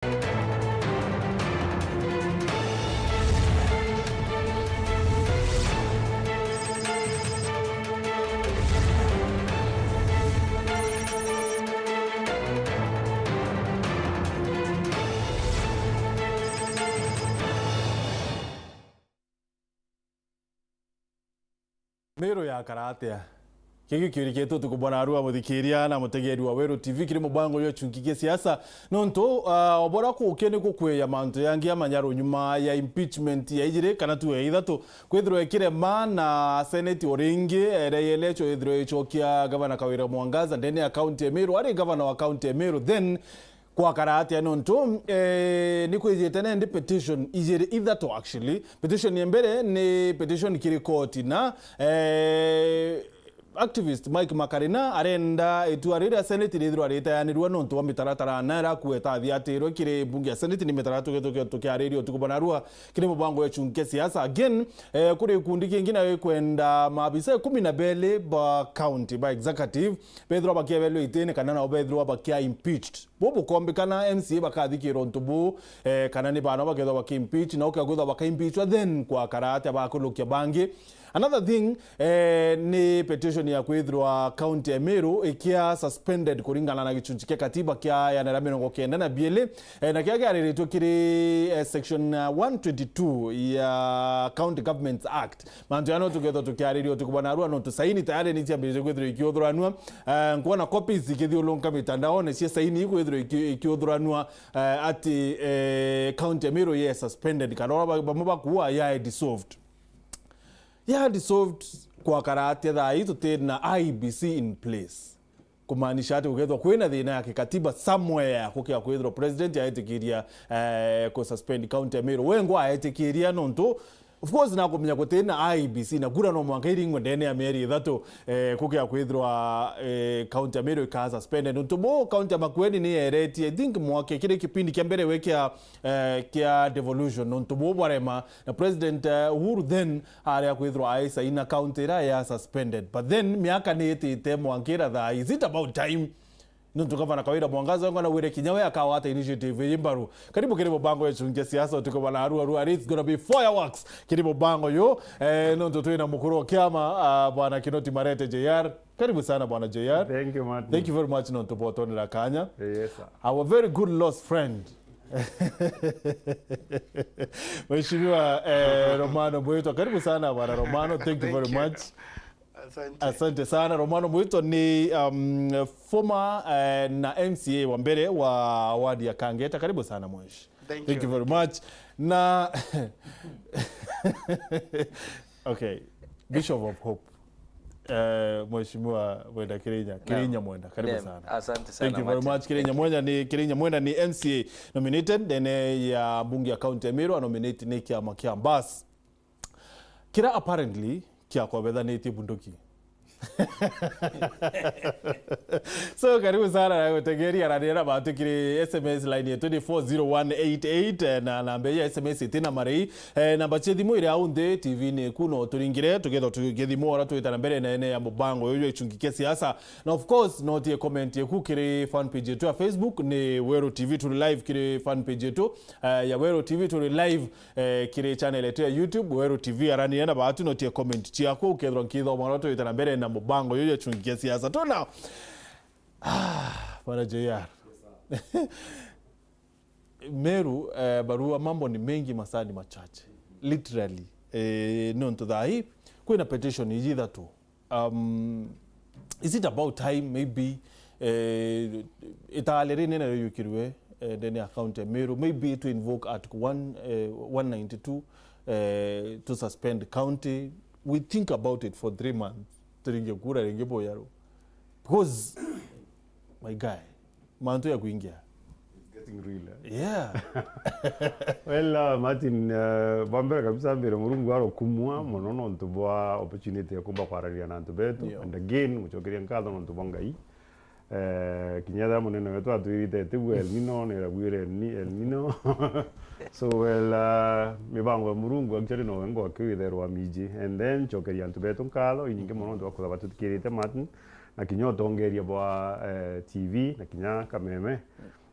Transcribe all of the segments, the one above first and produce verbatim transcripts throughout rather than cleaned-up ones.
Meru yakara atia? Kigio kiurikite utuku bwa narua, muthikiria na mutegeeri wa Weru T V kiri mubango jwa chunki kia siasa. Nontu, ah, obora kukia ni kukwia mantu yangi amanyaru nyuma ya impeachment ya ijiri kana tu ya ithatu kwithirwa ikirema na Senate o ringi, eh, re-election ithirwa icokia Gavana Kawira Mwangaza ndene ya county ya Meru, ari gavana wa county ya Meru, then kwakara atia? Nontu, eh, ni kwijite nendi petition ijiri ithatu actually. Petition ya mbere ni petition kiri koti na, eh, activist Mike Makarina arenda itua riria Senate rithirwa ritayanirua nontu wa mitaratara na ira kueta athiatirwe kiri mbunge ya Senate ni mitaratara tuge-, tuge-, tukiariria utuku bwa narua kiri mubango ya chunki kia siasa. Again, eh, kuri ikundi kingi nayo ikwenda maabisa ikumi na beli ba county, ba executive, bethirwa bakiebelwa itini kana nao bethirwa bakia impeached. Bubu kombikana M C A bakathikirwa untu buu, eh, kana ni bana bakethwa baki impeach, na ukia kwithwa baka impeachwa, then kwakara atia bakurukia bangi? Another thing, eh, ni petition ya kwithirwa county ya Meru ikia suspended kuringana na gichunchi kia katiba kia igana ria mirongo kenda na bieli, eh, na kia kiariritwe kiri, eh, section, uh, one twenty-two ya County Governments Act. Mantu jana tukethwa tukiariria utuku bwa narua, nontu saini tayari ni ciambiritie kwithirwa ikiuthuranua. Eh, nkwona copies ikithiurunka mitandaone cia saini ikwithirwa iki-, ikiuthuranua, eh, ati, eh, county ya Meru ye suspended, kana ura ba-, bamwe bakuua yae dissolved. Yae dissolved kwakara atia thaa ii tuti na I E B C in place? Kumaanisha ati gukethwa kwina thina ya kikatiba somewhere, gukia kwithirwa president aetikiria, eh, ku suspend county ya Meru. Wengwa aetikiria nontu, of course, nakumenya guti na I E B C na kura no mwanka iringwe ndene ya mieri ithatu, eh, gukia kwithirwa, eh, county ya Meru ika suspended. Nontu buu county ya Makueni ni yeretie, I think, mwaka kiri kipindi kia mbere we kia, eh, kia devolution. Nontu buu bwarema na president, eh, Uhuru then aria kwithirwa aisaina county iria ya suspended. But then miaka ni itite mwankira thaa, is it about time? Nontu gavana Kawira Mwangaza wengwa nawire kinya we akawata initiative ii mbaru. Karibu kiri mubango ya chunki kia siasa utuku bwa narua rua. It's gonna be fireworks kiri mubango yu. Eh, nontu twina mukuru wa kiama, ah, bwana Kinoti Marete J R. Karibu sana bwana J R. Thank you, Martin. Thank you very much nontu bwa utonera kanya. Yes, sir. Our very good lost friend. Mheshimiwa, eh, Romano Mwitwa, karibu sana bwana Romano. Thank you very much. Asante. Asante sana. Romano Mwitwa ni, um, former, eh, na M C A wa mbere wa ward ya Kangeta. Karibu sana mweshi. Thank you very much. Na okay, Bishop of Hope. Eh, Mheshimiwa Mwenda Kirinya, Kirinya Mwenda, karibu sana. Asante sana. Thank you very much. Kirinya Mwenda ni, Kirinya Mwenda ni M C A nominated ndene ya mbunge ya county ya Meru, a nominate ni kiama kia Mbas. Kira apparently kiakobethanitie bunduki. So, karibu sana na gutegeria arania na bantu kiri S M S line yetu ni four zero one eight eight, eh, na namba ya S M S itina marei. Eh, namba cia thimu iri au nthi T V-ini iku, no turingire, tugetha tugithimwa ura twita na mbere na ene ya mubango uyu jwa ichungi kia siasa. Na of course, no tie comment yeku kiri fan page yetu ya Facebook, ni Weru T V turi live kiri fan page yetu, eh, ya Weru T V turi live, eh, kiri channel yetu ya YouTube, Weru T V, arania na batu, no tie comment ciaku, ukethirwa nkithoma ura twita na mbere na mubango uyu jwa ichungi kia siasa. Tuna, ah, bwana J R. Meru, eh, barua, mambo ni mengi, masaa ni machache. Literally. Eh, nontu thaa ii, kwina petition iji ithatu. Um, is it about time, maybe, eh, itale rinene riu yukirwe, eh, ndene ya county ya Meru, maybe to invoke article one, eh, one ninety-two, eh, to suspend county? We think about it for three months. Turinge kura ringi boyaru. Because, my guy, mantu ya kuingia. It's getting real, eh? Yeah. Well, uh, Martin, uh, bwa mbere kabisa mbire Murungu arokumua mono nontu bwa opportunity ya kumba kwaraniria na antu betu. Yeah. And again, gucokeria nkatho nontu bwa Ngai. Eh, kinya ethira munene wetu atwirite tigwe El Nino, niragwire El Ni-, El Nino. So, well, uh, mibango ya Murungu actually no wengo akiwitherwa miji. And then, cokeria antu betu nkatho inyingi mono nontu bwa kuthaba tuthikirite, Martin. Na kinya utongeria bwa, eh, T V, na kinya Kameme.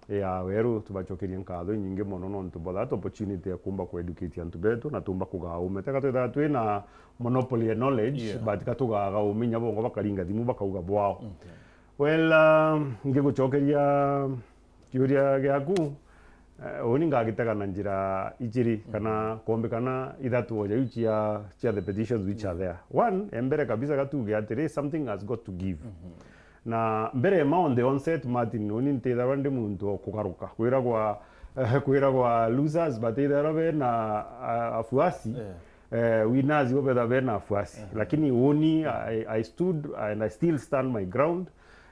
ya Weru, tubacokerie nkatho inyingi mono nontu bwa that opportunity ya kumba ku educate antu betu na tumba kugaa ume. Teka twithaga twina monopoly ya knowledge, Yeah. but ka tugaga ume inya bongo bakaringa thimu bakauga bwao. Okay. Well, um, ngigucokeria kiuria giaku, eh, uni ngagitega na njira ijiri, Mhm. kana kombikana ithatu oja iu cia, cia the petitions which are there. One, e mbere kabisa gatuge atiri, something has got to give. Mhm. Na mbere ma on the onset, Martin, uni ntithagwa ndi muntu o kugaruka. Kwiragwa, eh, kwiragwa losers, batithagwa bena, ah, afuasi. Yeah. Eh, winners bo betha bena afuasi. Yeah. Lakini uni, I, I stood and I still stand my ground.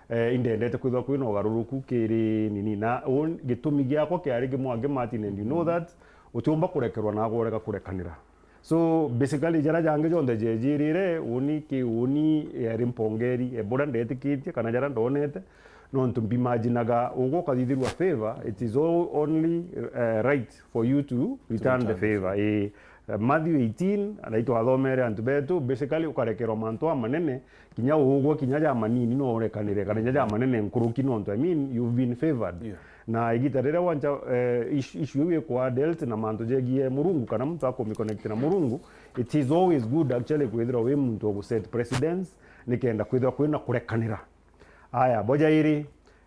Eh, indendete kwithwa kwina ugaruruku kiri nini. Na un-, gitumi giakwa kiari kimwe angi, Martin, and you know that, utiumba kurekerwa na agoreka kurekanira. So, basically, jaria jangi jonthe jejirire, uni ki uni yari mpongeri, e buria ndetikitie, kana jaria ndonete, nontu mbimaginaga ugwe ukathithirwa favor, it is all only, eh, right for you to return the favor. Ii. Eh, Matthew eighteen, na itwathomere antu betu, basically, ukarekerwa mantu amanene, kinya ugwe, kinya ja manini no urekanire, kana kinya ja manene nkuruki, nontu, I mean, you've been favored. Yeah. Na igita riria wancha, eh, ish-, issue iu ikwa dealt na mantu jegie Murungu, kana muntu akumiconnect na Murungu, it is always good actually kwithirwa wi muntu wa guset precedence, nikenda kwithirwa kwina kurekanira. Aya, bo jairi,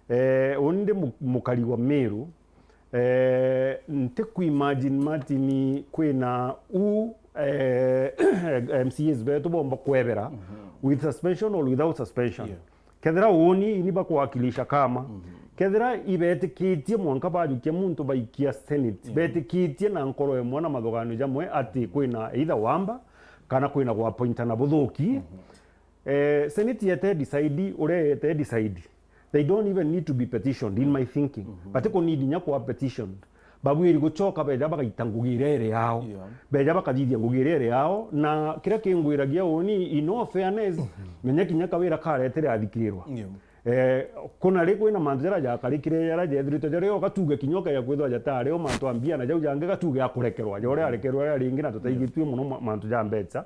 eh, uni ndi mu-, mukari wa Meru, eh, nti kuimagine, Martin, kwina u, eh, M C As betu bomba kwebera, Mhm. with suspension or without suspension. Yeah. Kethira uni ini bakwakilisha kama, Mhm. kethira ibetikitie mwanka bajukia muntu baikia Senate, Mhm. betikitie na nkoro imwe na mathuganio jamwe ati kwina either wamba, kana kwina gwapointana buthuki, Mhm. eh, Senate yete decide, uria yete decide. They don't even need to be petitioned, in my thinking. Mhm. Batikunidi nya kwa petitioned. Babwiri gucoka beja bagaita ngugi iria iri yao. Yeah. Beja bakathithia ngugi iria iri yao, na kiria kingwiragia uni, in all fairness, menya kinya Kawira karetere athikirwa. Yeah. Eh, kuna ri kwina mantu jaria jakarikire, jaria jethiritwe, jaria o gatuge kinya ukeja kwithwa jatari o mantu a mbia na jau jangi gatuge akurekerwa, jaria arekerwa ria ringi na tutaigitue muno ma-, mantu ja mbeca.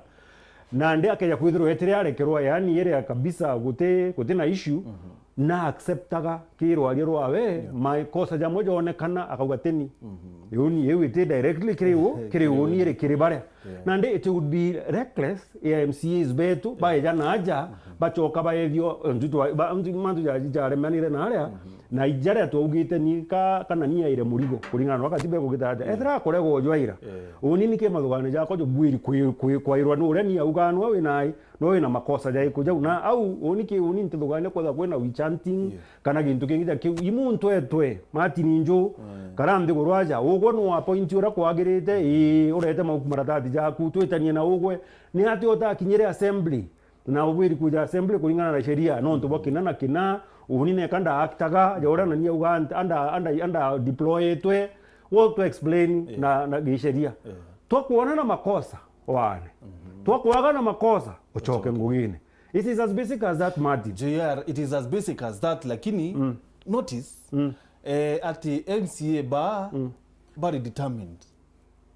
Nandi akeja kwithirwa etire arekerwa, yani iria kabisa guti, guti na issue, Mhm. na acceptaga kirwaria rwawe, Yeah. makosa jamwe jonekana, akauga teni. Mhm. Iu ni, iu iti directly kiri u, kiri u ni iri kiri baria. Yeah. Nandi it would be reckless ya M C As betu, baeja na aja, Mhm. bacoka baethio, ntu twa-, ba-, ntu, mantu ja, jaremanire na aria, Mhm. na ijaria twaugite ni ka, kana ni aire murigo, kuringana na katiba ikugita atia. Yeah. Ethira akoregwa ujwaira. Yeah. Uni ni kimathugani jakwa jubwiri kwi-, kwi-, kwairwa ni uria ni augaa nwe wi nai, no wina makosa jaiku jau. Na au, uni ki, uni ntithugania kwetha kwina witch hunting, Yeah. kana gintu kingi ja kiu. I muntu etwe, Martin Nju, Yeah. kana nthiguru aja, ugwe nu appoint uria kwagirite, ii, urete mauku maratati jaku, twitanie na ugwe. Ni ati utakinyire assembly, na ubwiri kuja assembly kuringana na sheria, nontu bwa kina na kina, uni neka nda actaga, ja uria nani auga anda, anda, anda, anda deployetwe, wo to explain Yeah. na, na gisheria. Yeah. Twakuona na makosa, wane. Mhm. Twakwaga na makosa, ucoke Ucoke. ngugine. It is as basic as that, Martin. J R, it is as basic as that, lakini Mm. notice, Mm. eh, ati M C A ba, Mm. bari determined.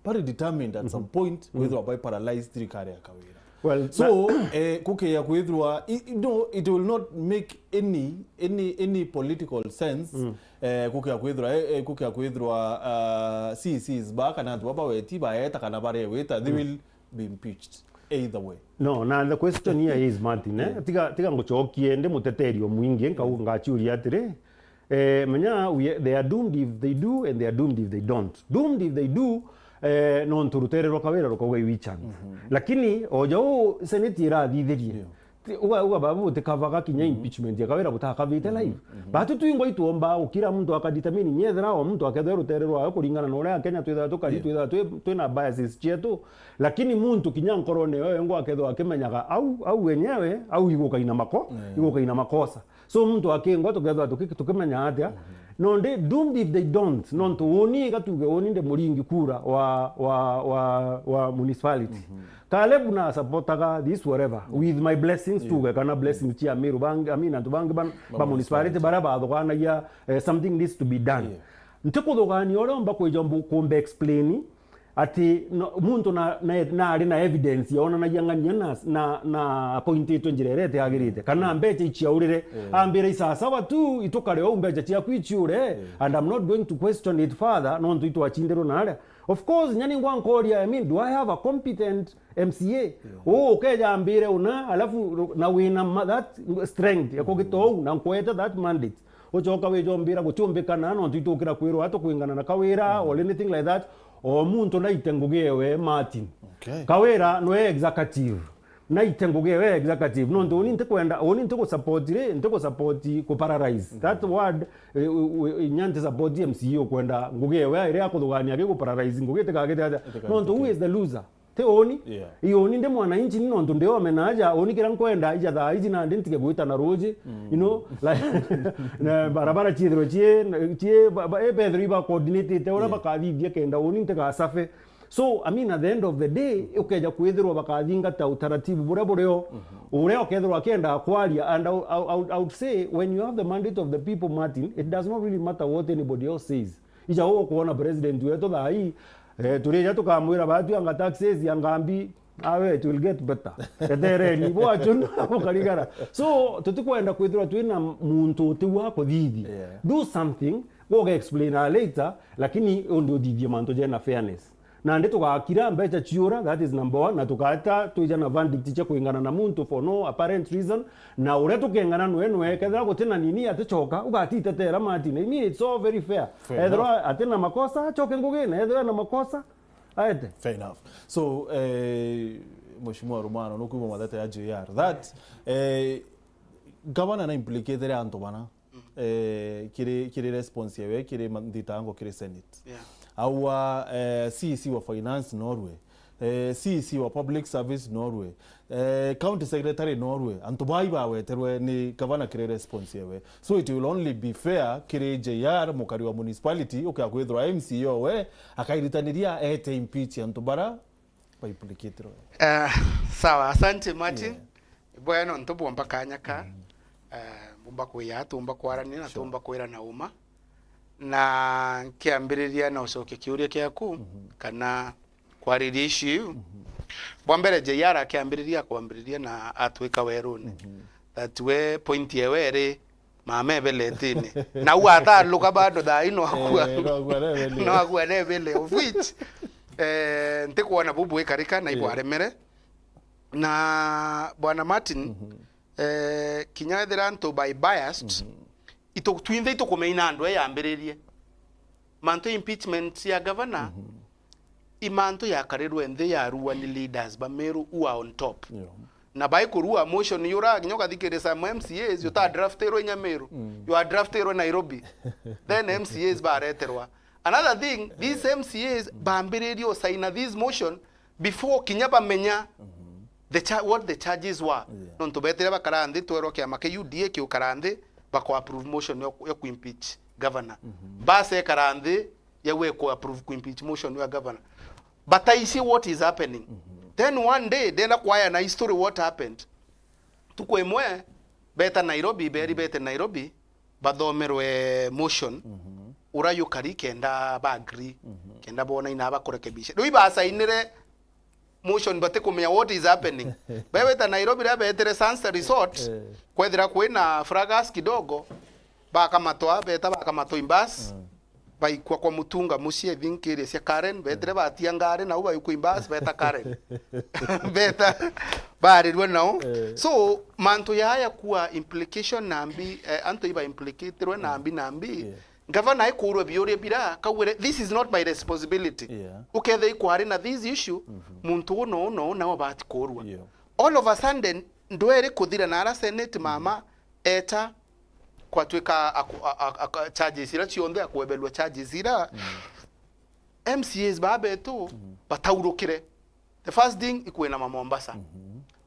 Bari determined at some point, Mhm. kwithirwa bai paralyzed thirikari ya Kawira. Well, So, na- eh, kukeya kwithirwa, i-, i-, no, it will not make any, any, any political sense, Mm. eh, kukeya kwithirwa, eh, eh, kukeya kwithirwa, ah, C Cs ba, kana antu baba weti baeta, kana barewita, they Mm. will be impeached either way. No, na the question here is, Martin, eh, Yeah. tiga, tiga ngucokie ndi muteteri o mwingi, nkau-, Yeah. ngaciuria atiri, eh, menya we, they are doomed if they do and they are doomed if they don't. Doomed if they do, eh, nontu rutere rwa Kawira rukauga i witch hunt. Mhm. Lakini oja u Senate irathithirie. Yeah. Ti-, uga, uga babu butikavaga kinya Mhm. impeachment ya Kawira butakavite Mhm. live. Mhm. Batu twingwa itwomba ukira muntu akadetermine nyethera o muntu akethwe rutere rwawe kuringana na uria Kenya twithaga tukari, Yeah. twithaga twi-, twina biases cietu. Lakini muntu kinya nkorone yoyo ngo akethwa akimenyaga au, au wenyewe, au igukaina mako-, Yeah. igukaina makosa. So muntu akingwa tukethwa tuki-, tukimenya atia? Mhm. Nondi doomed if they don't. Nontu uni gatuge uni ndi muringi kura wa, wa, wa, wa municipality. Mhm. Caleb na supportaga this whatever, Yeah. with my blessings Yeah. tuge kana blessings Yeah. cia Meru bangi, I mean, antu bangi ban-, Ba ba municipality municipality. baria bathuganagia, eh, something needs to be done. Yeah. Ntikuthugania uria umba kwija mbu-, kumbe explain, ati no, muntu na, na, na ari na evidence yonanagia ng'ania na, na, na appointitwe njira iria itiagirite, kana mbeca iciaurire, ambira isasawa tu, itukare ou, mbeca ciaku iciure, and I'm not going to question it further, nontu itwacindirwe na aria. Of course, nyani ngwa nkoria, I mean, do I have a competent M C A? Uu ukeja ambire una, alafu na wina ma-, that strength ya kugita ou, na nkwete that mandate. Ucoka wijombira gutiumbikana, nontu itukira kwirwa atu kwingana na Kawira or anything like that. O muntu naite ngugi ewe, Martin. Okay. Kawira nwe executive. Naite ngugi ewe executive. Nontu uni ntikwenda, uni ntigusupport ri, ntigusupport ku paralyze. That word, eh, u-, u-, inya ntisupport M C A ukwenda ngugi ewe iria akuthugania gigu paralyze ngugi itikagite aja. Nontu who is the loser? Ti uni? Yeah. I uni ndi mwananchi ni nontu ndi ome na aja, uni kiria nkwenda ija thaa iji nandi ntige gwita na ruji, you know, like, na barabara ciithirwe cie, cie, ba, ba, eh, bethirwe iba coordinated uria bakathithia kenda uni ntigasafe. So, I mean, at the end of the day, ukeja kwithirwa bakathingata utaratibu buria burio, uria ukethirwa akienda kwaria, and I, I, I, would- I would say, when you have the mandate of the people, Martin, it does not really matter what anybody else says. Ija uu ukuona president wetu thaa ii, eh, turija tukamwira, "Batu anga taxes, anga mbi, awe, it will get better." Etereni, bwachu, ukarigara. So, tutikwenda kwithirwa twina muntu uti wa kuthithia. Yeah. Do something, uga explain later, lakini undi uthithie mantu jena fairness. Nandi tugakira mbeca ciura, that is number one, na tugata twija na verdict cia kwingana na muntu for no apparent reason, na uria tukengana nwe nwe, kethira guti na nini aticoka, ugatitetera Martin. I mean, it's all very fair. Fair enough. Ethirwa ati na makosa, acoke ngugine, ethirwa na makosa, aete. Fair enough. So, eh, Mheshimiwa Rumano, nukwigua mathete ya J R. That, eh, gavana na implicated antu bana. Eh, kiri, kiri response yewe, kiri ma-, nthitango kiri Senate. Yeah. Aua, eh, C E C wa finance norwe, eh, C E C wa public service norwe, eh, county secretary norwe, antu bai baweterwe ni gavana kiri response yewe. So it will only be fair kiri J R, mukari wa municipality, ukia kwithirwa M C A owe, akairitaniria ete impeach antu bara ba implicated. Eh, sawa, asante Martin. Yeah. Bwega nontu bwomba kanya ka, eh, mbumba kwiya, tumba kwarania na tumba kwira na uma. Na nkiambiriria na ucokia kiuria kiaku, kana kwariria issue iu. Bwa mbere, J R akiambiriria, akwambiriria na atwika weruni. That we point yewe iri, mama ebeletine. Na u ataluka bado thaa ino akua. Eh, no akua na ebele. No akua na ebele, of which, eh, ntikwona bubu ikarika na ibwaremere. Na Bwana Martin, eh, kinya ethira antu by biased, itu-, twinthe itukumenya andu aya yambiririe. Mantu impeachment ya governor, i mantu yakarirwe nthi yarua ni leaders ba Meru who are on top. Yeah. Na bai kurua motion yura, kinya ukathikirisa some M C As, uta draftirwe inya Meru. You are draftirwe Nairobi. Then M C As bareterwa. Another thing, these M C As bambiririe usaina this motion before kinya bamenya the cha-, what the charges were. Yeah. Nontu betire bakara nthi, twerwa kiama kia U D A kiukara nthi, bako approve motion yo, yo kuimpeach governor. Basekara nthi, ya we ku approve kuimpeach motion ya governor. Bataici what is happening. Then one day, ndenda kwaya na history what happened. Tuku imwe, beta Nairobi, beri bete Nairobi, bathomerwe motion, ura yukari kenda ba agree, kenda bona ina bakurekebisha. Riu ibasainire motion batikumenya what is happening. Beweta Nairobi ria betere Sunset Resort, kwethira kwina fracas kidogo, bakamatwa, beta bakamatwa in bus, baikwa kwa Mutunga mucii, I think area cia Karen, betire batia ngari, nau baikwa in bus, beta Karen. Beta, barirwe nao. So, mantu yaya kuwa implication nambi, eh, antu iba implicatirwe nambi, nambi. Gavana aikurwe biuria bira, kawire, "This is not my responsibility." Yeah. Ukethe ikwari na this issue, muntu uno, uno, uno, nao bati kurwa. Yeah. All of a sudden, ndweri kuthira na ara Senate mama, eta, kwatwika aku-, a-, a-, a-, charges ira cionthe, akwebelwa charges ira. M C As ba betu, bataurukire. The first thing, ikwinama Mombasa.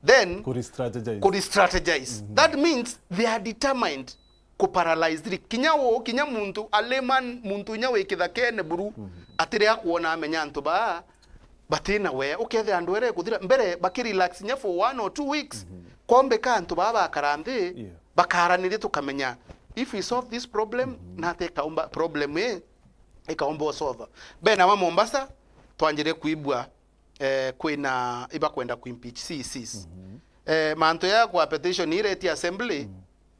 Then, ku re-strategize. Ku re-strategize. That means they are determined ku paralyze thiri. Kinya u, kinya muntu, a layman, muntu inya wi kithakene buru, atiri akwona amenya antu ba, batina we. Ukethira andu ere kuthira, mbere, baki relax inya for one or two weeks. Kombeka antu ba bakara nthi, bakaraniria tukamenya, if we solve this problem, nate ikaumba problem i, ikaumba usolve. Bena wa Mombasa, twanjire kuibua, eh, kwina ibakwenda kuimpeach C E Cs. Eh, mantu ya kwa petition iretie assembly,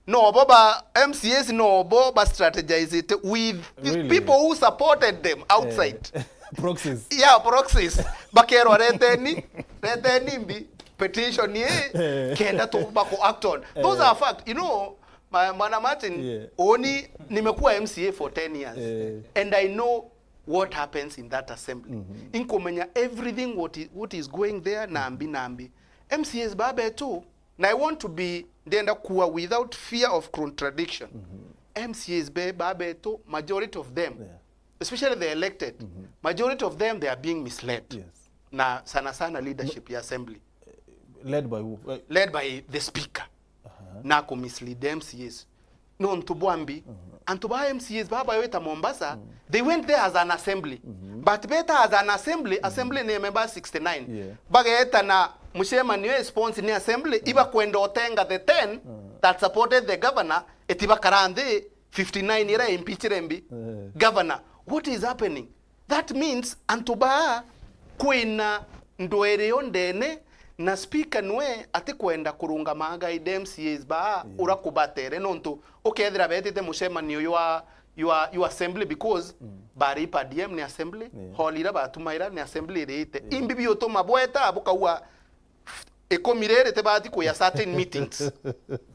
nobo ba M C As, nobo ba strategizite with the Really? people who supported them outside. Eh, proxies. Yeah, proxies. Bakerwa, "Reteni, reteni mbi petition ii, kenda tu bako act on." Those Eh. are fact. You know, ma-, Bwana Martin, Yeah. oni nimekuwa M C A for ten years. Eh. And I know what happens in that assembly. Inkumenya everything what is, what is going there, nambi, nambi. M C As babetu, na I want to be, ndenda kuwa without fear of contradiction. M C As be, babetu, majority of them, Yeah. especially the elected, majority of them, they are being misled. Yes. Na sana sana leadership ya assembly. Led by who? Eh, Led by the speaker. Na ku mislead M C As. Nontu bwambi, antu ba M C As baba weta Mombasa, they went there as an assembly. But beta as an assembly, assembly ni members sixty-nine. Yeah. Bageta na mucemanio e sponsor ni assembly, ibakwenda utenga the ten that supported the governor, eti bakara nthi fifty-nine ira impeachire mbi Eh. governor. What is happening? That means antu baa kwina ndwere yo ndene, na speaker nwe atikwenda kurungama guide M C As baa Yeah. ura kubatere, nontu ukethira betite mucemanio ywa, ywa, ywa assembly because bari per diem ni assembly, Yeah. hall ira batumaira ni assembly irite. Yeah. Imbi biutuma bweta bukaua ikumi riri tibati kuya certain meetings.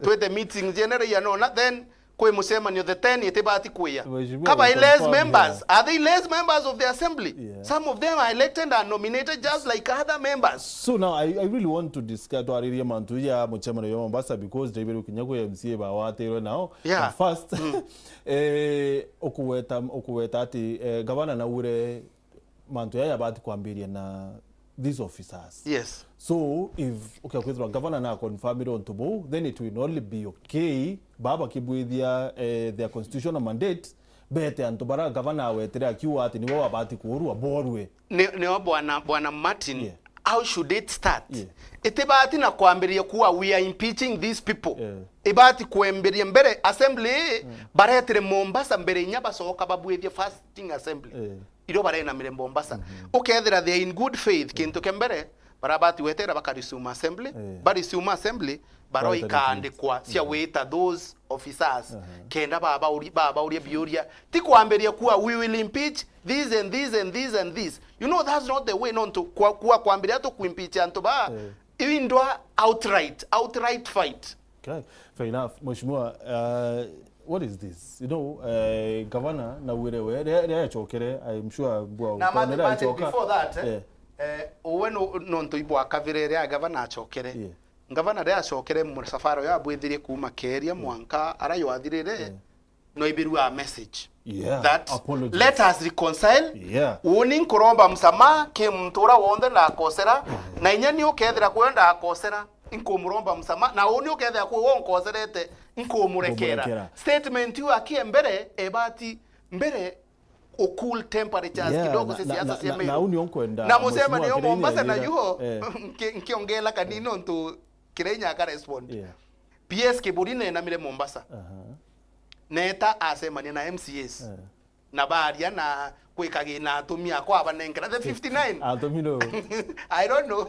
Twite meetings general ya nona, then kwi mucemanio the ten itibati kuya. Mheshimiwa, Kaba we less confirm members, here. Are they less members of the assembly? Yeah. Some of them are elected and nominated just like other members. So now I, I really want to discuss, twaririe mantu ya mucemanio ya Mombasa because ndaiberu kinya kwi M C A bawatirwe nao. Yeah. But first, eh, ukuweta, ukuweta ati, eh, gavana naure mantu jaya yabati kwambiria na these officers. Yes. So, if, okay, kwithirwa governor na confirmire untu buu, then it will only be okay baba kibwithia, eh, their constitutional mandate, bete antu bara governor awetire akiuga ati nibo babati kuurua borue. Ni, nio bwana, bwana Martin, Yeah. how should it start? Yeah. Itibati na kwambiria kuwa, "We are impeaching these people." Yeah. Ibati kwambiria mbere assembly, baretire Mombasa mbere inya bacoka babwithie first sitting assembly. Yeah. Irio barenamire Mombasa. Ukethira they are in good faith, kintu kia mbere, barabati wetera baka resume assembly, Eh. ba resume assembly, baro Baita ikaandikwa cia wita those officers. Kenda baba uri-, baba uria biuria. Ti kwambiria kuwa, "We will impeach this and this and this and this." You know, that's not the way, nontu kwa, kwa kwambiria tu kuimpeach antu ba, Eh. indwa outright, outright fight. Okay, fair enough. Mheshimiwa, uh, what is this? You know, uh, governor na wire we, ria, ria yacokere, I'm sure bwa Na utonera Martin, Martin, yacoka. Before that, eh, Eh. eh, uwe no, nontu ibwa kavire ria governor acokere. Yeah. Governor ria acokere musafara uyu abwithirie kuuma Keria mwanka ara ywathirire, Yeah. no ibirua message Yeah, that apologies. Let us reconcile. Yeah. Uni nkuromba msamaha ki muntu ura wonthe ndakosera, na inya ni ukethira kwe ndakosera, nkumuromba msamaha, na uni ukethira kwe wo nkoserete, nkumurekera. Nkumurekera. Statement iu akie mbere, ebati mbere u cool temperatures Yeah, kidogo na, cia na, siasa na, cia na, Meru. Na uni unkwenda, Na Mheshimiwa mucemanio Kirenya Mombasa na yira. Yuho, Eh. nki-, nkiongela kanini nontu Kirenya aka respond. Yeah. P S Kiburi nenamire Mombasa. Aha. Neta acemania na M C As. Eh. Na baria na kwikagi na atumia akwa abanengera the fifty-nine. Atumia no. I don't know.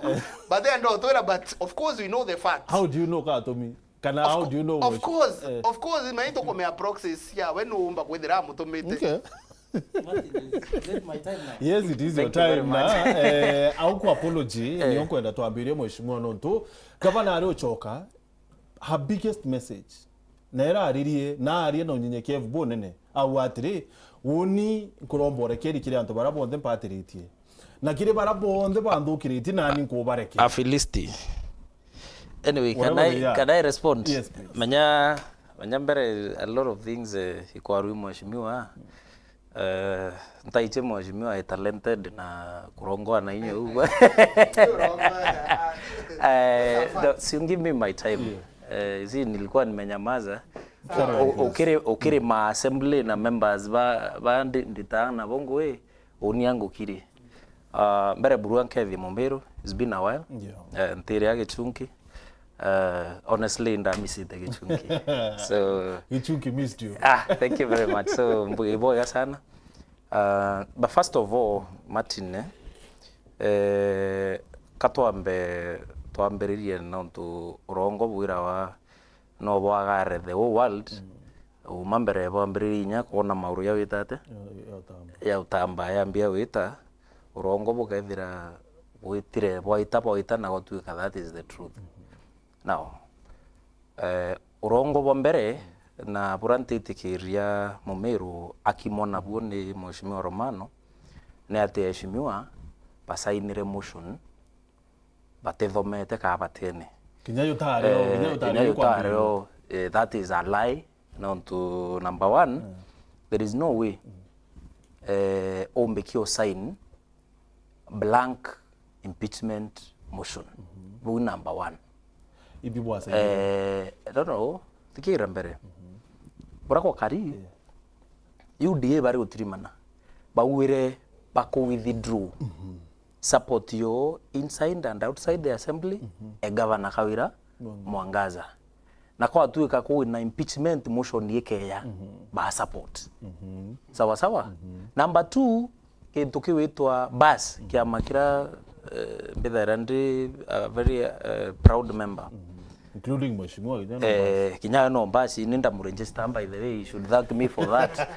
But they are not, but of course we know the facts. How do you know ka atumi? Kana Of how co-, do you know of what course, eh. of course, maito kumea proxies ya we no umba kwithira amutumite. Okay. Martin, is it my time now? Yes, it is your Thank you very time much. na, eh, au ku apology, Eh. ni nkwenda twambirie mheshimiwa nontu gavana ari ucoka, her biggest message, na iraririe, na arie na unyenyekevu bunene, au atiri, "Uni nkuromba urekeri kiri antu bara bonthe mpatiritie, na kiri bara bonthe banthukiritie, nani nkubarekera." Afilisti. Anyway, can Whatever I, they are. can I respond? Yes, please. Menya, menya mbere, a lot of things, eh, ikwarui mheshimiwa. Eh, ntaiche mheshimiwa e talented na kurongoa na inyo ugwe. Eh, no, si you give me my time. Yeah. Eh, si nilikuwa nimenyamaza. Fair enough. U-, ukiri, ukiri ma assembly na members ba, ba ndi-, nditaga nabo ngui, uni angukiri. Ah, mbere burua nkethie Mumbiru, it's been a while. Yeah. Eh, ntiri a Gichunki. Uh, honestly, ndamisite Gichunki. So, Gichunki missed you. Ah, thank you very much. So, mbuge iboya sana. Uh, but first of all, Martin, eh, Eh, ka twambe, twambiririe nontu urongo bwirawa no bwagare the whole world. Uma mbere bwambiririe inya kwona mauru ya wita atia? Ya, ya utamba. Ya utamba yambia wita, urongo bukethira bwitire, bwaita, bwaita na gwatuika that is the truth. Now, eh, urongo bwa mbere na buria ntitikiria Mumiru akimwa nabuo ni Mheshimiwa Romano, ni ati eheshimiwa basainire motion batithomete kaa batene. Kinya yo tario, eh, kinya yo tario, eh, that is a lie. Nontu number one, there is no way, eh, umbiki usign blank impeachment motion. Buu number one. Ibi bwasa. Eh, I don't know, thikira mbere. Buria gwakari, U D A bari gutirimana. Bauire baku withdraw support yo inside and outside the assembly, e Governor Kawira Mwangaza. Na kwatuika kwina impeachment motion ikeya, ba support. Sawa sawa? Number two, kintu kiwitwa bus, kiama kira, eh, mbithaira ndi a very, eh, proud member. Including Mheshimiwa, you know, eh, kinya no bus, ni ndamuregister, by the way, you should thank me for that.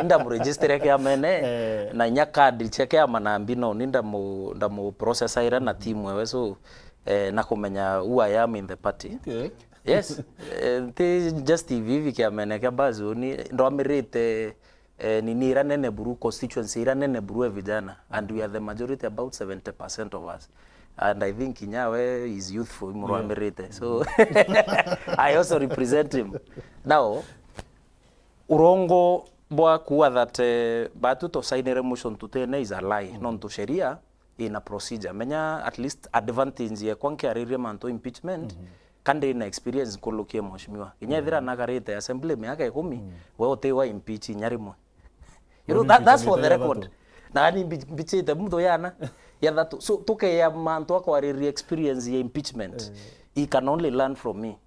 Ndamuregister kiamene, eh, na inya card cia kiama na mbi no, ni ndamu, ndamu processaira na team ewe, so, eh, na kumenya who I am in the party. Okay. Yes, eh, nti just hivi hivi kiamene kia bus, ni ndwamirite eh, nini ira nene buru, constituency ira nene buru e vijana, and we are the majority, about seventy percent of us, and I think kinya we is youthful, murwamirite, so I also represent him. Now, urongo bwa kuuga that, eh, batu tusainire motion tutene is a lie, nontu sheria ina procedure. Menya at least advantage yekwa nkiaririe mantu impeachment, ka ndi na experience nkulukie mheshimiwa. Kinya ethira nagarite assembly miaka ikumi, we uti wa impeach inya rimwe. You know, that, that's for the record. Na ni mbi-, mbichite mutho yana ya thatu. So, tukeya mantu akwariria experience ya impeachment. He can only learn from me.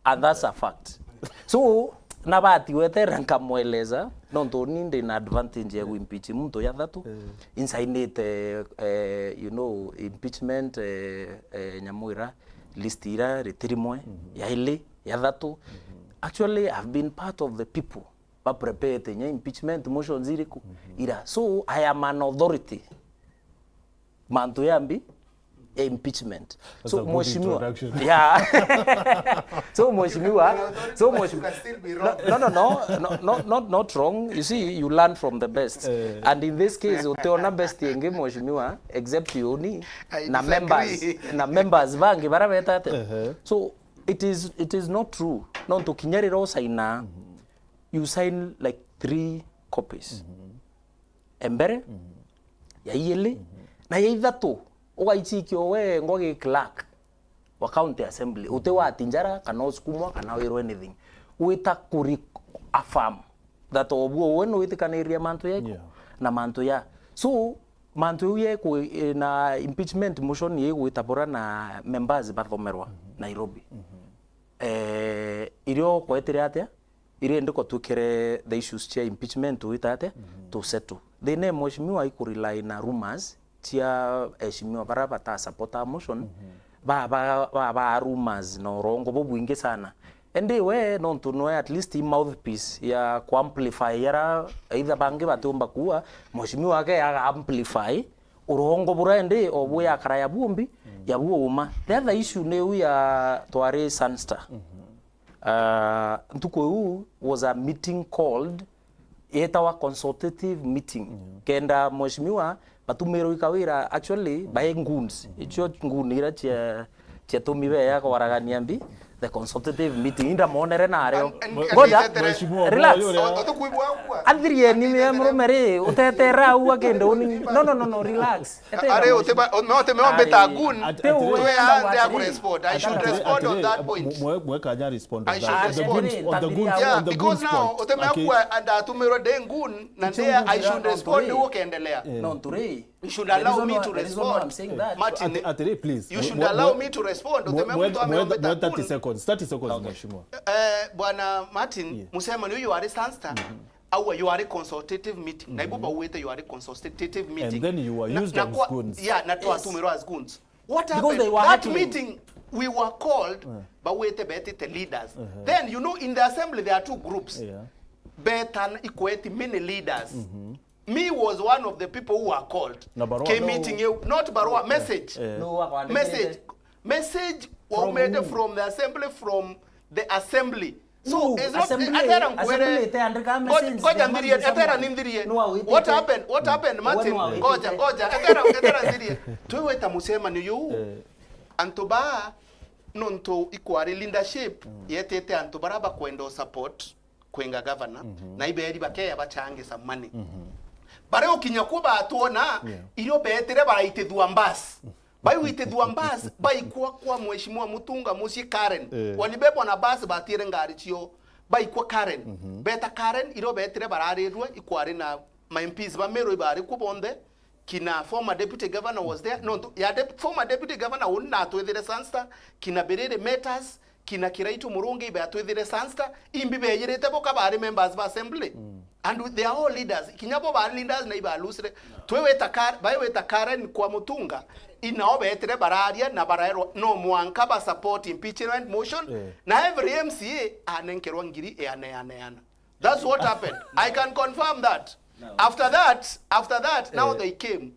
And that's a fact. So, na bati gweterera nkamweleza, nontu ni ndi na advantage ya guimpeach muntu ya thatu. Insainite, eh, you know, impeachment, eh, eh, nyamu ira, list ira, riti rimwe, ya ili, ya thatu. Actually, I've been part of the people ba preparete nya impeachment motions iriku ira. So, I am an authority. Mantu yambi ya impeachment. That's a good introduction. Yeah. So mheshimiwa, so mheshimiwa, you can still be wrong. No, no, no, no, no, not, not wrong. You see, you learn from the best. Eh. And in this case, utiona best yengi mheshimiwa, except you ni na members, na members bangi bara betate. So it is, it is not true. No, tukinya rira usaina, you sign like three copies. Embere, ya iili, na ya ithatu, ugaichikio we ngwa gi clerk wa county assembly, uti wati njara, kana usukumwa, kana wirwe anything. Wita kuri affirm that obuo we nwitikanirie mantu ya iko na mantu ya. So, mantu yau ya iku-, na impeachment motion ya igwitabura na members bathomerwa Nairobi. Eh, irio kwetire atia? Iria indi kwatuikire the issues cia impeachment wita atia? To settle. Thina e mheshimiwa ikurely na rumors cia eheshimiwa bara bata support a motion, ba, ba, ba, ba rumors na urongo bubwingi sana. Indi we nontu nwe at least i mouthpiece ya ku amplify yara either bangi batiumba kuua, mheshimiwa wake aga amplify urongo bura indi obu yakara ya bumbi, ya buuma. The other issue ni u ya twari Sunstar. Ah, ntuku iu was a meeting called, yetawa consultative meeting. Kenda mheshimiwa batumirwe i Kawira, actually, by goons. Icio goon ira cia, cia tumi beya kwaragania mbi, the consultative meeting. Inda monere na areo. Ngoja, mheshimiwa, relax. Athirieni mwe murume ri, utetera au akindu ni. No, no, no, no, relax. Ari, uteba, no, uteme wambita goon. Ati, ati, twe ande aku respond. I should respond on that point. Mwe, mwe kanya respond on that. I should respond. On the goon, yeah, on the goon point. Because now, uteme aku andatumirwe de goon, na ndia, I should respond, ukiendelea. No, nturi. You should allow me to respond. Martin, ati, ati, please. You should allow me to respond. Uteme mtu ameombeta goon. Thirty seconds, thirty seconds, mheshimiwa. Eh, bwana Martin, musema ni uyu ari Sunstar. Aua, you are a consultative meeting. Na ibo bauite, you are a consultative meeting. Then you were used as goons. Yeah, na twatumirwa as goons. What Because they happened? Were That heckling. Meeting, we were called, bauite betite leaders. Then, you know, in the assembly there are two groups. Yeah. Betan ikweti many leaders. Me was one of the people who were called. Na barua Ke no- meeting eu, not barua, message. Eh. No wakwandikite. Message, message waumite from the assembly, from the assembly. So, No, it's not assembly, atera assembly nkwere. Ngoja- ngoja Ngoja nthirie, atera ni nthirie. What happened? What happened, Martin? Ngoja, ngoja, atera, atera nthirie. Twigweta mucemanio yu. Antu ba nontu ikwari leadership yetete antu bara bakwenda support kwinga governor, na iberi bakeya bachange some money. Bare ukinya ku batwona, irio betire baraitithua mbasi. Baigwitithua mbasi, baikwa kwa Mheshimiwa Mutunga mucii Karen. Walibebwa na basi, batiere ngari cio, baikwa Karen. Beta Karen, irio betire bararirwe, ikwari na ma M Ps ba Meru ibari ku bonthe, kina former deputy governor was there, nontu ya dep- former deputy governor uni natwithire Sunster, kina Biriri Metas, kina Kiraitu Murungi ibatwithire Sunster, imbi beyirite boka bari members ba assembly. And they are all leaders. Kinya bo bari leaders na ibalusire. Tweweta Kar-, baweta Karen kwa Mutunga, inao betire bararia na baraerwa no mwanka ba support impeachment motion, na every M C A anenkerwa ngiri eane, eane, eane. That's what happened. I can confirm that. After that, after that, now they came.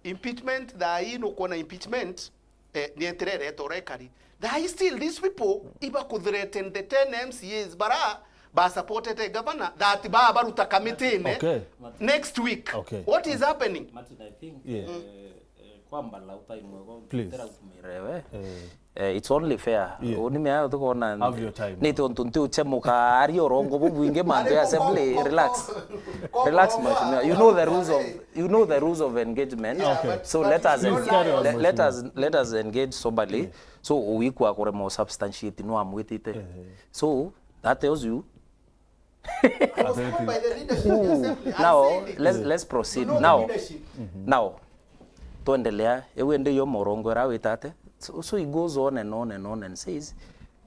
Impeachment, thaa ii nukwona impeachment, eh, ni enterere tora ikari. There is still these people iba ku threaten the ten M C As bara ba supported the governor that ba baruta committee-ine next week. What is happening? Martin, I think Yeah. eh, eh, kwamba lau time wego Please. Tera ukumire we. Eh, Eh, it's only fair. Yeah. Uni mea tukona Have your time. Ni tontu nti uchemukaaria urongo bubwingi mantu ya assembly. Relax. Relax, Mheshimiwa. You know the rules of you know the rules of engagement. Okay. So let us Please carry on, let, let us Mheshimiwa. Let us engage soberly. So uwikwa kurema substantiate no amwitite. So that tells you I was called by the leadership of the assembly. I Now said it. Let's let's proceed You know the now. Leadership. Now twendelea eu ende yo morongo era wita ate. So, so he goes on and on and on and says,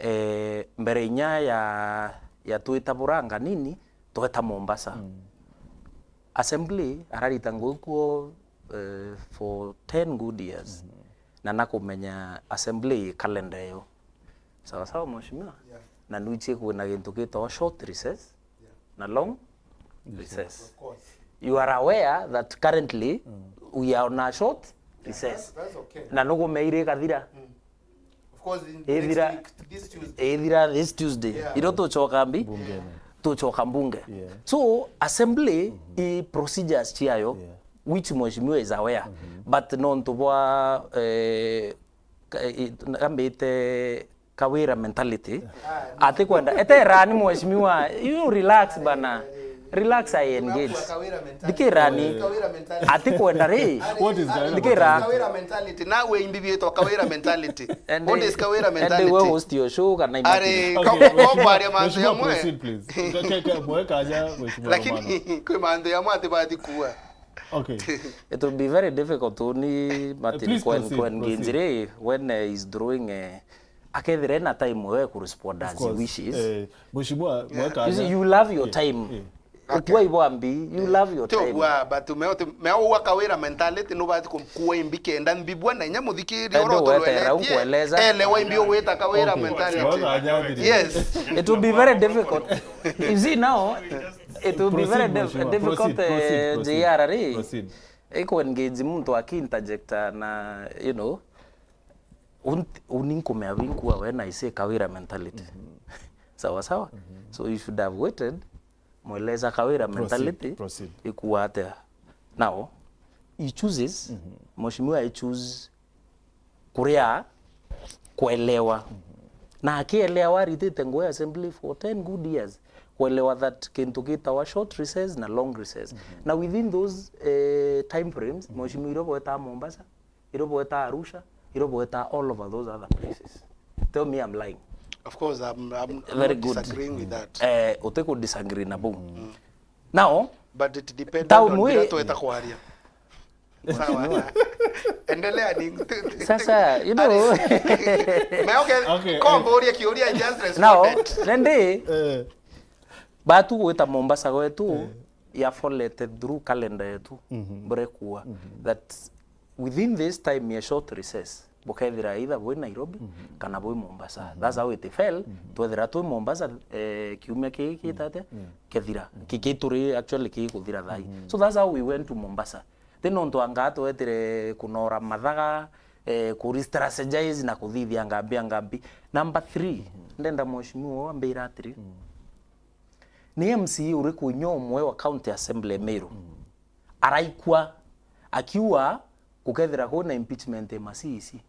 eh, mbere inya ya ya twita buranga nini tweta Mombasa. Assembly ararita ngugi kuo eh, for ten good years na nakumenya assembly calendar eyo sawa sawa, mheshimiwa. Na nwichie kwina gintu gitawa short recess na long recess. You are aware that currently we are on a short recess. That's okay. Na nugumeire ikathira. Of course, in Ethira- next week, this Tuesday. Ethira this Tuesday. Yeah. Iro tucoka mbi? Bungene. Tucoka mbunge. Yeah. So assembly i procedures ciayo, which mheshimiwa is aware. But nontu bwa eh, ka- i- ambite Kawira mentality. Ati kwenda eterani mheshimiwa, you relax bana. Relax, I engage. Thikirani. Ati kwenda ri. What is that? Thikira. Kawira mentality. Now we imbibietwa Kawira mentality. What is Kawira Ende we mentality? Host your show kana Ari imagine. ko- ko- ko kwaria mantu Mheshimiwa, yamwe. Proceed, please. Ke- ke- ke- mweka aja, Mheshimiwa Romano. Lakini kwi mantu yamwe ati bathi kuwa. Okay. It will be very difficult to ni Martin Please when proceed, when proceed. Nginjiri when eh, is drawing eh, akethire na time we ku respond Of as he course. Wishes. Eh, Mheshimiwa, mweka You see, aja. you love your Yeah, time. Yeah. Ukua ibo ambi, you love your Tio time. Bua, but me me uwa Kawira mentality no bati kumkua imbi kenda mbibwa na inya muthikiri Ende oro wetera toleletie. Ukueleza. Ele wa imbi ugwita Kawira Okay. mentality. Mweka aja thiri. Yes. It will be very difficult. You see now, it will be Proceed, very diff- Mheshimiwa. difficult Proceed, proceed, eh, proceed. J R A. Proceed. Iko engage muntu aki interjecta na you know un- uninkumea binkua when I say Kawira mentality. Sawa sawa. So you should have waited. Mweleza Kawira mentality. Proceed. Ikuwa atia? Now he chooses, mheshimiwa I choose kuria kuelewa. Na akielewa aritite ngugi assembly for ten good years. Kuelewa that kintu gitawa short recess na long recess. Na within those eh, time frames, mheshimiwa iro bweta Mombasa, iro bweta Arusha, iro bweta all over those other places. Tell me I'm lying. Of course, I'm, I'm Very not good. Disagreeing with that. Eh, utiku disagree na bau. Now, But it depends Town on we- bila tweta kwaria. Sawa. Endelea ni. Sasa, you know. Me okay, Okay, kombo uria kiuria, I just Now, responded. nende Eh, Batu gwita Mombasa gwetu, eh, yafolete through calendar yetu, mhm, burekua, mhm, that within this time ya short recess, bukethira either bwi Nairobi, mhm, kana bwi Mombasa. Mhm. That's how it fell. Mhm. Twethira twi Mombasa, eh, kiumia kii kitate, mhm, kethira. Mhm. Ki-, ki turi actually kiguthira thai. Mhm. So that's how we went to Mombasa. Ti nontu anga twetire kunora mathaga, eh, ku re-strategize na kuthithia ngambi a ngambi. Number three, mhm, ndenda mheshimiwa ambira atiri, mhm, ni M C A uriku inya umwe wa County Assembly ya Meru, mhm, araikua akiuga gukethira kwina impeachment ya ma C E C?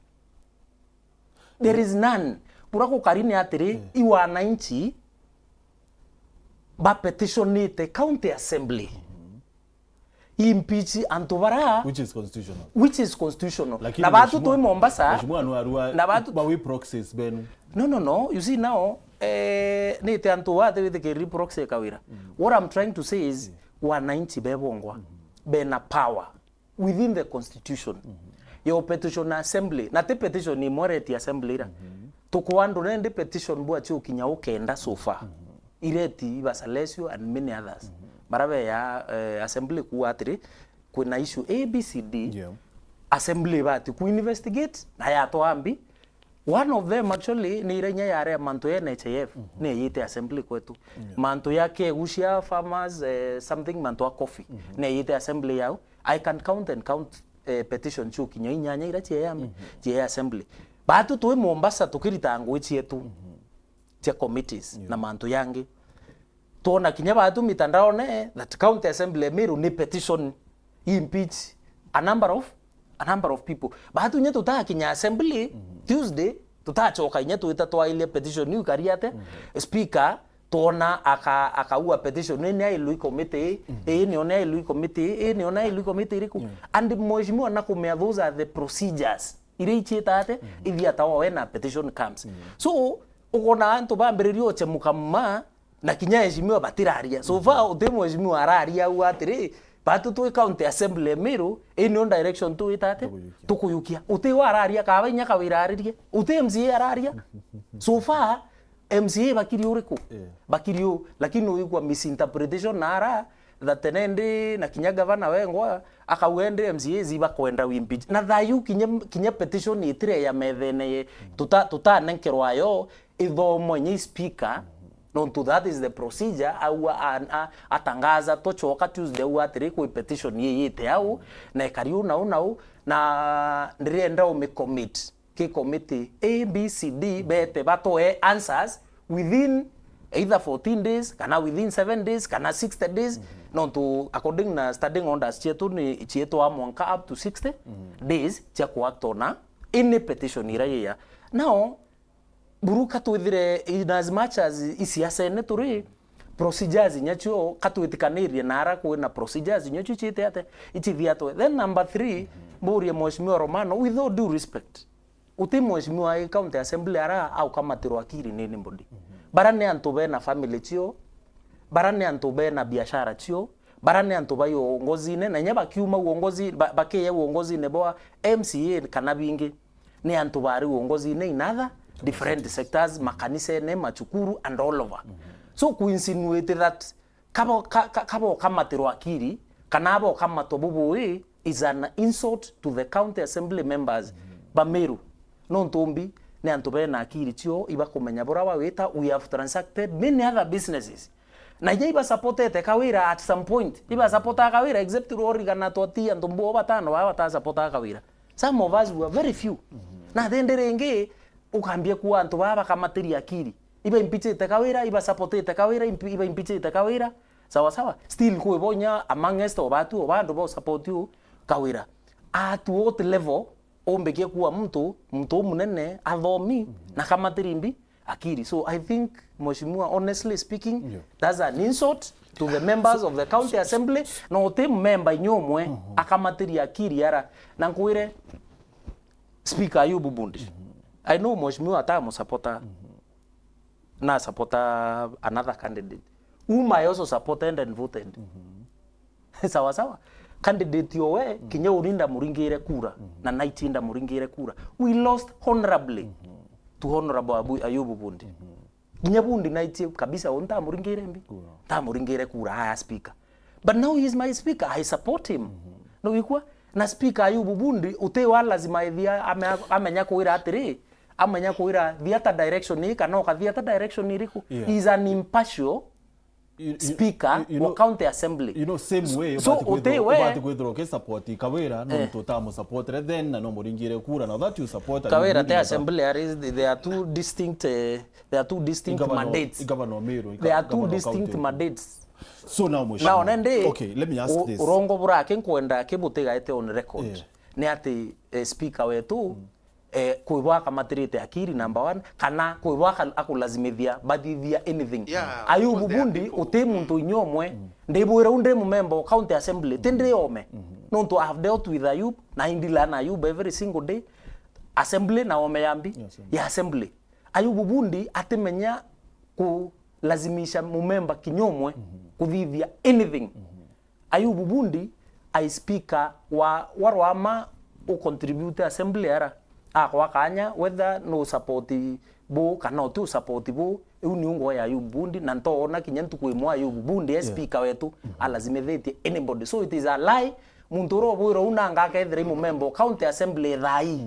There is none. Bura gukari ni atiri, eh, i wananchi ba petitionite County Assembly, mhm, impeach antu bara, which is constitutional. Which is constitutional. Lakini na batu mheshimiwa, twi Mombasa, mheshimiwa, no arua, na batu ba wi proxies benu. No, no, no. You see now, eh, ni ti antu ba ati witikiri proxy kawira. Mm. What I'm trying to say is, mm, wananchi bebongwa, mm, bena power within the constitution. Mm-hmm. Your petition assembly, na ti petition imwe reti assembly ira. Mm-hmm. Tukwandure ndi petition bwa cio kinya ukenda so far. Mm-hmm. Ireti iba Salesio and many others. Mm-hmm. Bara be ya, eh, assembly kuuga atiri, kwina issue A B C D, yeah, assembly ibati ku investigate, na yatwambi. One of them actually ni ira inya yarea mantu ya N H I F, mhm, ni yite assembly kwetu. Yeah. Mantu ya kegu cia farmers, eh, something, mantu ya coffee, mhm, ni yite assembly yau. I can count and count, eh, petition cio kinya inyanya ira ciea, mhm, ciea assembly. Batu twi Mombasa tukirita ngui cietu, mhm, cia committees, yeah, na mantu yangi. Twona kinya batu mitandaone that County Assembly ya Meru ni petition impeach a number of, a number of people. Batu inya tutakinya assembly, mhm, Tuesday, tutachoka inya twita twailia petition iu ikari ate, mhm, speaker, twona aka-, akaua petition, ii ni ailwi committee, mhm, ii ni one ailwi committee, ii ni one ailwi committee iriku? Yeah. And mheshimiwa nakumea, those are the procedures iria ichiita ate, mhm, ithiata wawe na petition comes. Mhm. So, ukona antu bambiriria uchemuka mma, na kinya mheshimiwa batiraria. So far, mhm, uti mheshimiwa araria au atiri, batu twi County Assembly ya Meru, ii niyo direction twita ate? Tukuyukia. Tukuyukia. Uti we araria, kaba inya kawira aririe. Uti M C A araria. So far, M C A bakiri uriku? Yeah. Bakiri u, lakini uigua misinterpretation na ara, that nendi na kinya gavana wengwa, akauga endi M C As ibakwenda wimpeach. Na thayu kinya, kinya petition itire ya methene ye, tuta-, tutanenkerwa yo, ithomo inya i speaker, nontu that is the procedure, au a-, a-, atangaza tucoka Tuesday, au atiri kwi petition yiyite au, na ikari u nau nau, na ndirenda umicommit ki committee A, B, C, D, bete batoe answers within either fourteen days, kana within seven days, kana sixty days, mhm, nontu according na standing orders cietu ni cietwa mwanka up to sixty, mhm, days cia kuact on any petition ira yiya. Now, buru ka twithire, in as much as i siasene turi, procedures inya cio ka twitikanirie na ara kwina procedures inya cio ciite ate, icithiatwe. Then number three, mhm, mburie Mheshimiwa Romano, with all due respect, uti mheshimiwa i County Assembly ara aukamatirwa akiri ni anybody. Mhm. Bara ni antu bena family cio, bara ni antu bena biashara cio, bara ni antu bai uongozine, na inya bakiuma uongozi-, ba-, bakiya uongozine bwa M C A kana bingi, ni antu bari uongozine in other different sectors, makanisene, machukuru and all over. Mhm. So, kuinsinuate that kabo-, ka-, ka-, kabo kamatirwa akiri, kana abo kamatwa bubui is an insult to the County Assembly members, mhm, ba Meru. Nontu mbi ni antu bena akiri cio, ibakumenya bura wawita, we have transacted many other businesses. Na inya ibasupportete Kawira at some point. Ibasupportaga Kawira, except rurigana twati antu mbo batano baa batasupportaga Kawira. Some of us were very few. Mhm. Na then ringi, ukambia kuwa antu baa bakamatiria akiri. Iba impeachite Kawira, iba supportite Kawira, impi-, iba impeachite Kawira. Sawa sawa. Still kwi bonya amongst o batu o bandu ba support u Kawira. At what level umbikie kuwa muntu, muntu umunene, athomi, mhm, na kamatiri mbi akiri. So I think, Mheshimiwa, honestly speaking, yeah, that's an insult to the members of the County Assembly. Na uti member inya umwe, mhm, akamatiria akiri ara. Na nkwire, Speaker Ayubu Bundi, mhm, I know Mheshimiwa atamusupporta, mhm, na supporta another candidate whom I also supported and voted. Mhm. Sawa sawa. Candidate owe, mhm, kinya urinda muringire kura, mhm, na night inda muringire kura. We lost honorably, mhm, to Honorable Abu-, Ayubu Bundi. Mhm. Kinya Bundi naitie kabisa, uu ntamuringire mbi. Kura. Ntamuringire kura, aya speaker. But now he is my speaker, I support him. No wikwa? Na speaker Ayubu Bundi, uti wa lazima ethia ame-, amenya kwira atiri, amenya kwira thiata direction ii kana ukathia ata direction iriku. Yeah. He is an impartial You, you, speaker you, you wa know, county assembly. You know, same way, so, ubati kwithirwa, uti we ubati kwithirwa ukisupport Kawira, eh, nontu utamusupport then, na no muringire kura, now that you support Kawira, Ayubu Bundi, te assembly, are, they are two distinct, eh, they are two distinct mandates. Governor Miru, they are two distinct mandates. So now, Mheshimiwa. Now, nende, okay, let me ask u-, this. Urongo burake nkwenda kibutigaite on record. Yeah. Ni ati, eh, speaker wetu, mm, eh, kwi bwa akamatirite akiri, number one, kana kwi bwa aka-, akulazimithia bathithia anything. Yeah, of course, there are people. Ayubu Bundi, uti muntu inya umwe, ndibwira u ndi mumemba o county assembly, ti ndi ome. Nontu I have dealt with Ayub, na I deal na Ayub every single day. Assembly na ome ya mbi, ya assembly. Ayubu Bundi atimenya kulazimisha mumemba kinya umwe kuthithia anything. Ayubu Bundi, I speaker wa, wa rwama u contribute assembly ara. Akwa kanya, whether no support bu, kana uti u support bu, iu ni ungo ya Ayubu Bundi, na ntoona kinya ntuku imwe Ayubu Bundi, e speaker wetu, alazimithitie anybody. So it is a lie, muntu uria ubwirwa u nanga akethira i mumemba o county assembly thaa ii.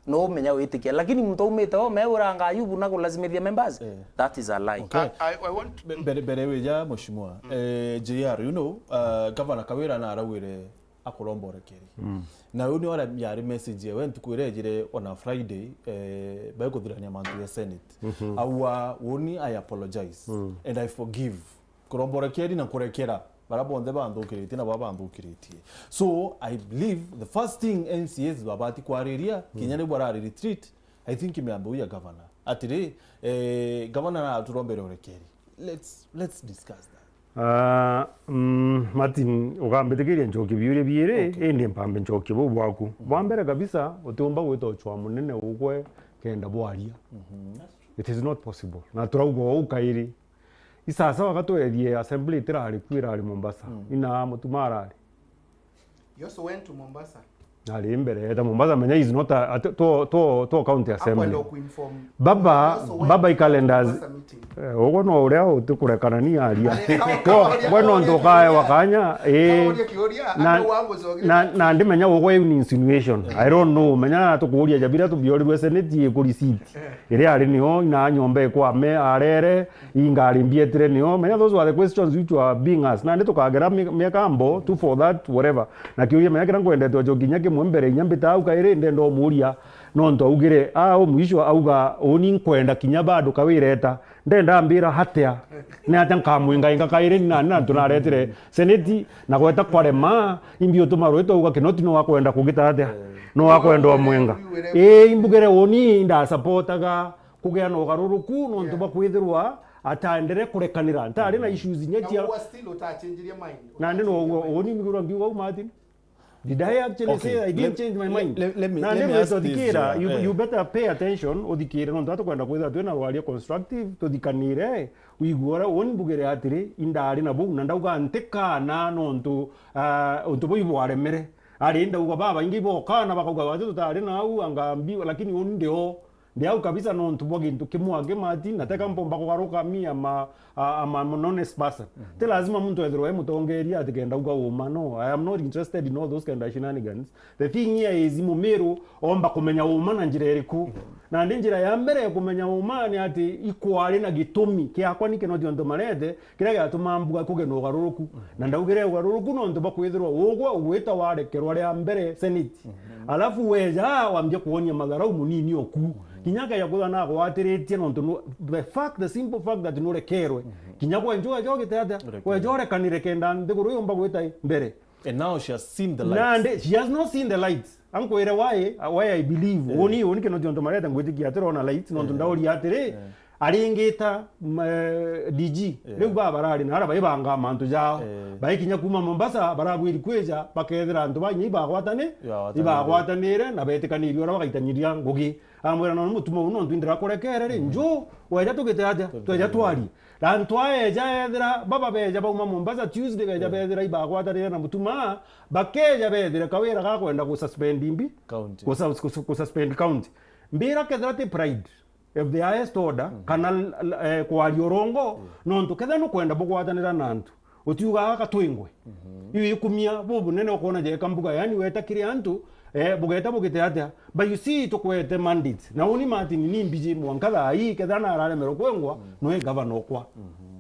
No umenya witikia. Lakini muntu aumite ome uranga Ayubu na kulazimithia members, eh, that is a lie. Okay. I, I, I want Be-, mbere, mbere wija, Mheshimiwa, eh, J R, you know, uh, Governor Kawira na araugire akuromba urekeri. Na uyu ni ora yari message yewe ntuku iria ejire on a Friday, eh, baikuthirania mantu ya Senate. Aua, "Woni, I apologize and I forgive." Kuromba urekeri na kurekera bara bonthe banthukiritie na baba banthukiritie. So, I believe the first thing M C As babati kwariria, kinya ni barari retreat, I think miambo ya governor. Atiri, eh, governor na aturombere urekeri. Let's, let's discuss that. Ah, mm, Martin, ukambitikiria ncokie biuria biiri, okay, indi mpambe ncokie buu bwaku. Bwa mbere kabisa, utiumba gwita uchwa munene ugwe kenda bwaria. It is not possible. Na turauga uu kairi. Isasawa gatwethie assembly itirari ku, irari Mombasa. Ina Mutuma arari. You also went to Mombasa. Ari mbere, eta Mombasa, menya is not a, a, to, to, to county assembly. Akwenda kuinform. Baba, you also went baba i calendars. Mombasa meeting. Eh, ugo no uria utikurekana ni aria. Ari, kama, kama uria we no kiuria, ndukae wakanya, eh, kama uria kiuria, na, ata wa mucokeria. Na, na ndimenya ugo iu ni insinuation. I don't know. Menya tukuria jabira tubiorirwe senate ikureceipt. Iria ari nio, ina nyomba ikwame, arere, ingari mbietire nio. Menya those were the questions which were being asked. Nandi tukagera mi-, miaka mbo, two for that, whatever. Na kiuria menya kiria nkwendete ojo kinya kimwe mbere, inya mbita au kairi, ndenda umuria, nontu augire, ah, umwisho auga, uni nkwenda kinya bado kawireta. Ndenda ambira hatia, ni atia nkamwingainga kairi, ni nani na ntu naretire seneti, na gweta kwarema, imbi utuma rwitwa uga Kinoti no akwenda kugita atia? No akwenda omwenga. Ii, imbugire uni, ndasapotaga kugia na ugaruruku nontu bwa kwithirwa ataendere kurekanira. Ntari na issues inya cia. Na we were still utachenjirie mind. Nandi no uguo, uni nigurwa ngiuga u, Martin. Did I actually say I didn't change my mind? Okay, let, let, let me, let me ask this, J R. Nandi gwita uthikira, you, eh, you better pay attention, uthikire, nontu atukwenda kwithirwa twina rwaria constructive, tuthikanire, wigue uria uni mbugire atiri, indari na buu, na ndauga ntikana nontu, ah, untu buu ibwaremere. Ari ndauga babaingi ibokana bakauga, "Wati tutari nau, anga mbi," lakini uni ndi o. Ndi au kabisa nontu bwa gintu kimwe angi, Martin, na teka mpomba kugaruka me am a, a, am a honest person. Ti lazima muntu ethirwe e mutongeria ati kenda uga uma. No, I am not interested in all those kind of shenanigans. The thing here is, Mumiru omba kumenya uma na njira iriku. Nandi njira ya mbere ya kumenya uma ni ati ikwari na gitumi kiakwa ni Kinoti Ntumarete, kiria giatuma mbuga kuge na ugaruruku. Na ndaugire ugaruruku nontu bwa kwithirwa ugwe ugwita warekerwa ria mbere seneti. Alafu weja wambia kuonia matharau munini oku. Kinya keja kwithwa nagwatiritie nontu nu-, the fact, the simple fact that nurekerwe. Kinya kwenja weja ugite atia? Urekerwe. Weja urekanire kenda nthiguru yumba gwita mbere. And now she has seen the light. Nandi, she has not seen the light. Ankwire why, why I believe. Eh. Uni, uni Kinoti Ntumarete ngwitikia atirona light, nontu ndauria atiri, aringita, m-, eh, D G. Eh. Riu baba barari na ara baibangaa mantu jao. Eh. Baikinya kuma Mombasa, barabwiri kwija, bakethira antu ba inya ibagwatani-, ibagwatanire na betikanirie uria bagaitaniria ngugi. Amwira, "No, ni mutuma uu, nontu indira kurekere ri, nju, weja tugite atia? Tweja twarie." Na antu aa eja ethira, baba beja bauma Mombasa Tuesday, beja bethira ibagwatanire na mutuma, bakeja bethire kawira ga kwenda gususpend imbi? County. Gusa-, gusa-, gususpend county. Mbira kethira ti pride. of the highest order, kana l-, l-, eh, kwaria urongo, nontu ketha nukwenda bugwatanira na antu, utiugaga katwingwe. Iu ikumia bubunene ukona jeka mbuga, yani weta kiri antu, eh, bugeta bugite atia? But you see, tukwete mandate. Na uni Martin ni mbiji mwanka thaa ii, ketha na araremerwa kwengwa, nwe gavana okwa.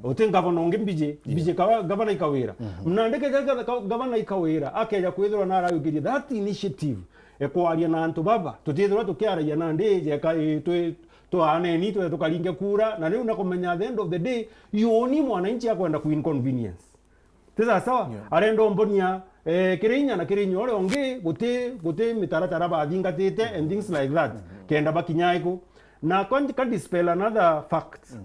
Uti gavana ungi mbiji, mbiji ka-, gavana ikawira. Mnandi ketha ga-, ka-, gavana ikawira, akeja kwithirwa na arayukirie that initiative, e kwaria na antu baba, tutithirwa tukiaragia nandi, jeka, eh, twi-, twaaneni, twe tukaringe kura, na riu nakumenya at the end of the day, yoni mwananchi akwenda ku inconvenience. Ti sawa sawa? Yeah. Arenda umbonia, eh, kiri inya na kiri inya uria ungi, guti, guti mitaratara bathingatite and things like that. Kenda bakinya iku. Na ka, ka dispel another fact.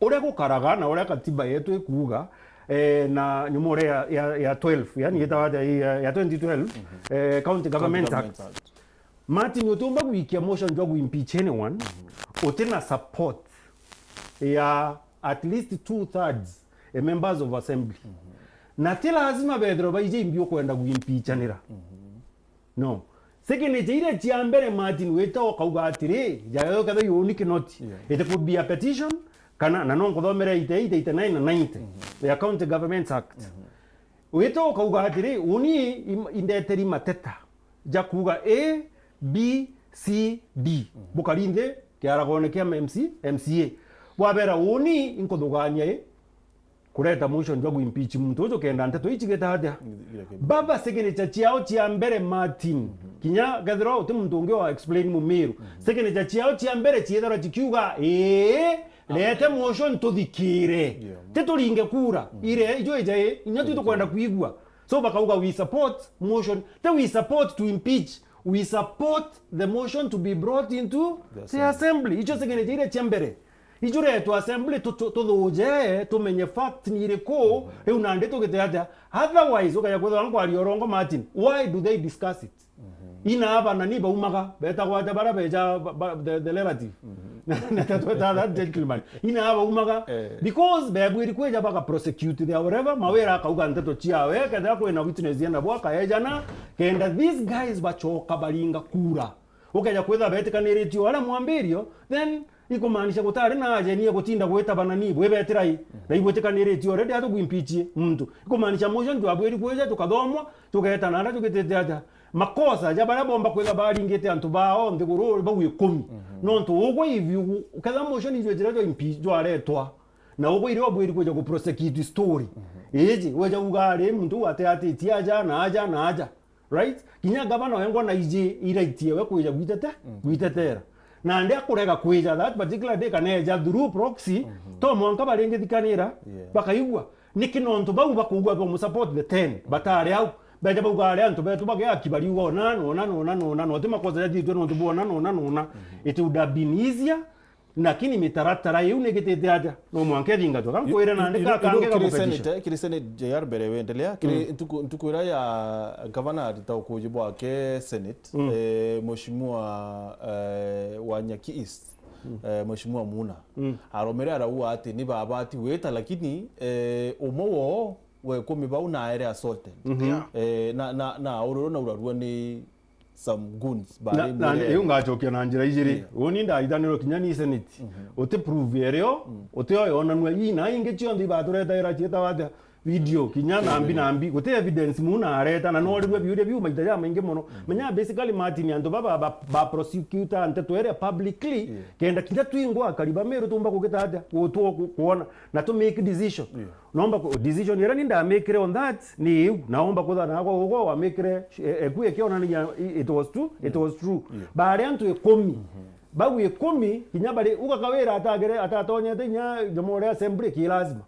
Uria gukaraga na uria katiba yetu ikuuga, eh, na nyuma uria ya, ya, ya twelve, yani yetawa atia, ya, ya twenty twelve, eh, County Government Act. Martin, utiumba gwikia motion jwa ku impeach anyone, uti na support ya at least two thirds e members of assembly. Na ti lazima bethirwe baije imbi ukwenda gwimpeachanira. No. Signature iria cia mbere, Martin, wita ukauga atiri, jayo ketha yoni Kinoti. Yeah. It could be a petition, kana, na no nkuthomere eighty-eight, eighty-nine na ninety ya County Governments Act. Wita ukauga atiri, uni im-, indeteri mateta ja kuuga A, B, C, D. Bukari nthi kiaragone kia M C, M C A. Bwabera uni inkuthugania i kureta motion jwa ku impeach muntu uju kenda nteto ici gita atia? Baba, signature ciao cia mbere, Martin. Kinya kethirwa uti muntu ungi wa explain Mumiru. Signature ciao cia mbere ciethirwa cikiuga, "Ii, rete motion tuthikire." Yeah. Ti turinge kura. Ire, ijo ija i, inya tu tukwenda kwigua. So bakauga, "We support motion." Ti we support to impeach. We support the motion to be brought into the assembly. Icio signature iria cia mbere. Ijuretwe assembly tu-, tu-, tuthuje, tumenye fact ni iriku, riu nandi tugite atia? Otherwise, ukaja kwithirwa nkwaria urongo, Martin, why do they discuss it? Ina aba na ni baumaga, betagwa atia baria beja ba, ba, the, the relative? Na, na tatweta that gentleman. Ina aba baumaga, eh, because bebwiri kwija baka prosecute their whatever, Mawira akauga nteto ciawe, kethira kwina witness yenda bwa akaejana, kenda these guys bachoka baringa kura. Ukeja kwithira betikaniritie o aria mwambirio, then ikumaanisha gutari na ajeni ya gutinda gwita banani bwibetirai. Na igwitikaniritie already atu gwimpeachie muntu. Ikumaanisha motion twabwiri kwija tukathomwa, tugetana aria tugitite aja. Makosa ja baria bomba kwithira baringite antu bao nthiguru bau ikumi. Nontu ugwe ivi ugu, ukethira motion ijwe jira jwa impeach jwaretwa. Na ugwe irio obwiri kwija ku prosecute story. Iji, weja uga ari muntu uu ateatitie aja na aja na aja. Right? Kinya gavana wengwa na iji iraitie we kwija gwitete, gwitetera. Nandi akurega kwija that particular day kana eja through proxy, to mwanka baringithikanira, yeah, bakaigua. Niki nontu bau bakuugua bamu support the ten, batari au. Beja bauga ari antu betu bageaki bariuga ona, nona, nona, nona, noti makosa jathitwe nontu bwona, nona, nona. It would have been easier Lakini mitaratara iu nigitite atia? No mwanka ithingatwe. Ka nkwire nandi, i-, i-, kakange kiri gakupetition. Senate, kiri Senate, J R mbere wendelea, kiri ntuku, ntuku iria ya gavana arita ukuji bwake Senate, mm, eh, Mheshimiwa, eh, wa Nyaki East, mm, eh, Mheshimiwa Muna, mm, aromere arauga ati ni babati gwita, lakini, eh, umwe woo wa ikumi bau naere assaulted. Mhm. Yeah. Eh, na, na, na aururwa na urarua ni some goons. Na, bari na mwere iu ngacokia na njira ijiri. Yeah. Uni ndaithanirwe kinya ni Senate. Mhm. Uti prove erio, mm, uti o yonanua. Ii na ingi cionthe ibaturetaira cietawa atia? Video, kinya nambi, evidence, nambi. Guti evidence Muna areta, na norirwe biuria biu maita ja maingi mono. Mm. Menya basically, Martin, antu baba ba, ba prosecutor nteto iria publicly, yeah, kenda kinya twingwa akari ba Meru tumba kugita atia? Gutwo ku-, kuona, na tu make decision. Yeah. Nomba ku-, decision iria ni ndamikire on that ni iu. Naomba kuthana kwa ugo wamikire, eh, eku ikionanagia i-, it was true, it was true. Yeah. Bari antu ikumi. Mhm. Bau ikumi, kinya bari, uga Kawira atagere, atatonyete inya njomo ria assembly ki lazima.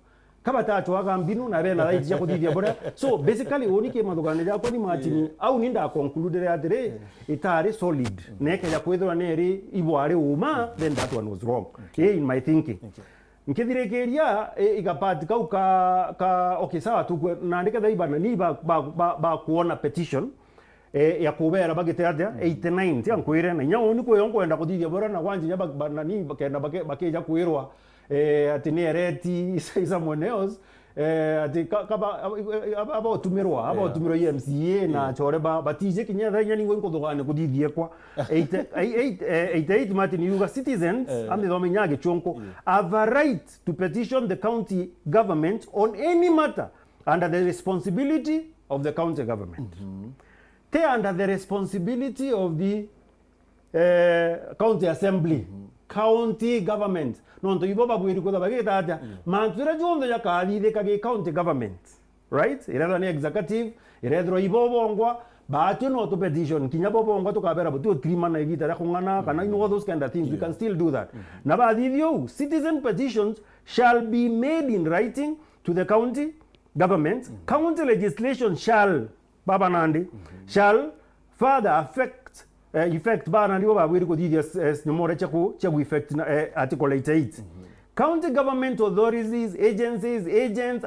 Kabatacwaga mbinu na bena right cia kuthithia buria. So, basically, uni ki mathugane jakwa ni Martin, yeah, au ni nda conclude atiri, yeah, itari solid. Mm. Na ikeja kwithirwa neri ibwari uma, then that one was wrong. Okay. Eh, in my thinking. Okay. Nkithirikiria, eh, igapati kau ka, ka, okay, sawa, tukwe, nandi ketha iba na ni ba, ba, ba, ba kuona petition, eh, ya kubera bagite atia, mm, eighty-nine, tia nkwire, na inya uni kweyo nkwenda kuthithia bora na kwanja inya ba, ba, na ni bakenda bake-, bakija kwirwa, eh, ati ni ereti someone else, Eh, ati ka-, kaba-, aba-, aba-, aba otumirwa, aba Yeah. otumirwa i M C A na Yeah. achore ba-, batije kinya thaa inya ningwa inkuthugane kuthithie kwa. Eight, eight, eh, eighty-eight Martin yuga citizens, Eh. amithome inya gichunku, Yeah. have a right to petition the county government on any matter under the responsibility of the county government. Te under the responsibility of the eh, county assembly, county government. Nontu ibo babwiri kwithwa bagita atia? Mantu jaria jonthe jakathithika gi county government, right? Irethwa ni executive, irethirwa ibo bongwa, baatwi no tu petition, kinya bo bongwa tukabera buti utirimana igita ria kung'ana, kana you know, all those kind of things, we can still do that. Na bathithia uu, citizen petitions shall be made in writing to the county government. County legislation shall baba nandi, shall further affect, eh, effect baba nandi bo babwiri kuthithia s-, eh, nyomore cia ku-, cia ku effect na, eh, article eighty-eight. County government authorities, agencies, agents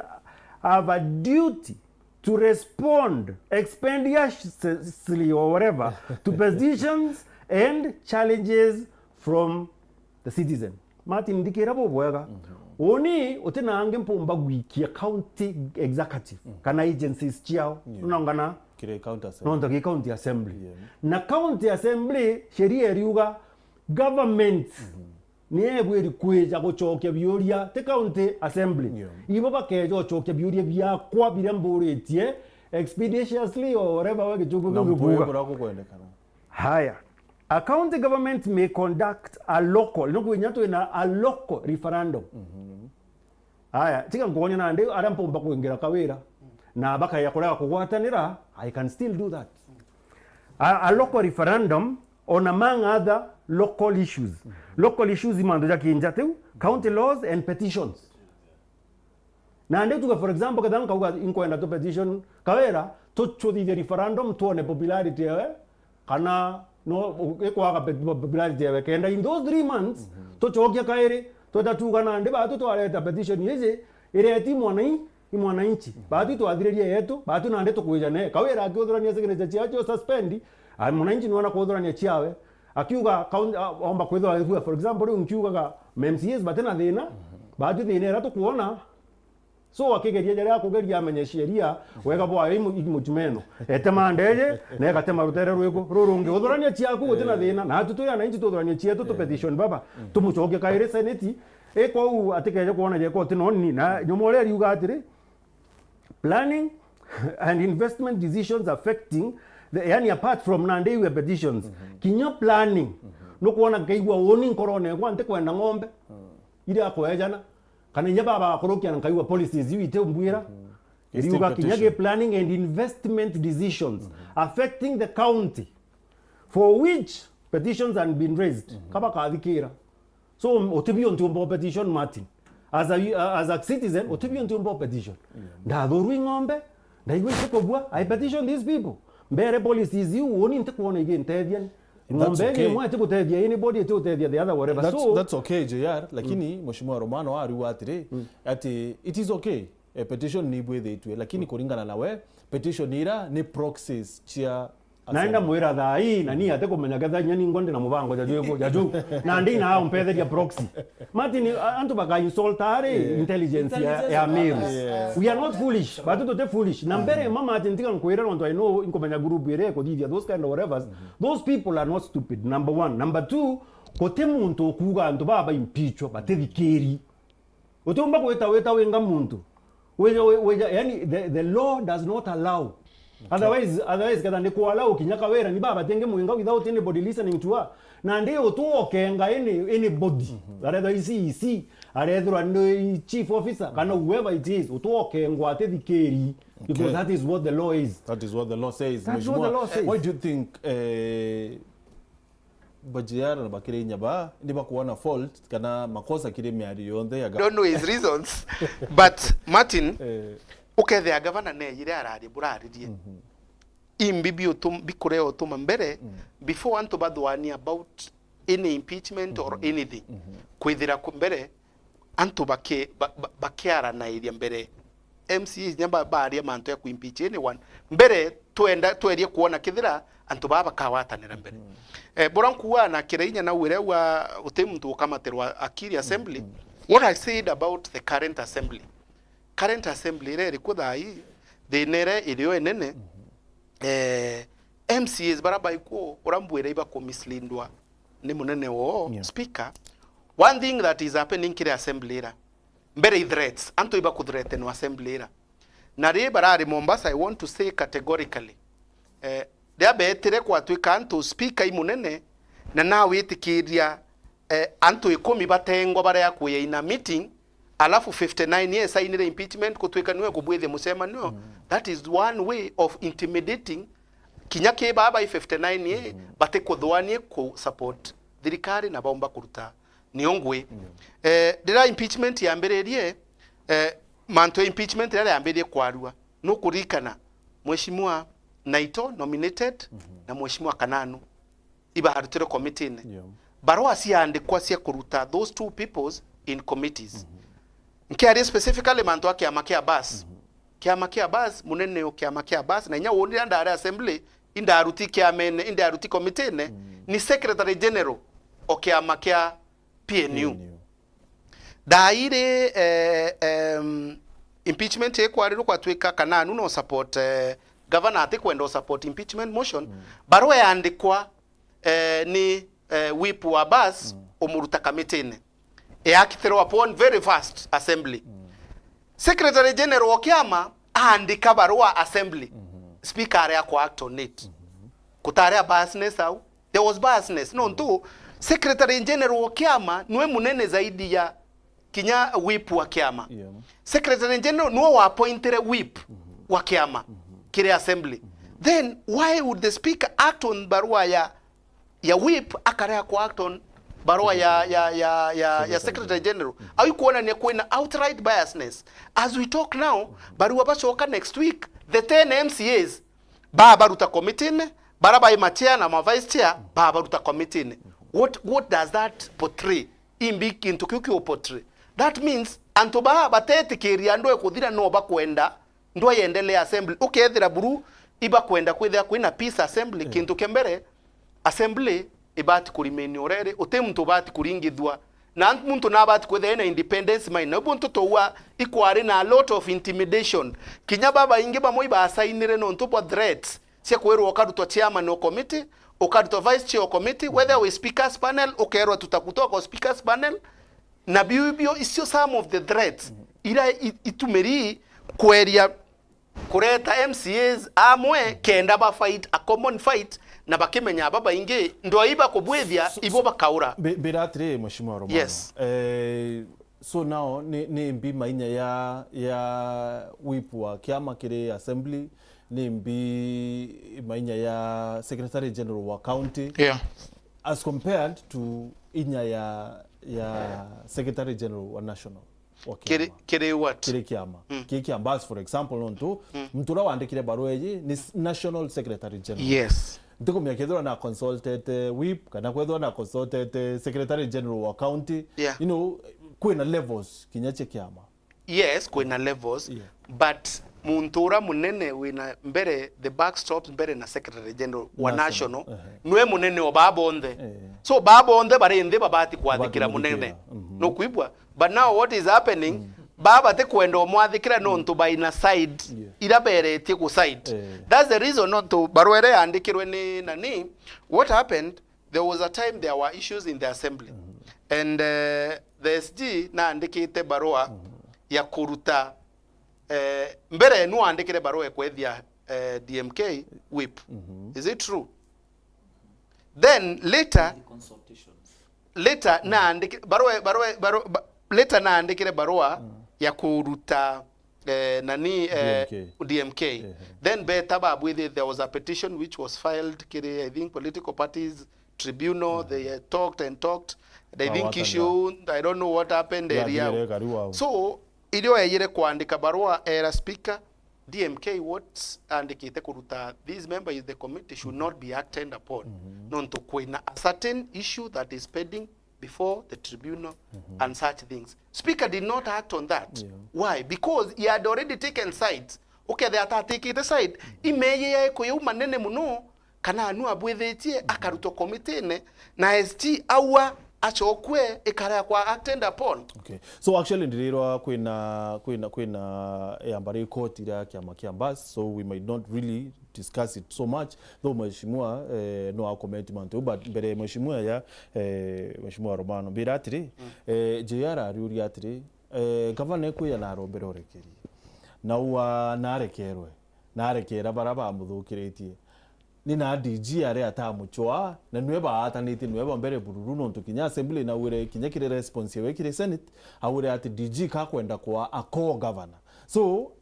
have a duty to respond expeditiously or whatever to petitions and challenges from the citizen. Martin, ndikira bubwega. Uni uti na angi mpumba gwikia county executive kana agencies ciao. Yeah. Unaungana? Kiri county assembly. Nontu ki county assembly. Yeah. Na county assembly, sheria iriuga government ni ebwiri kwija gucokia biuria ti county assembly. Yeah. Ibo bakeja gucokia biuria biakwa biria mburitie expeditiously or whatever we gichuku Na kiu mpwi gikuuga. Buria gukwendekana. Haya. A county government may conduct a local, no kwinya twina a local referendum. Haya, tiga nkuonia nandi aria mpumba kwingira Kawira na bakaja kurega kugwatanira, I can still do that. A, a local referendum on among other local issues. Local issues i mantu ja kinja tiu, county laws and petitions. Nandi tuge, for example, ketha nkauga inkwenda tu petition Kawira, tucuthithie referendum, tuone popularity yawe, kana no ikwaga pe-, popularity yawe. Kenda in those three months, tucokia kairi, tweta tuga nandi batu twareta petition iji, ireti mwanai-, i mwananchi. Batu twathiririe yetu, batu nandi tukwija ne. Kawira akiuthurania signature ciao cio suspend, a, mwananchi nwana kuthurania ciawe. Akiuga kaun-, a, omba kwithwa, for example, riu nkiugaga M C As bati na thina, batu thina ira tukwona, so akigeria jaria akugeria amenye sheria wega bwayo imu-, imuchumeno. Etema ndeje, na egatema rutere rwiku. Rurungi, uthurania ciaku guti na thina. Na atu turi ananchi tuthurania cietu tu petition baba. Tumucokie kairi seneti. Ikwou atikeje kwona jeko ti noni. Na nyuma uria riuga atiri, planning and investment decisions affecting the, yani apart from nandi iwe petitions. Kinya planning. Nukwona nkaigua uni nkorone kwa ntikwenda ng'ombe. Iria akwejana. Kana inya baba akurukia na nkaigua policies iu itimbwira. Iriuga kinya gi planning and investment decisions affecting the county for which petitions have been raised. Kaba kathikira. So, utibio ntiumba petition Martin. As a, as a citizen, utibio ntiumba petition. Ndathurwa i ng'ombe, ndaigua itikubua, I petition these people. Mbere policies iu, uni ntikwona igintethia. Ng'ombe okay. Imwe itigutethia anybody, itigutethia the other, whatever. That's, so, that's okay, J R, lakini Mheshimiwa Romano ariuga atiri, ati it is okay, eh, petition ni ibwithitue, lakini kuringana na we, petition ira ni proxies cia naenda assembly. Mwira thaa ii, na ni atikumenya ketha inya ningwa ndi na mubango ja jwiku, ja juu. Na ndi na umpetheria proxy. Martin, a-, antu baka insult ari intelligence ya, ya males. We are not foolish, but tuti foolish. Na mbere mama ati ntiga nkwire nontu I know inkumenya group ire kuthithia those kind of whatevers. Those people are not stupid, number one. Number two, guti muntu ukuuga antu baba impeachwa batithikiri. Utiumba gwita wita winga muntu. Wija, wija, yani, the, the law does not allow. Okay. Otherwise, otherwise, ketha ni ku allow kinya Kawira ni baba tenge mwinga without anybody listening to her. Na ndi utu okenga any, anybody. Arethwa i C E C, arethirwa ni chief officer, kana whoever it is, utu okengwa atithikiri. Because that is what the law is. That is what the law says. That's what the law says. Why do you think, eh, Bajiara na bakiri inya ba, ni bakuona fault kana makosa kiri miario yonthe ya ga- Don't know his reasons, but Martin, eh, ukethea gavana neyire ararie buraririe. Imbi biutum-, bikurea utuma mbere, before antu bathwania about any impeachment or anything, kwithira ku-, mbere, antu baki-, ba-, ba-, bakiaranairia mbere. M C As nya ba-, baaria mantu ya kuimpeach anyone. Mbere, twenda, twerie kuona kethira antu baa bakawatanira mbere. Eh, bora nkuuga na kira inya na wira wa uti muntu ukamatirwa akiri assembly. What I said about the current assembly, current assembly iria iri kuo thaa ii, thina iria irio inene, eh, M C As bara baikuo, ura mbwira iba kumislindwa ni munene woo, Yeah. speaker. One thing that is happening kiri assembly ira, mbere i threats, antu iba kuthreatenwa assembly ira. Na ri barari Mombasa, I want to say categorically, eh, riria beetire kwatwika antu speaker i munene, na nawitikiria, eh, antu ikumi batengwa baria kuya in a meeting, alafu fifty-nine ye sainire impeachment kutwika niwe kubwithia mucemanio. Mm. That is one way of intimidating kinya ki baba i fifty-nine ye, Mm. batikuthuanie ku support thirikari na baumba kuruta nio ngui. Mm. Eh, riria impeachment yambiririe, eh, mantu ya impeachment riria yambiririe kwarua, nukuririkana Mheshimiwa Naito nominated Mhm. na Mheshimiwa Kananu ibarutirwe committee-ine. Yeah. Barua ciaandikwa cia kuruta those two peoples in committees. Mhm. Nkiaria specifically mantu a kiama kia bus. Mhm. Kiama kia bus, munene o kiama kia bus, na inya woni riria ndari assembly, indaruti kiamene, indaruti committee-ine, Mm. ni secretary general o kiama kia P N U. P N U. Thaa iri, eh, em, impeachment ikwarirwe kwatwika Kananu no support, eh, governor atikwenda o support impeachment motion, Mm. barua yaandikwa, eh, ni, eh, whip wa bus Mm. umuruta committee-ine. Eacted upon very fast assembly. Mm. Secretary General wa kiama aandika barua assembly. Mhm. Speaker aria ku act on it. Mhm. Kutari a biasness au. There was biasness. Nontu Secretary General wa kiama niwe munene zaidi ya kinya whip wa kiama. Yeah. Secretary General niwe waappointire whip Mhm. wa kiama Mhm. kiri assembly. Mhm. Then why would the speaker act on barua ya, ya whip akaria ku act on barua ya, ya, ya, ya, ya Secretary General? Au ikuonania kwina outright biasness. As we talk now, barua bacoka next week, the ten M C As babaruta committee-ine, bara bai ma chair na ma vice chair, babaruta committee-ine. What, what does that portray? Imbi kintu kiu kiu portray? That means antu baa batetikiria ndwe kuthira no bakwenda ndwe yendelee assembly. Ukethira buru ibakwenda kwithira kwina peace assembly, Mm. kintu kia mbere, assembly ibati kurimenia ureri, uti muntu ubati kuringithua, na muntu nabati kwithira ena independence mind. Na buntu tuwa ikwari na a lot of intimidation. Kinya babaingi bamwe ibasainire nontu bwa threats cia kwirwa ukarutwa chairman o committee, ukarutwa vice chair o committee, whether we speakers panel, ukerwa tutakutoa kwa speakers panel. Na biu bio icio some of the threats ira i-, itumiri kweria kureta M C As amwe kenda ba fight a common fight, na bakimenya babaingi ndwai bakubwithia, ibo bakaura. Bi-, bira atiri, Mheshimiwa Romano. Yes. Eh, so now, ni, ni mbi mainya ya, ya whip wa kiama kiri assembly, ni mbi mainya ya Secretary General wa county, Yeah. as compared to inya ya, ya Secretary General wa national? Wa kiri, kiama. Kiri what? Kiri kiama. Mm. Kiri kiama, as for example, nontu, Mm. muntu uria wandikire barua iji ni s-, National Secretary General. Yes. Ntikumenya kethirwa na consulted, eh, whip, kana kwethirwa na consulted, eh, Secretary General wa county. Yeah. You know, kwina levels kinya cia kiama. Yes, kwina levels, Yeah. but muntu uria munene wina mbere, the buck stops mbere na Secretary General wa National. National, ehe. Niwe munene o baa bonthe. Eh. So baa bonthe bari nthi babati kwathikira Babati munene. kwathikira, mhm. Nukwigua? But now what is happening, Mm. baa batikwenda umwathikira nontu baina side Yeah. ira beretie ku side. Eh. That's the reason nontu barua iria yandikirwe ni nani, what happened, there was a time there were issues in the assembly. Mhm. And, eh, the S G naandikite barua Mhm. ya kuruta, eh, mbere nu aandikire barua ya kwethia, eh, D M K whip. Mhm. Is it true? Then later, The consultations. later naandiki-, barua, barua, barua, ba-, later naandikire barua Mm. ya kuruta, eh, nani, eh, D M K. D M K. Ehe. Then beta babwithie, there was a petition which was filed kiri, I think, political parties tribunal, Mm. they, uh, talked and talked. And I think Bawatana. issue, I don't know what happened, Yathire area. kariu au. So, irio eyire kwandika barua era speaker, D M K what andikite kuruta this member is the committee should not be acted upon. Mhm. Nontu kwina a certain issue that is pending before the tribunal Mhm. and such things. Speaker did not act on that. Yeah. Why? Because he had already taken sides. Ukethira atatikite side, Mhm. imeye ya ikuyu manene muno, kana anu abwithitie, Mhm. akarutwa committee-ine, na S G aua achokwe ikare kwa acted upon. Okay. So actually ndirirwa kwina kwina kwina yamba ri court iria kiama kia Mbas, so we might not really discuss it so much, though mheshimiwa eh, no a comment mantu, but mbere mheshimiwa ya eh, mheshimiwa Romano mbira atiri eh, J R ariuria atiri eh, gavana ekwija na arombere urekeria na ua narekerwe narekera bara bamuthukiritie ni na D G aria atamuchwaa, na nwe baatanitie nwe bombere bururu, nontu kinya assembly naugire kinya kiri response yawe kiri senate, augire ati D G kakwenda kwa a co-governor. So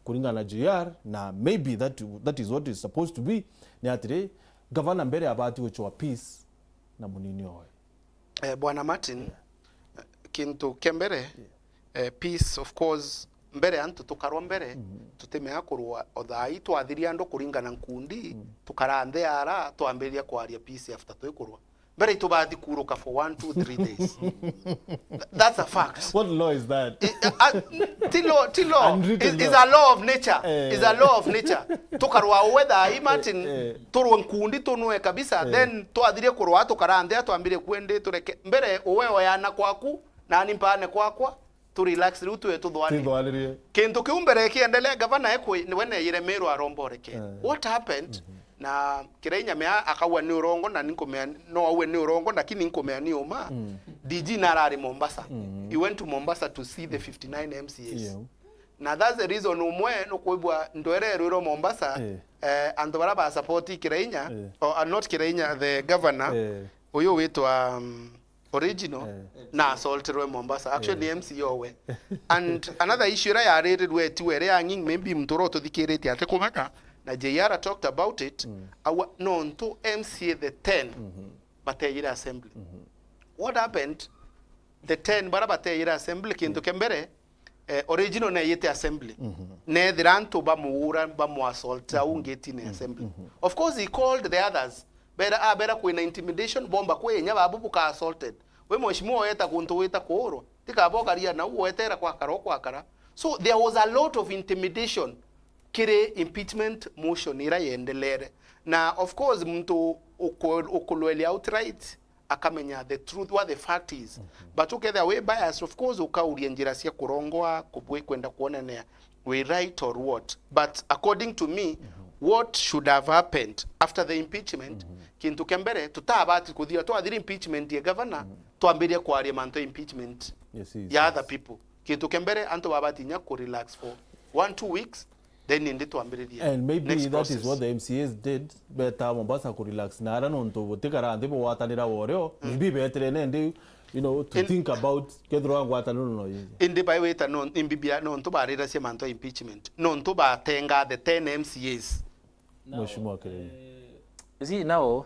kuringana na J R, na maybe that, that is what is supposed to be, ni atiri, gavana mbere abati guchwa peace na munini owe. Eh, Bwana Martin, kintu kia mbere, eh, peace, of course, mbere antu tukarwa mbere, tutimea kurwa o thaa ii, twathiria andu kuringana nkundi, tukara nthi ara, twambiriria kwaria peace after twikurwa. Mbere itubathi kuruka for one, two, three days. Th- That's a fact. What law is that? I- uh, uh, ti law, ti law. Unwritten Is, is law. A law of nature. Eh. Is a law of nature. Tukarwa uwe thaa ii, Martin, eh, eh, turwe nkundi tunwe kabisa, eh, then twathirie kurwa tukara nthi, twambire kwendi tureke mbere uwe oyana kwaku nani mpane kwakwa, tu relax riu tuwe tuthwane. Tithwanirie. Kintu kiu mbere kiendelea, gavana ekwe niwe neyire Meru aromboreke. Eh. What happened? Na Kirainya mea akaua ni urongo na ninkumea no aue ni urongo, lakini ninkumea ni uma. D G narari Mombasa. He went to Mombasa to see the fifty-nine M C As. Yeah. Na that's the reason umwe nukwibwa ndwere rwiro Mombasa, eh, antu bara ba support Kirainya, eh, or, uh, not Kirainya, the governor, eh, uyu witwa, um, original, eh, na assaultirwe Mombasa. Actually, eh, ni M C O we. And another issue ira yaririrwe tiwe iri ya ng'ing, maybe muntu uria ututhikiritie ati kumenya, na J R talked about it, awa, nontu M C A the ten bateyire assembly. What happened? The ten bara bateyire assembly, kintu kia mbere, eh, original neyite assembly. Nethira antu bamuura, bamuassault au ngitine assembly. Of course, he called the others. Bera, abera kwina intimidation, bomba kwi inya babu buka assaulted. We mheshimiwa weta kuntu wita kuurwa, tikaba ukaria nau wetera kwakara ukwakara. So there was a lot of intimidation kiri impeachment motion ira yendelere. Na of course, muntu uku-, ukulwelia outright, akamenya the truth, what the fact is. But ukethira wi biased, of course, ukauria njira cia kurongoa, kubwi kwenda kuonania wi right or what. But according to me, what should have happened after the impeachment, kintu kia mbere, tutabati kuthia, twathiri impeachment ya governor, twambirie kwaria mantu ya impeachment, yes, yes, ya other people. Kintu kia mbere, antu babati inya ku relax for one, two weeks, then indi twambiririe. And maybe next that process is what the M C As did, beta Mombasa ku relax na ara nontu butikara nthi bugwatanira worio, maybe betire nendi, you know, to think about kethirwa ngwataniro no yithi. Indi bai wita no, imbibia nontu bariracia mantu ya impeachment, nontu batenga the ten M C As. Mheshimiwa Kirainya. You see, now,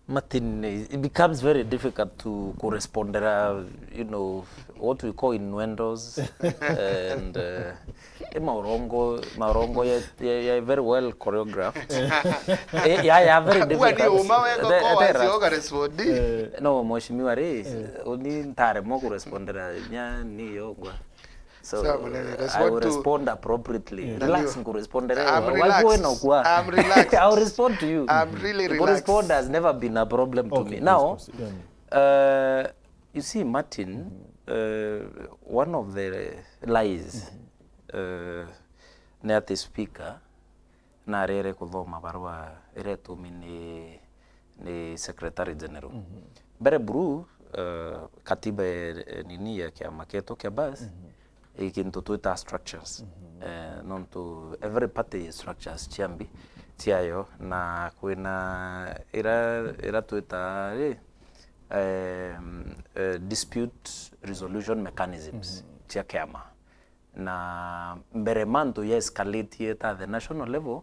Martin, it becomes very difficult to correspondera, you know, what we call innuendos and uh, e maurongo, maurongo ya, ya, ya very well choreographed. Eh, ya, ya very difficult. Ni uma wego ko wacio ukarespond. No, mheshimiwa ri, uni ntaremo kurespondera nya ni yongwa. So, sawa, munene, I will respond appropriately. Yeah. Relax, nkurespondera. I'm relaxed. I'm relaxed. I will respond to you. I'm really relaxed. Kurespond has never been a problem to me. Okay, now, please proceed. Yeah. Uh, you see, Martin, uh, one of the lies, uh, ni ati speaker narere kuthoma barua iria itumi ni, ni Secretary General. Mbere buru, eh, katiba e, e, nini ya kiama kietu kia bas, i kintu twita structures. Eh, nontu every party structures ciambi ciayo, na kwina ira, ira twita ri, eh, eh, dispute resolution mechanisms cia kiama. Na mbere mantu ya escalate at the national level,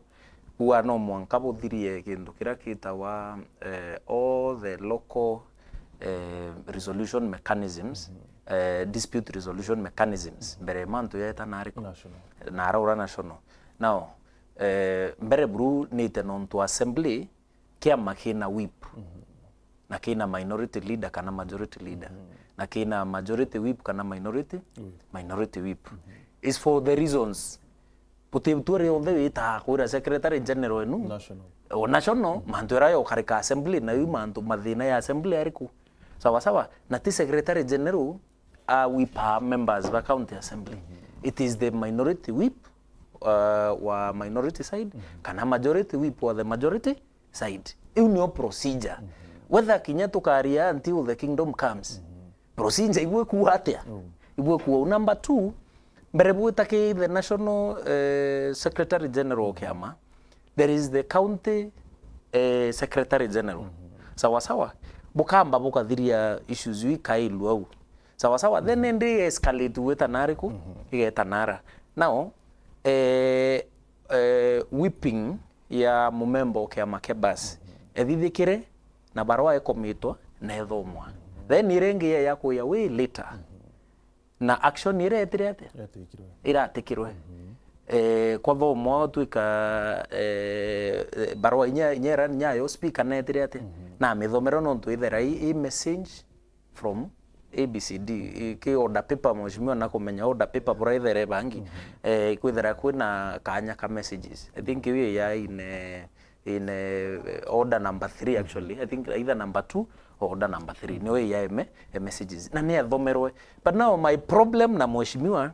bua no mwanka buthirie kintu kiria kitawa, eh, all the local, eh, resolution mechanisms, eh, dispute resolution mechanisms, mbere mantu yaeta nariku? National. Naraura national. Now, eh, mbere buru nite nontu assembly, kiama kina whip, na kina minority leader kana majority leader, na kina majority whip kana minority, minority whip. Is for the reasons, buti twere yonthe wita kwira secretary general enu. National. O national, mantu era yokarika assembly, na yu mantu mathina ya assembly ariku? Sawa sawa? Na ti Secretary General a whip a members ba County Assembly. It is the minority whip, uh, wa minority side, kana majority whip wa the majority side. Iu nio procedure. Whether kinya tukaria until the kingdom comes. Procedure ibu ikuwa atia? Ibu ikuwa. Number two, mbere bwita ki the National, eh, Secretary General o kiama, there is the County, eh, Secretary General. Sawa sawa? Bukamba bukathiria issues iu ikailua au. Sawa sawa? Then indi escalate gwita nariku? Igeta nara. Now, eh, eh, whipping ya mumemba o kiama kia bus ethithikire na barua ikomitwa na ithomwa. Then iria ingi ya, ya kuya way later. Na action iria etire atia? Iratikirwe. Iratikirwe. Eh, kwathomwa twika, eh, eh, barua inya, inya ira nyayo speaker netire atia? Na amithomera nontu ithera i, i message from A B C D, i-, ki order paper, mheshimiwa, na kumenya order paper bura ithere bangi. Eh, kwithira kwina kanya ka messages. I think iu ya ine, ine order number three, actually. I think either number two or order number three. Niyo ya ime, e messages. Na ni athomerwe. But now my problem na mheshimiwa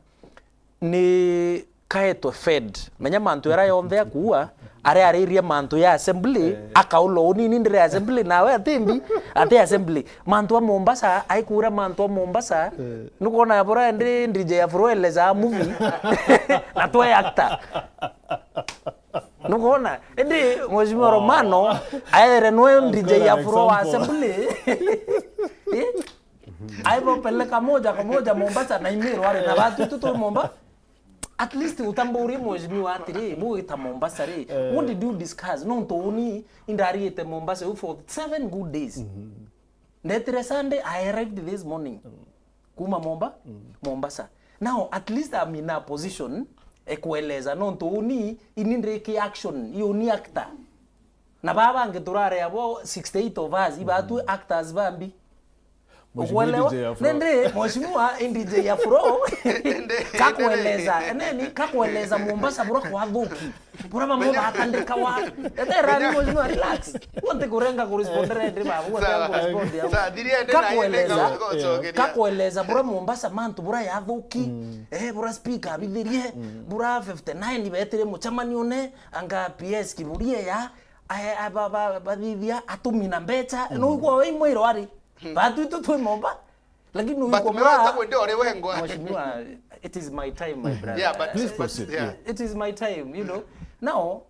ni kaetwe fed. Menya mantu yara yonthe akuua, aria aririe mantu ya assembly, akaula unini ndire assembly, nawe atimbi, ati assembly. Mantu a Mombasa, aikura mantu a Mombasa, nukwona bura ndi D J ya Froeleza movie, na twe actor. Nukwona? Indi Mheshimiwa Romano, aere nwe D J ya Fro wa assembly. Eh? Aibopeleka moja kwa moja Mombasa na Imiru ari na batu tu tu Mombasa. At least utamburie mheshimiwa atiri, bugita Mombasa ri, what did you discuss? Nontu uni indarigite Mombasa u for seven good days. Ndetire Sunday, I arrived this morning. Kuma Momba-, Mombasa. Now, at least I'm in a position e kueleza, nontu uni ini ndiki action, i uni actor. Na baba bangi turare abo sixty-eight of us, ibatu actors bambi. Mheshimiwa Ukuelewa? D J ya Fro. Nende, mheshimiwa D J ya Fro, kakueleza, neni, kakueleza Mombasa bura kwathuki. Bura bamwe batandikawa. Ethera ni mheshimiwa, relax. Wonte kurenga kurespondera ndi baba, wonte kurespond ya. Kakueleza, kakueleza bura Mombasa mantu bura yathuki. Eh, bura speaker abithirie, bura fifty-nine betire mucemanione, anga P S Kiburie ya, ae, a, ba, ba, bathithia, atumina mbecha, no igwa we imwiro ari. Batu itu twi Momba. Lakini no igwa mwa. Mheshimiwa, it is my time, my brother. Yeah, but please proceed. Yeah. It is my time, you know. Now,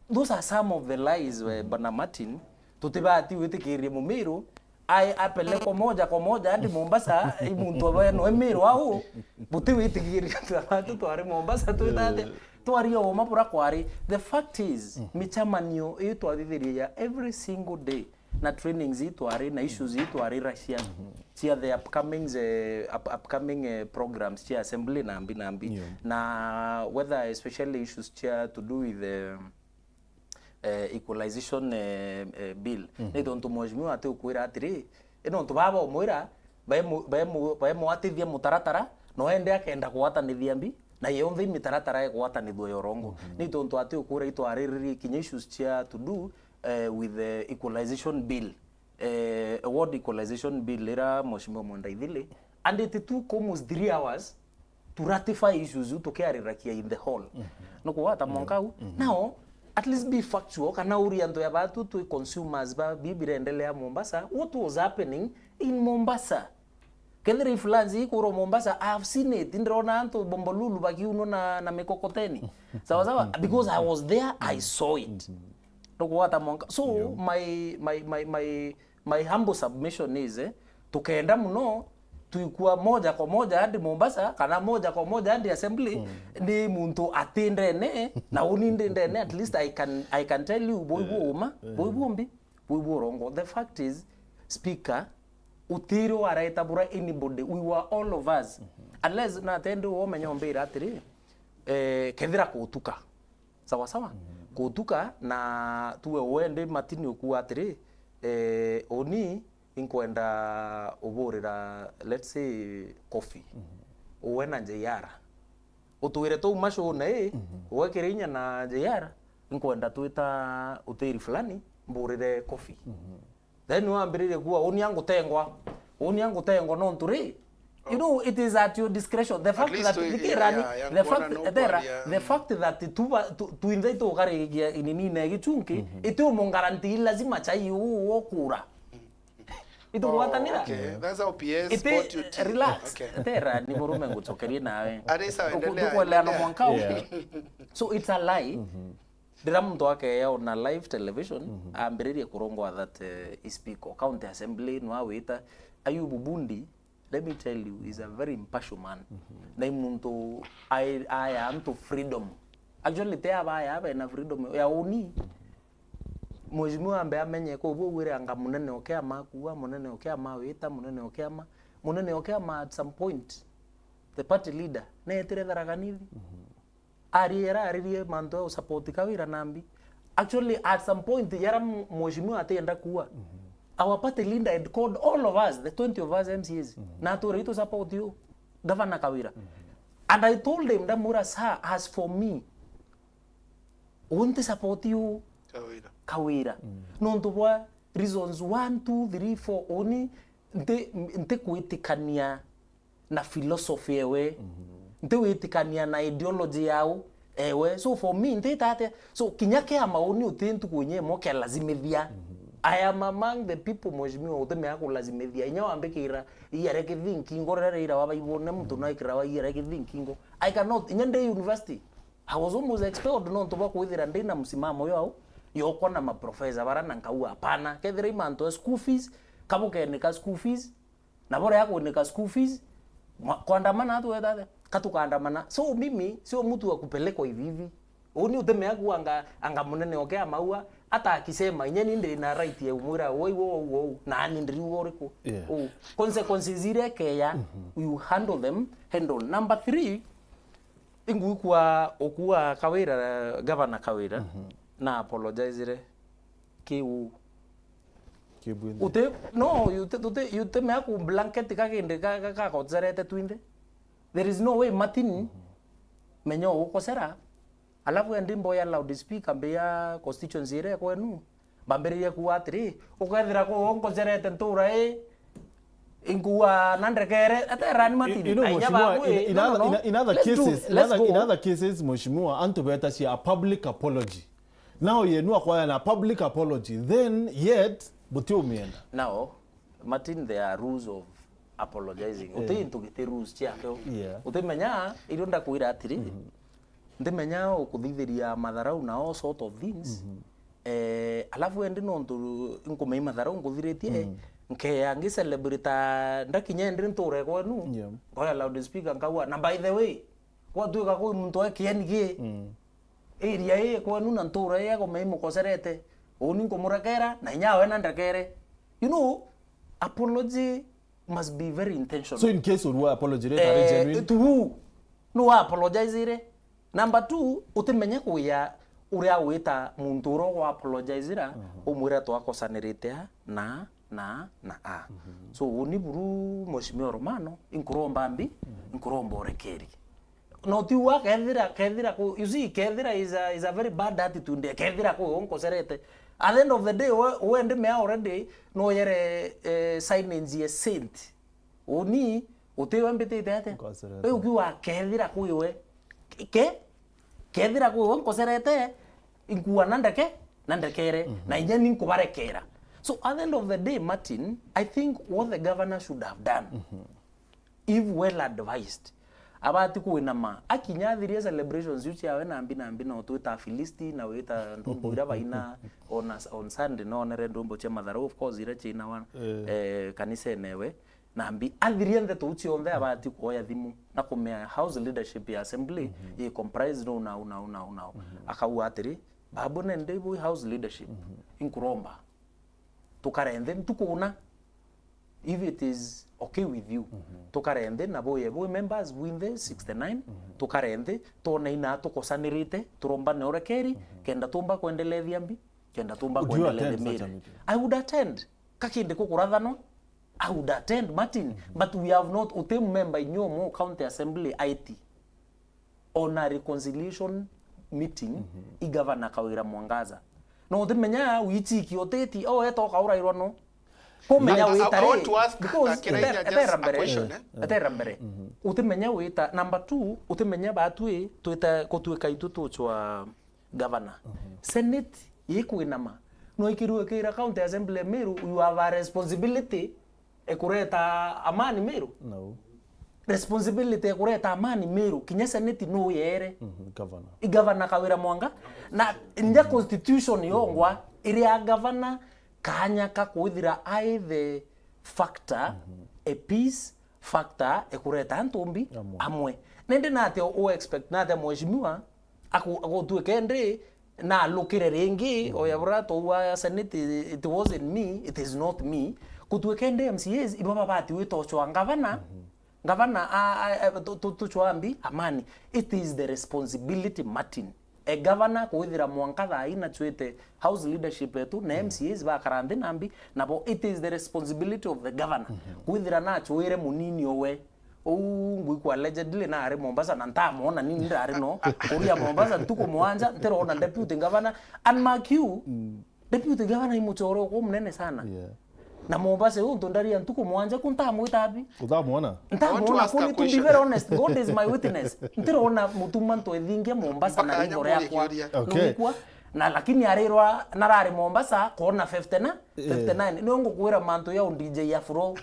those are some of the lies, we, Bwana Martin, tutibati gwitikiria Mumiru, ai apelekwa moja kwa moja hadi Mombasa, i muntu awe no Miru au, buti witikiria tu twari Mombasa, tu tate, twari oma bura kwari. The fact is, michamanio ii twathithiria ya every single day, na trainings ii twari, na issues ii twari racia, cia the upcoming, eh, up-, upcoming, eh, programs cia assembly na mbi na mbi. Na whether especially issues cia to do with, eh, eh, equalization, eh, eh, bill. Ni tontu mheshimiwa ati ukwira atiri, i nontu baba umwira, baemu-, baemu-, baemwatithia mutaratara, no ende akenda kugwatanithia mbi, na yonthe mitaratara egwatanithua ya urongo. Ni tontu ati ukwira itwariririe kinya issues cia to do, eh, with the equalization bill. Eh, ward equalization bill ira mheshimiwa Mwenda Ithili, and it took almost three hours to ratify issues iu tukiarirakia in the hall. Nukuwata mwanka u. Now, at least be factual, kana uri antu ya batu twi consumers ba bi birendelea Mombasa, what was happening in Mombasa? Kethira i floods ikurwa Mombasa, I have seen it. Ndirona antu Bombolulu bakiunwa na, na mikokoteni. Sawa sawa? Because I was there, I saw it. Nukuwata mwanka. So, my, my, my, my, my humble submission is, eh, tukenda muno, tuikua moja kwa moja hadi Mombasa, kana moja kwa moja hadi assembly, ni muntu atindene, na uni ndindene, at least I can, I can tell you, boy bwo uma, boy bwo mbi, boy bwo urongo. The fact is, speaker, utiri wareta bura anybody, we were all of us. Unless na tendi womenya umbira atiri, eh, kethira kutuka. Sawa sawa? Kutuka na tuwe uwe ndi Martin ukua atiri, eh, uni inkwenda uburira, let's say, coffee. Uwe na J R. Utwire tu mashuna i, uwe Kirinya na J R, inkwenda twita utiri fulani, mburire coffee. Then wambiririe kuwa, uni angutengwa. Uni angutengwa nontu ri, you know, it is at your discretion. The fact that, thikirani, the fact, etera, the fact that tuba, tu-, twinthe itukarigia ininine gichunki, iti umungaranti lazima chai uu ukura. Itugwatanira? Okay. That's how P S iti, bought you tea. Relax. Okay. Etera, ni murume ngucokerie nawe. Ari sawa, endelea, tukweleana endelea. Mwanka uu. Yeah. So it's a lie. Riria muntu akeya on a live television, ambiririe kurongwa that, eh, speaker, county assembly, nwawita, Ayubu Bundi, let me tell you, is a very impartial man. Na i muntu ai-, aya antu freedom. Actually, te abaya bena freedom ya uni. Mheshimiwa ambe amenye kwa ubu wire anga munene oke ama kuwa, munene oke ama wita, munene oke ama, munene oke ama at some point. The party leader, netire Tharaka Nithi. Ariera, aririe mantu ya usupport Kawira nambi. Actually, at some point, yara m-, mheshimiwa atienda kuwa, our party leader had called all of us, the twenty of us M C As. Na atwira itu support you, Governor Kawira. And I told him, ndamwira, "Sir, as for me, unti support you Kawira. Kawira." Nontu bwa reasons one, two, three, four, uni nti, nti kwitikania na philosophy ewe. Nti witikania na ideology yao ewe. So for me, nti tate. So kinya kia mauni uti ntuku inya imwe kia lazimithia. I am among the people, mheshimiwa, utimea kulazimithia. Inya wambikira iare kithinkingo, rere ira wabaibone muntu naikira wa iare kithinkingo. I cannot. Inya ndi university, I was almost expelled nontu bwa kwithira ndi na msimamo yao, yokwa na maprofesa bara na nkauga, "Hapana, kethira i mantu ya school fees, kabukenika school fees, na boria kunika school fees, mwa-, kwandamana atu weta atia? Katukaandamana." So mimi sio mtu wa kupelekwa hivi hivi. Uni utemea kuwa anga, anga munene oke amaua, hata akisema, inya ni ndi na right ya umwira, "Woi, wo, wo, wo, na ni ndiriuga uriku?" Yeah. Oh, consequences iria keya, you handle them, handle. Number three, ingwikua ukua Kawira, Governor Kawira, na apologizire kiu. Kibwinthe. Uti, no, uti, uti, uti mea ku blanket ka kindi ka, ka, ka kocerete twinthe. There is no way, Martin, menya ugukocera. Alafu endi mboya loudspeaker, mbia constituency iria kwenu. Mbambiririe kuuga atiri, ukethira kuu nkocerete ntura ii, inkuua na ndekere, eterani Martin. You, you know, ainya Mheshimiwa, babu, in, in, no, other, no, in, in other cases, in other, in other cases, Mheshimiwa, antu betacia a public apology. Now yenu akwaya na public apology, then yet butiumienda. Now, Martin, there are rules of apologizing. Eh. Uti into giti rules ciakio. Yeah. Utimenya, irio ndakwira atiri, ndimenya ukuthithiria matharau na all sort of things. Eh, alafu endi nontu nkumei matharau nkuthiritie, nkeya ngi celebrate ndakinya endi nture kwenu. Yeah. Ngoya loudspeaker nkauga, "Na by the way, gwatuika kwi muntu e kieni ki area ii kwenu na ntura ii agomei mukocerete. Uni nkumurekera, na inya we na ndekere." You know, apology must be very intentional. So in case urua apology rate are genuine? To who? No apologize ire. Number two, utimenye kuya uria wita muntu uria ugwa apologizira, umwira twakosanirite a na, na, na a. So uni buru Mheshimiwa Romano, inkuromba mbi, inkuromba urekeri. No ti ua kethira, kethira ku, you see, kethira is a, is a very bad attitude, kethira ku unkocerete. At the end of the day, we, we ndi mea already, no yere, eh, signage ye saint. Uni, utiwe mbitite ate? Nkocerete. We ukiuga kethira kwiwe, ke, kethira kwiwe nkocerete, inkuua na ndeke, na ndekere, na inya ni nkubarekera. So at the end of the day, Martin, I think what the governor should have done, if well advised, abati kwinama, akinya athirie celebrations iu ciawe nambi nambi, na utwita Afilisti, na wita ndumbu iria baina on a, on Sunday, nonere ndumbu cia matharau, of course, iria ciinawa, eh, kanisene ewe. Nambi athirie ndeto iu cionthe, abati kuoya thimu na kumea house leadership ya assembly, i comprise no now, now, now, now. Akauga atiri, "Babu, nende ibu house leadership, inkuromba tukare nthi ntuku una, if it is okay with you, tukare nthi na buye bwi members bwinthe sixty-nine, tukare nthi, twone ina tukosanirite, turombane urekeri, kenda tumba kwendelethia mbi, kenda tumba kwendelethia miri." Would you attend such a meeting? I would attend. Kakindi kukurathanwa, I would attend, Martin, but we have not, uti member inyumu county assembly aiti on a reconciliation meeting i Governor Kawira Mwangaza. No utimenya wichiki utiti, o eta ukaurairwa no. Kumenya I- I- wita I want ri, to ask, because uh, Kirainya, ete- just etera a mbere, question, eh? etera mbere. Utimenya wita, number two, utimenya batwi twita kutuika itu tuchwa governor. Senate ikwinama. No ikirue kira county assembly ya Meru, you have a responsibility ekureta amani Meru. No. Responsibility ekureta amani Meru, kinya senate no yere. Mhm, governor. I governor Kawira Mwanga. Na nja constitution yongwa, iri ya governor kanya ka kwithira ai the factor, a peace factor ekureta antu mbi amwe. Nende nate u expect nate mheshimiwa aku-, agutuike ndi na alukire ringi, o ya bura twaua senate, it wasn't me, it is not me. Gutuike ndi M C As ibo babati witochwa ngavana, ngavana a, a, a, tu-, tu-, tuchwa mbi amani. It is the responsibility, Martin, a governor kwithira mwanka thaa ina chwite house leadership yetu na M C As bakara nthi na mbi, nabo it is the responsibility of the governor kwithira nachwire munini owe. Uu ngwikwa allegedly na ari Mombasa na ntamwona nini ndari no. Kuria Mombasa ntuku mwanja ntirona deputy governor. And mark you, deputy governor i muchore uku munene sana. Yeah. Na Mombasa uu ntu ndaria ntuku mwanja ku ntamwita abi. Utamwona? Ntamwona ask ku a ni, to be question. Very honest, God is my witness. Ntirona mutuma ntu ethingia Mombasa na ritho riakwa. Kiuria. Okay. Nwigua? Na lakini arirwa narari Mombasa kona fifty na fifty-nine. Nio ngukwira mantu ya D J ya Furo.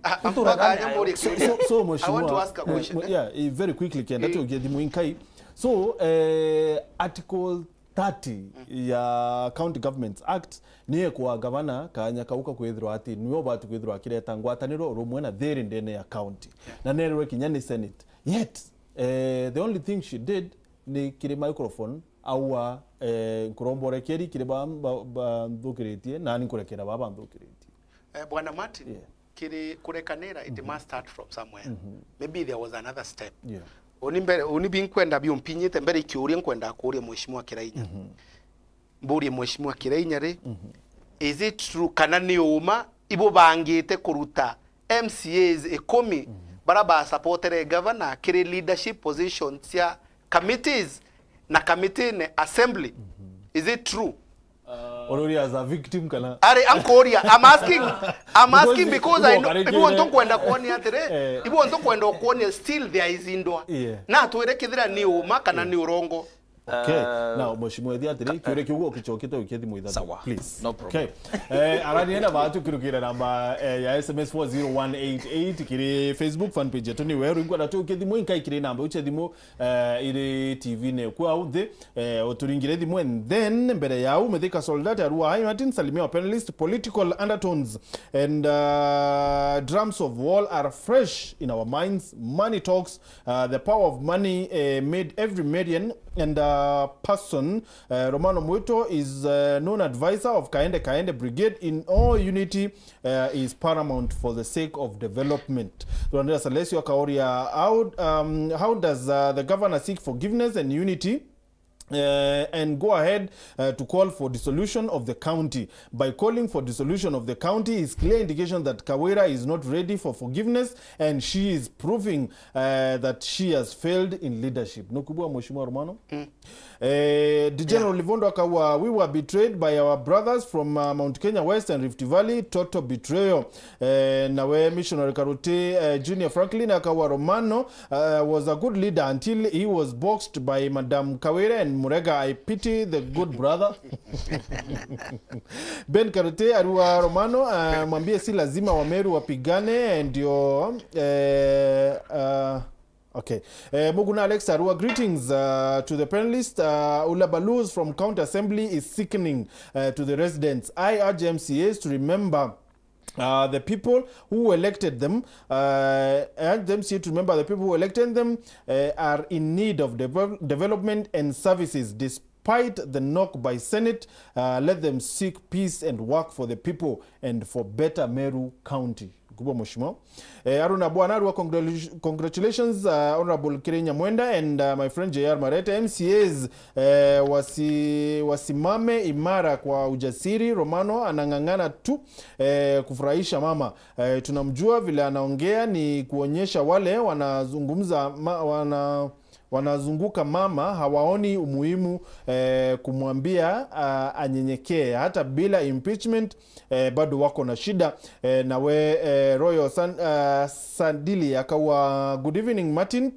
Ah, ah, Nturagane mpaka ayo. nyamuri So, kiuria. so, so I want to mheshimiwa, ask a question, eh, yeah, eh, very quickly kenda tugie thimu inkai. So, eh, article thirty ya County Governments Act niyo kwa gavana kanya kau ka kwithirwa ati niwe ubati kwithirwa akireta ngwataniro rumwe na thiri ndene ya county. Na nerwe kinya ni Senate. Yet, eh, the only thing she did ni kiri microphone aua, eh, nkuromborekeri kiri ba, ba, banthukiritie, nani nkurekera ba banthukiritie. Eh, Bwana Martin, Yeah. kiri kurekanira, it must start from somewhere. Maybe there was another step. Yeah. Uni mbere, uni binkwenda biumpinyite mbere ikiuria nkwenda kuria Mheshimiwa Kirainya. Mburie Mheshimiwa Kirainya ri, is it true kana ni uma ibo bangite kuruta M C As ikumi bara ba supportere governor kiri leadership position cia committees na committee ne assembly? Is it true? Ururia as a victim kana? Ari, ankuria, I'm asking, I'm asking because I know, Because ibu onto nkwenda kuonia atiri, Eh. ibu onto nkwenda kuonia still there is indwa. Yeah. Na twire kithira ni uma kana ni urongo. Okay. Now, Mheshimiwa Ethi atiri, kiuria kiu ukichokete ukithi mwitha. Sawa. Please. No problem. Okay. Eh, arani ena ba tukirukira namba, eh, ya S M S four zero one eight eight kiri Facebook fan page yetu ni weru nkwenda tukithi mwinka ikiri namba uche thimu, eh, iri T V ne kwa uthi, eh, uturingire thimu and then mbere ya u Mithika Soldate arua, "Hi Martin, salimia wa panelist, political undertones and, uh, drums of war are fresh in our minds. Money talks, uh, the power of money, uh, made every million and, uh, person." Uh, Romano Mwito is, uh, known advisor of Kaende Kaende Brigade in all unity, uh, is paramount for the sake of development. Tunaendelea Salesio Kaoria, how, um, how does, uh, the governor seek forgiveness and unity, uh, and go ahead, uh, to call for dissolution of the county? By calling for dissolution of the county is clear indication that Kawira is not ready for forgiveness and she is proving, uh, that she has failed in leadership. Nukubwa Mheshimiwa Romano? Eh, the General Livondo akawa, "We were betrayed by our brothers from, uh, Mount Kenya West and Rift Valley, total betrayal." Eh, nawe missionary Karuti, eh, Junior Franklin akawa, "Romano, uh, was a good leader until he was boxed by Madam Kawira and Murega. I pity the good brother." Ben Karuti arua, "Romano, uh, mwambie si lazima Wameru wapigane, ndio, eh, uh, Okay. Eh, Muguna Alex arua, "Greetings, uh, to the panelist. Uh, Ulabalus from County Assembly is sickening, uh, to the residents. I urge M C As to remember, uh, the people who elected them. Uh, I urge the M C A to remember the people who elected them, uh, are in need of devel-, development and services. Despite the knock by Senate, uh, let them seek peace and work for the people and for better Meru County." Kubwa Mheshimiwa. Eh, Aruna Bwana arua, "Congratulations, uh, Honorable Kirenya Mwenda and, uh, my friend J R Marete. M C As, eh, wasi-, wasimame imara kwa ujasiri. Romano anang'ang'ana tu, eh, kufurahisha mama. Eh, tunamjua vile anaongea ni kuonyesha wale wanazungumza ma-, wana-, Wanazunguka mama, hawaoni umuhimu eh, kumwambia ah, anyenyekee. Hata bila impeachment eh, bado wako na shida eh, nawe eh, Royal San, ah, Sandili akawa, "Good evening, Martin.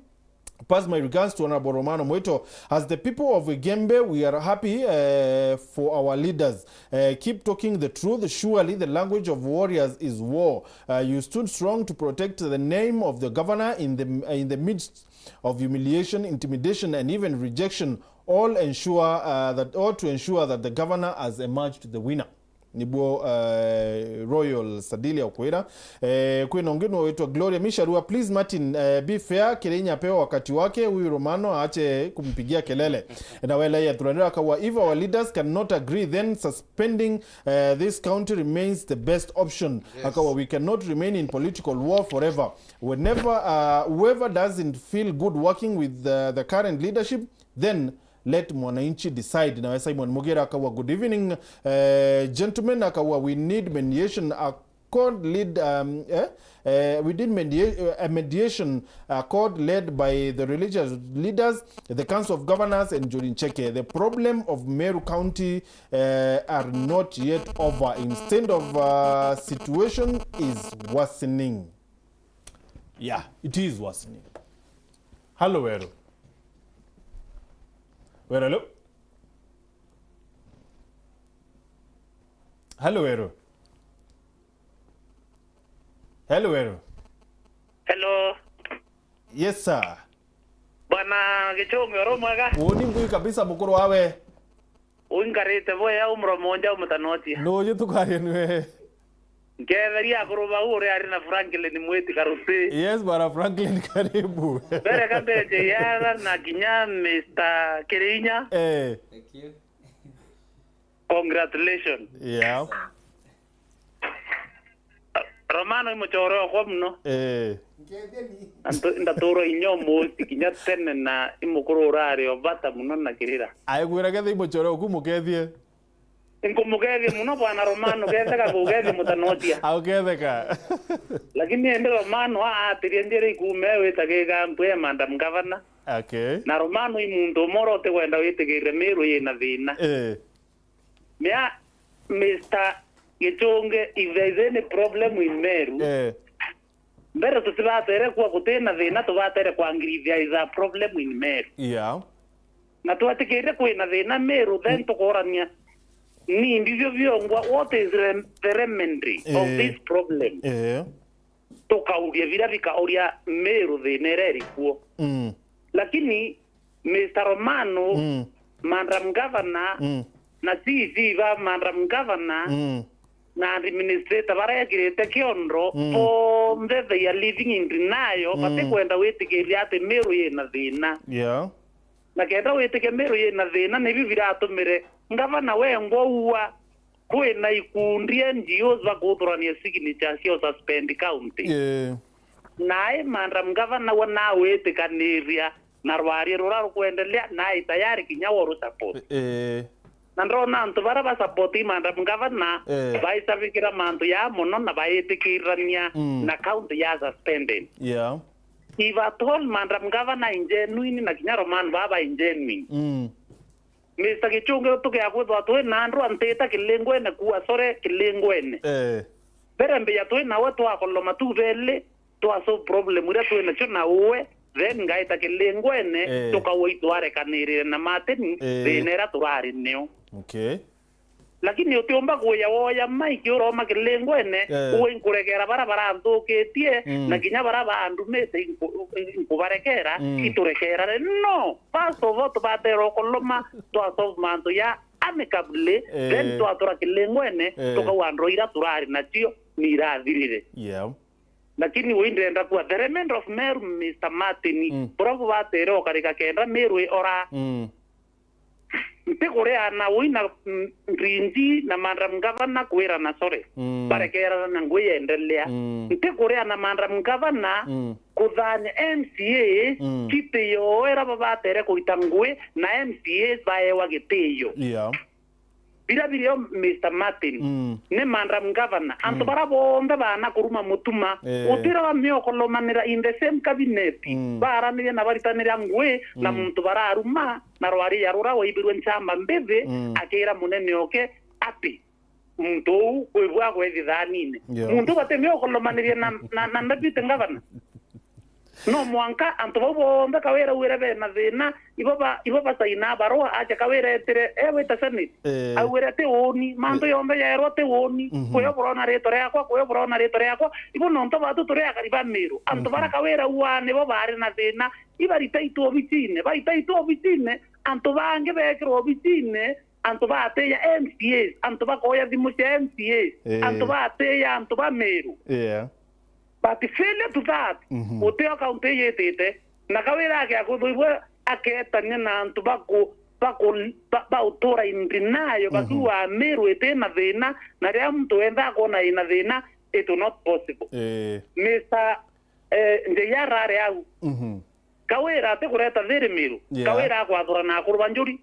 Pass my regards to Honorable Romano Mwito. As the people of Igembe, we are happy uh, for our leaders. Uh, keep talking the truth. Surely the language of warriors is war. Uh, you stood strong to protect the name of the governor in the in the midst of humiliation, intimidation, and even rejection. All ensure uh, that all to ensure that the governor has emerged the winner." Nibuo uh, Royal Sadilia ukwira. Eh, kwina ungi nwe witwa Gloria Misharua, "Please Martin, eh, be fair, Kirinya apewe wakati wake, huyu Romano aache kumpigia kelele." Na wela ya turanira akawa, "If our leaders cannot agree, then suspending uh, this country remains the best option." Yes. Akawa, "We cannot remain in political war forever. Whenever uh, whoever doesn't feel good working with the, the current leadership, then let mwananchi decide." Nawe Simon Mugera akawa, "Good evening uh, gentlemen." Akawa, "We need mediation accord led um, eh? Uh, we did media- uh, a mediation accord led by the religious leaders, the Council of Governors, and Njuri Ncheke. The problem of Meru County uh, are not yet over. Instead of uh, situation is worsening." Yeah, it is worsening. Hello, Weru. Weru, hello. Hello, Weru. Hello, Weru. Hello. Yes, sir. Bwana Gichungi, oro mwega? Uni ngui kabisa, mukuru wawe. Uingarite bwea, umromo nja umutanotia. Nuju tukaria nwe. Nketheria akuru bau uria ari na Franklin Mwiti Karuti. Yes, bwana Franklin, karibu. Mbere ka mbeje yara na kinya Mister Kirinya. Eh. Thank you. Congratulations. Yeah. Romano i muchore okwa muno. Eh. Na ntu- ndatura inya umuthi kinya tene na i mukuru urari o bata muno na kirira. Aigwira ketha i muchore oku mukethie. Nkumukethia muno bwana Romano, ketheka kukethia mutanotia. Auketheka. Lakini indi Romano aatirie njira ikuume witagiga mpwi ya Madam Governor. Okay. Na Romano i muntu umwe uria utikwenda witigirire Meru yina thina. Eh. Mea, Mister Gichungi, if there is any problem in Meru, eh, mbere tutibatere kuwa gutina thina, tubatere kwangirithia is a problem in Meru. Yeah. Na twatikirire kwina thina Meru, then tukorania ni ndivyo biongwa, what is rem- the remedy of, eh, this problem? Eh. Tukauria biria bikauria Meru thina iria iri kuo. Mm. Lakini Mister Romano, mm, Madam Governor, mm, na C C ba Madam Governor, mm, na administrator baria ekirite kiondo, mm, bonthe they are living in denial, mm, batikwenda witikiria ati Meru yina thina. Yeah. Na kenda witike Meru yina thina, nibio biratumire ngavana wengwa uua kwina ikundi N G Os bakuthurania signature cia suspend county. Eh. Nae Madam Governor we nawitikaniria na rwaria rura rukwendelea, nae tayari kinya woru support. Eh. Na ndona antu bara ba support Madam Governor, eh, baicabikira mantu ya mono na baitikirania, mm, na county ya suspended. Yeah. If at all Madam Governor i genuine na kinya Roman baba i genuine. Mm. Mister Gichungi, tukia kwithwa twi na andu antita kilingwene, kuwa sore kilingwene. Eh. Mbere mbia twi nawe twakoloma tu beli, twa solve problem iria twi nacio na uwe, then ngaita kilingwene, eh, tukaua itwarekanirire na Martin, eh, thina iria turari nio. Okay. Lakini utiumba kuya woya maiki uroma kilingwene, eh, uwe nkuregera bara baranthukitie, mm, na kinya bara bandumite inku- nkubaregera, mm, ituregerare. No! First of all, tubatera ukuluma, twa solve mantu ya amicably, eh, then twatura kilingwene, eh, tukauga ndoro iria turari nacio ni irathirire. Yeah. Lakini wi ndenda kuwa the remainder of Meru, Mister Martin, mm, buria bubatere ukarika kenda Meru iora. Mm. Ntikuriana ui na, mm, Ndindi na Madam Governor kwirana sorry. Mm. Barekerana na ngui yendelea. Mm. Ntikuriana Madam Governor, mm, kuthanya M C A, mm, kiti yoo ira babatere kurita ngui na M C A baewa gitiyo. Yeah. Biria birio, Mister Martin, Mm. ni Madam Governor, antu Mm. bara bonthe baana kuruma mutuma, Eh. gutira bamiokolomanira in the same cabinet, Mm. baaraniria na baritanira ngui na Mm. muntu bararuma na rwaria rura waibirwe nchamba mbithi, Mm. akira munene oke ati, muntu uu kwibua agwethia thaanine. Yeah. Muntu batimiokolomaniriria na, na, na deputy governor. No mwanka antu bau bonthe Kawira augire bena thina, ibo ba, ibo basainaa barua, acha Kawira etire, e wita Senate. Eh. Augire ti uuni, mantu Eh. yonthe yaerwa ti uuni, Mhm. kuyo burona ritwa riakwa, kuyo burona ritwa riakwa. Ibo nontu batu turi akari ba Miru. Antu Mhm. bara Kawira aua nibo bari na thina, ibaritaitwe obicine, baitaitwe obicine, antu bangi bekirwa obicine, antu baatiia M C As, antu bakoya thimu cia M C As, Eh. antu baatiia antu ba Miru. Yeah. But failure to that, Mhm. gutio kaunti yitite. Na Kawira ake akuthuibwe aketania na antu baku, baku, ba, ba utura in denial, Mhm. bakiuga Miru iti na thina, na riria muntu wenthe akona ina thina, it will not possible. Eh. Mister, eh, Njeiara ari au. Mhm. Kawira atikureta thiri Miru. Yeah. Kawira akwathurana akuru ba njuri.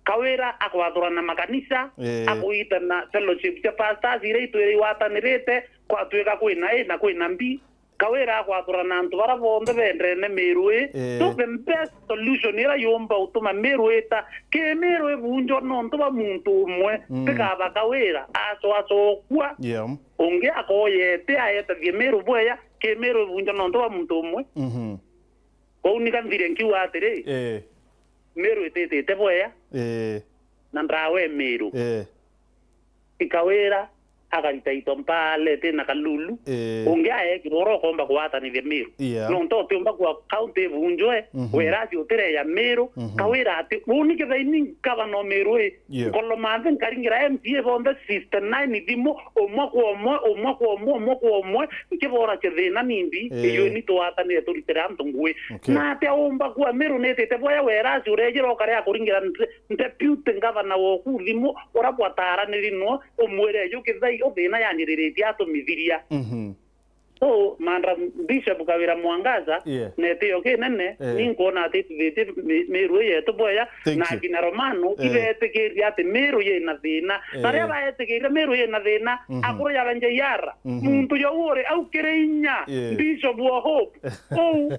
Kawira akwathurana makanisa, Eh. akuitana fellowship cia pastors iria itwire igwatanirite, kwatwika kwina A na kwina B. Kawira akwathurana antu bara bonthe bendene Miru ii. Eh. So the best solution ira yumba utuma Miru ita ki Miru ibunjwa nontu bwa muntu umwe, Mm. tikaba Kawira acwacokua. Yeah. Ungi akoyete aetethie Miru bweya, ki Miru ibunjwa nontu bwa muntu umwe. Mhm. Kwou nika nthire nkiuga atiri, Eh. Miru ititite bweya, Eh. na ndawe Miru. Eh. Ti Kawira akarita ito mpale tina kalulu. Eh. Ungi aekirwa uria ukomba kugwatanithia Miru. Yeah. Nontu utiumba kwa kaunti ibunjwe, Mhm. wera ati utireya Miru, Mhm. Kawira ati, uni kithaini nkabana o Miru i, Yeah. nkoloma nthi nkaringira M C A bonthe sixty nine thimu, umwe kwa umwe, umwe kwa umwe, umwe kwa umwe, nkiboracia thina nimbi, Eh. iyueni tugwatanire turitire antu ngui. Okay. Na atia umba kua Miru nitite bwaya wera acio urejira ukare akuringira nte-, deputy governor woku thimu, ura bwataraniri no, umwire ju kithai u thina yanjiriritie atumithiria. Mhm. So, Madam Bishop Kawira Mwangaza, Yeah. netio kinene, Eh. ni nkwona atitithitie Mi-, Miru yetu bwaya, Thank na you. akina Romano, Eh. ibetikiria ati Miru yina thina. Na Eh. riria baetikiria Miru yina thina, Mhm. akuru ya Njeiara, Mhm. muntu yo uri au kiri inya, Yeah. Bishop wa Hope, uu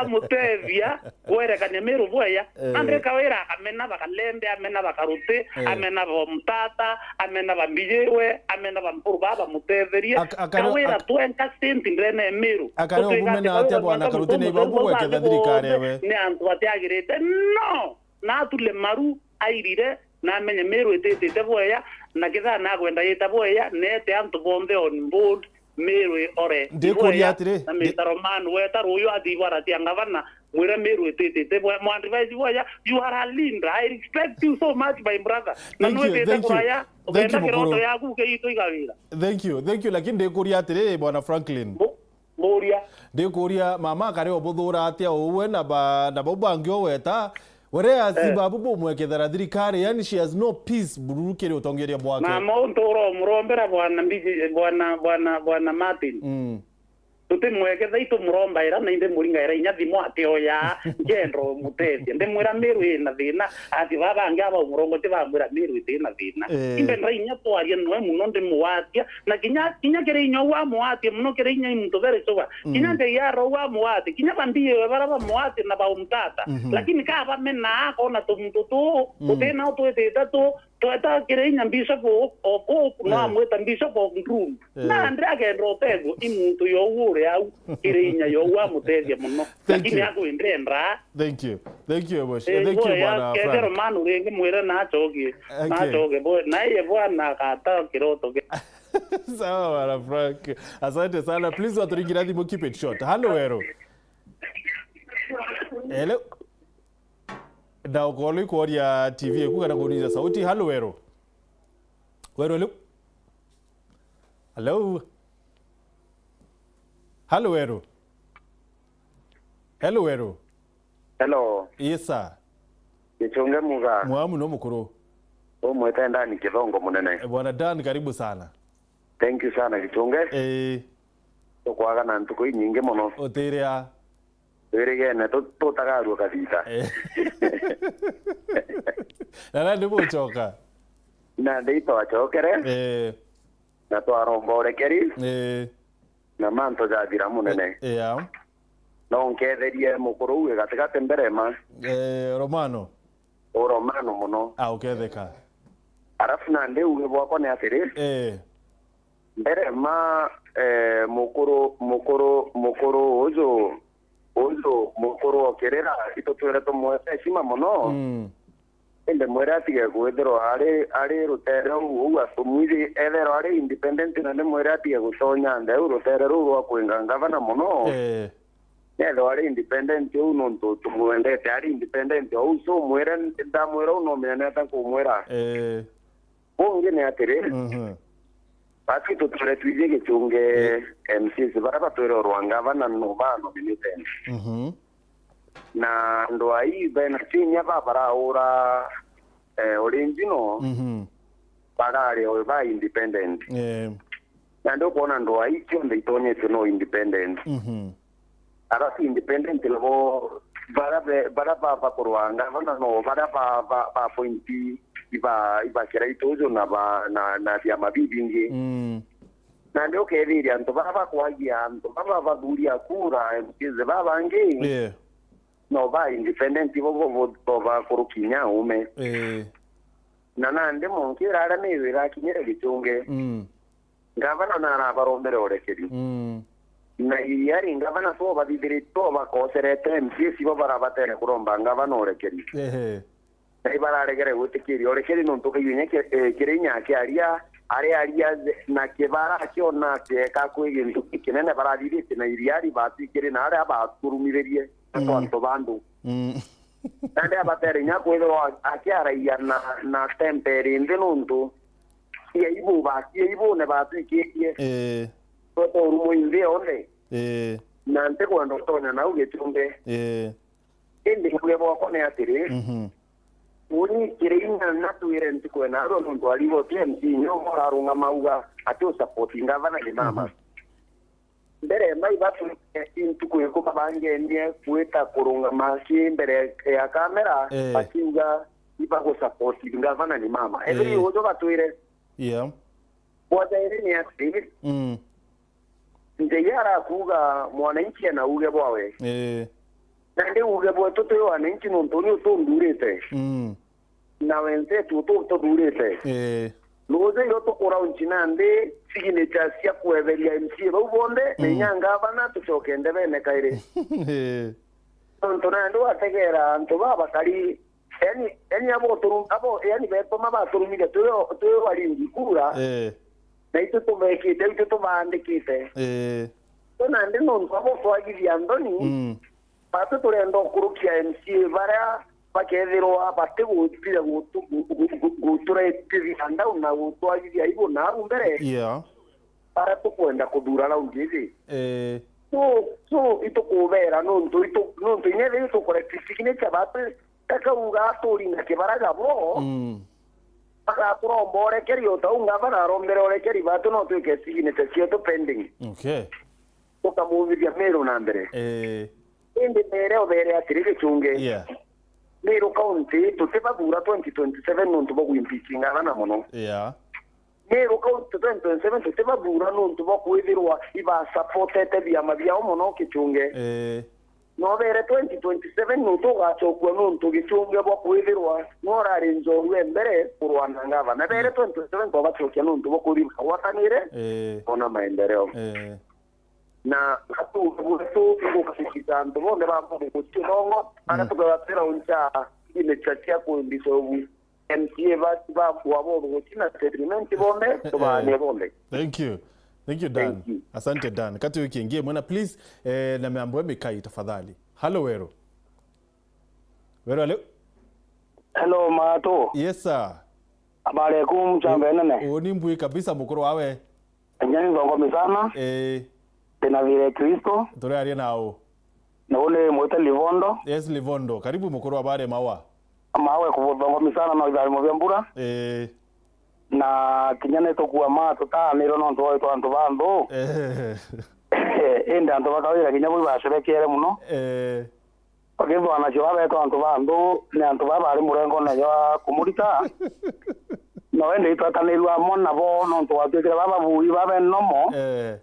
bamutethia kwerekania Miru bweya. Eh. Nandi Kawira akamena bakalembe, amena bakaruti, Eh. amena ba mutata, amena ba mbijiwe, amena ba mpuru baba bamutetherie. Ak-, akare-, Kawira ak-, twenka senti ndene ya Miru. Akare Gutwika ati obumena atia Kawira bwana twenka Karuti, muntu ni ibabu umwe gweketha thirikari ewe? Ni antu batiagirite. No! Na atule maru airire, na amenye Miru ititite bweya, na kithaa nakwenda yita bweya, nete antu bonthe on board, Miru ore. Ndikuria atiri, na ndi- Mister Roman weta ruyu athi ibara cia ngavana, mwire Miru ititite bweya, mwadvise bweya, you are a leader. I respect you so much, my brother. Na Thank you, nwitite thank you. Kuraya, Thank you, ukenda kiroto mukuru. Yaku ukeitwa igawira. Thank you, thank you, lakini ndikuria atiri, bwana Franklin. Mu-, Muria. Ndikuria, mama akare obuthuura atia uwe na ba, na bau bangi oweta? Whereas Eh. babu bumwekethera thirikari, yani she has no peace bururu kiri utongeria bwake. Mama untu uramurombera bwana Mbiji, bwana, bwana, bwana Martin. Mm. Tutimweketha itumurombaira na indi muringaira inya thimu atioya nkendo mutethia. Ndimwira Miru ina thina, ati baba bangi aba umurongo ti bamwira Miru iti na thina. Eh. Imbe ndainya twaria noe muno ndimuwatia, na kinya, kinya kiri inya uu amuwatie muno, kiri inya i muntu very sober. Kinya Mm. Njeiara uu amuwatie, kinya bambiiwe bara bamuwatie na baumutata. Mhm. Lakini ka bamena akona tumuntu tuu, Mm. utina utwitite tu, tweta kiri inya Bishop of, of Hope, no Eh. amwita Bishop of Ndrum. Eh. Na ndi akenda utethio, i muntu yo uu uri au, kiri inya yo uu amutethia muno. Thank Lakini you. Akwendenda. Thank you. Thank you, Ebosh. Eh, Thank you, boy, bwana Frank. Kethero manu ringi mwire na acoke. Okay. Na acoke, boy. Na iye bwana akata kiroto ke. Sawa, bwana Frank. Asante sana. Please, waturingira thimu, keep it short. Halo, Weru. Hello. Na ukorwo ikworia T V eku kana kunyicia sauti. Halo, Weru. Weru, hello. Hello. Halo, Weru. Hello, Weru. Hello. Yes, sir. Gichunge muga. Mwamu no mukuru. Umwite ndani Kithongo munene. Eh, bwana Dan, karibu sana. Thank you sana, Gichunge. Eh. Tukwaga na ntuku inyingi muno. Utiria. Twirigene tu-, tutagarua kathita. Eh. Na nandi bucoka. Nandi itwacokere, eh, na twaromba urekeri, eh, na mantu jathira munene. Eh, yeah. No nketherie mukuru uu gatigati mbere ma. Eh, Romano. U Romano muno. Ah, uketheka. Arafu nandi uge bwakwa ni atiri, eh, mbere ma, eh, mukuru, mukuru, mukuru uju, uju mukuru okirira, itutwire tumwete heshima muno. Mm. Indi mwire atige kwithirwa ari, ari rutere uu, uu atumwiri, ethirwa ari independent, na ni mwire atige gutonya ntheu rutere ruu rwa kwinga ngavana muno. Eh. Nethirwa ari independent uu nontu tumwendete, ari independent uu, so mwire, ndamwira uu no menya ni ata nkumwira. Eh. Bungi ni atiri, mhm, basi tutwire twiji gichunge, eh, M C As baria batwire urwa ngavana no ba nominated. Mhm. Na ndwai bena kinya ba baraura, eh, original, mhm, barari o ba independent. Eh. Na ndio kuona ndwai cionthe itonyete no independent. Mhm. Ara ti independent nabo bara be-, bara ba, bakurwa ngavana no bara ba, ba, ba appoint iba, iba kiraitu uju na ba, na, na biama bibingi. Mm. Na ndio ukethiria antu bara bakwagia antu baba bathuria kura, M C As babangi. Yeah. No ba independent bo, bo, bo, bo bakurukinya ume. Eh. Na nandi munkira aria ni wira akinyire gichunge. Mm. Ngavana narabarombere urekeri. Mm. Na iria ri ngavana to bathithirite, to bakoserete, M C As bo barabatere kuromba ngavana urekeri. Ehe. Na ibararegere gwitikiria urekeri nontu kaiu inya ki-, eh, kiri inya akiaria, ari aria ze-, na kibara akiona ati eka kwi gintu kinene barathithitie na iria ri batwikiri na aria baturumithirie. Mm. Antu bandu. Mm. Nandi abatere inya kwithirwa akiaragia na, na temperi nthi nontu cia ibu ba, cia ibune batwikitie. Eh. Twete urumo inthi yonthe. Eh. Na ntikwenda utonya nau gichunge. Eh. Indi kuuge bwakwa ni atiri, mhm, uni kiri inya natwire ntuku ena arua nontu arigo ti M C nyo urarungama auga ati u support ngavana ni mama. Mhm. Mbere mai batwire intuku iku babangenie kwita kurungama ki mbere ya kamera, eh, bakiuga ibagu support ngavana ni mama. Ethiri, eh, uju batwire. Yeah. Bwa jairi ni ati, mm, Njei arakuuga mwananchi ena uuge bwawe. Eh. Nandi uuge bwetu twi wananchi nontu ni utunthurite. Mm. Na wenzetu utu ututhurite. Eh. Ruuju iro tukuraunchi nandi signature cia kweberia M C A bau bonthe, na, mm, inya ngavana tucoke ndebene kairi. Eh. Nontu nandi wategeera antu baba bakari, yani, yani abo turu-, abo, yani betoma baturumire twi, twi waringi kura, eh, na itu tubekite, itu tubaandikite. Eh. So nandi nontu abo twagithia nthoni, mm, batu turenda ukurukia M C A baria bakethirwa bati gutire gutu-, gu-, gu-, gu-, guturetithia ndau na gutwagithia ibu nau mbere. Yeah. Baria tukwenda kuthura raundi iji. Eh. So, so itukubera nontu itu-, nontu inya ethira itukurekia signature batu, takauga aturi na kibaraga bo, mm, bagaturomba urekeri o ta u ngavana arombere urekeri batu no twike signature cietu pending. Okay. Tukamumithia Meru na mbere. Eh. Indi mbere obere atiri gichunge. Yeah. Meru County tutibabura twenty twenty-seven nontu bwa gwimpeach ngavana mono. Yeah. Meru County twenty twenty-seven tutibabura nontu bwa kwithirwa ibasupportete biama biao mono gichunge. Eh. No bere twenty twenty-seven nontu ugacokua nontu gichunge bwa kwithirwa no urari njorua mbere kurwa na ngavana. Bere twenty twenty-seven twabacokia nontu bwa kwithirwa bagwatanire, eh, ona maendeleo. Eh. Na atuuge bwetu igukabikita antu bonthe ba Mungu guti uthongo, aria, mm, tugatwira uncha signature cia ku dissolve M C A ba, ba kwa bonthe guti na settlement bonthe, tubaanie bonthe. Thank you. Thank you, Dan. Thank you. Asante, Dan. Kati wiki ingi imwe na please, eh, na miambo ya mikai tafadhali. Hello, Weru. Weru, hello. Hello, Mato. Yes, sir. Habari yaku, mchamba nene? Uni mbui kabisa, mukuru wawe. Nyani nthongo misana. Eh. Ndina thire Kristo. Turiaria nau. Na uni mwite Livondo. Yes, Livondo. Karibu mukuru wa bare mawa. Mawe kubuthongo misana no itharimo bia mbura. Eh. Na kinya ni tukua ma tutaanirwe nontu wa itwa antu ba nthu. Eh. Indi antu bakawira kinya bui bacurekiere muno. Eh. Bakethwa nacio babeetwa antu ba nthu, ni antu baa bari murengone jwa kumurita. No indi itwatanirua amo nabo nontu gwatuikire baba bui babe nomo Eh.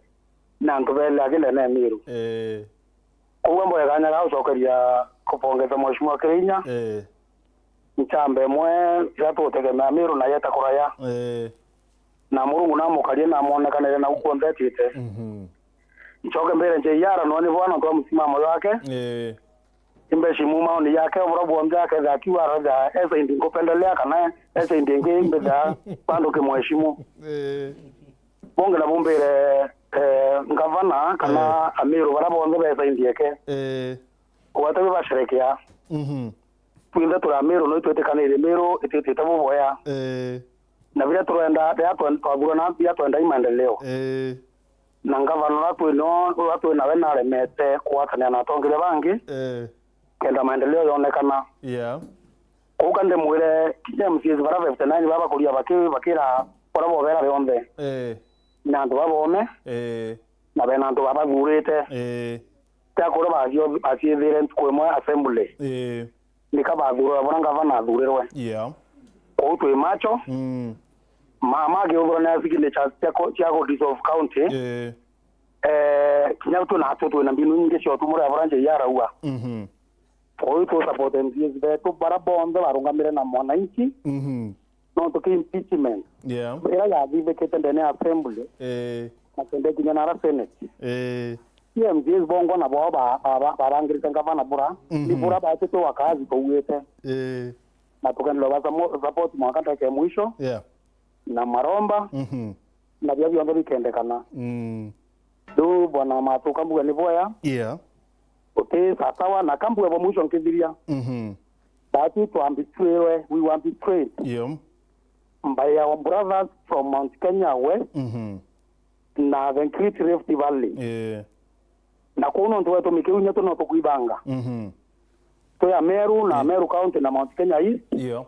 na antu bele aki ndene ya Miru. Eh. Koguo mboe kanya ga gucokeria kubongeza Mheshimiwa Kirinya. Eh. Nchambe imwe iria tutegemea Miru na yeta kuraya. Eh. Na Murungu namukarie na amonekanire nau kuonthe etite. Mhm. Ncoke mbire J R noni bwana twa msimamo yake. Eh. Imbe simu maoni yake, obura bwonthe akethira akiuga aroja esa indi nkupendelea kana esa indi ingi imbitha bandu kimweshimu. Eh. Bonge na bumbire eh, ngavana kana Eh. Amiru bara bonthe besa indi eke. Eh. Ugwete bibasherekea. Mhm. Twinthe turi Amiru no itwitikanire Miru ititite buboya. Eh. Na biria turenda, biria twen-, twathurana, biria twenda i maendeleo. Eh. Na ngavana uria twi no, uria twi nawe naremete kugwatanira na atongeria bangi, Eh. kenda maendeleo yonekana. Yeah. Kuu ka ndimwire, kinya M C As bara fifty nine baba bakuria baki-, bakira bara bobera bionthe. Eh. Na antu babome, Eh. na bena antu babathurite. Eh. Tia kuria bacio-, baciithire ntuku imwe assembly. Eh. Nika bathurwe bura ngavana athurirwe. Yeah. Kou twi macho. Mm. Mama akiuthura na signatures cia ku-, cia ku dissolve county. Eh. Eh, kinya tu na tu twina mbinu nyingi cia utumura bura J R arauga. Mhm. Kou tu support M C As betu bara bonthe barungamire na mwananchi. Mhm. Nontu ki impeachment. Yeah. Ira yathithikite ndene ya assembly. Eh. Na kende kinya nara senate. Eh. Ki M C As bongo na bo ba, ba, ba, barangirite ngavana bura. Mhm. Ni bura batite wakazi tauite. Eh. Na tukendelea ba samo-, support mwaka ndeke mwisho. Yeah. Na maromba. Mhm. Na bia bionthe bikendekana. Mm. Riu bwana Matuka mbuga ni boya. Yeah. Uti sasawa na kambuga bwa mwisho nkithiria. Mhm. That we were betrayed, we were betrayed. Yeah. By our brothers from Mount Kenya West Mhm. na the Great Rift Valley. Eh. Na kuu nontu wetu mikiu nyetu no tukwibanga. Mhm. Twi Ameru na Mm. Ameru County na Mount Kenya East. Yeah.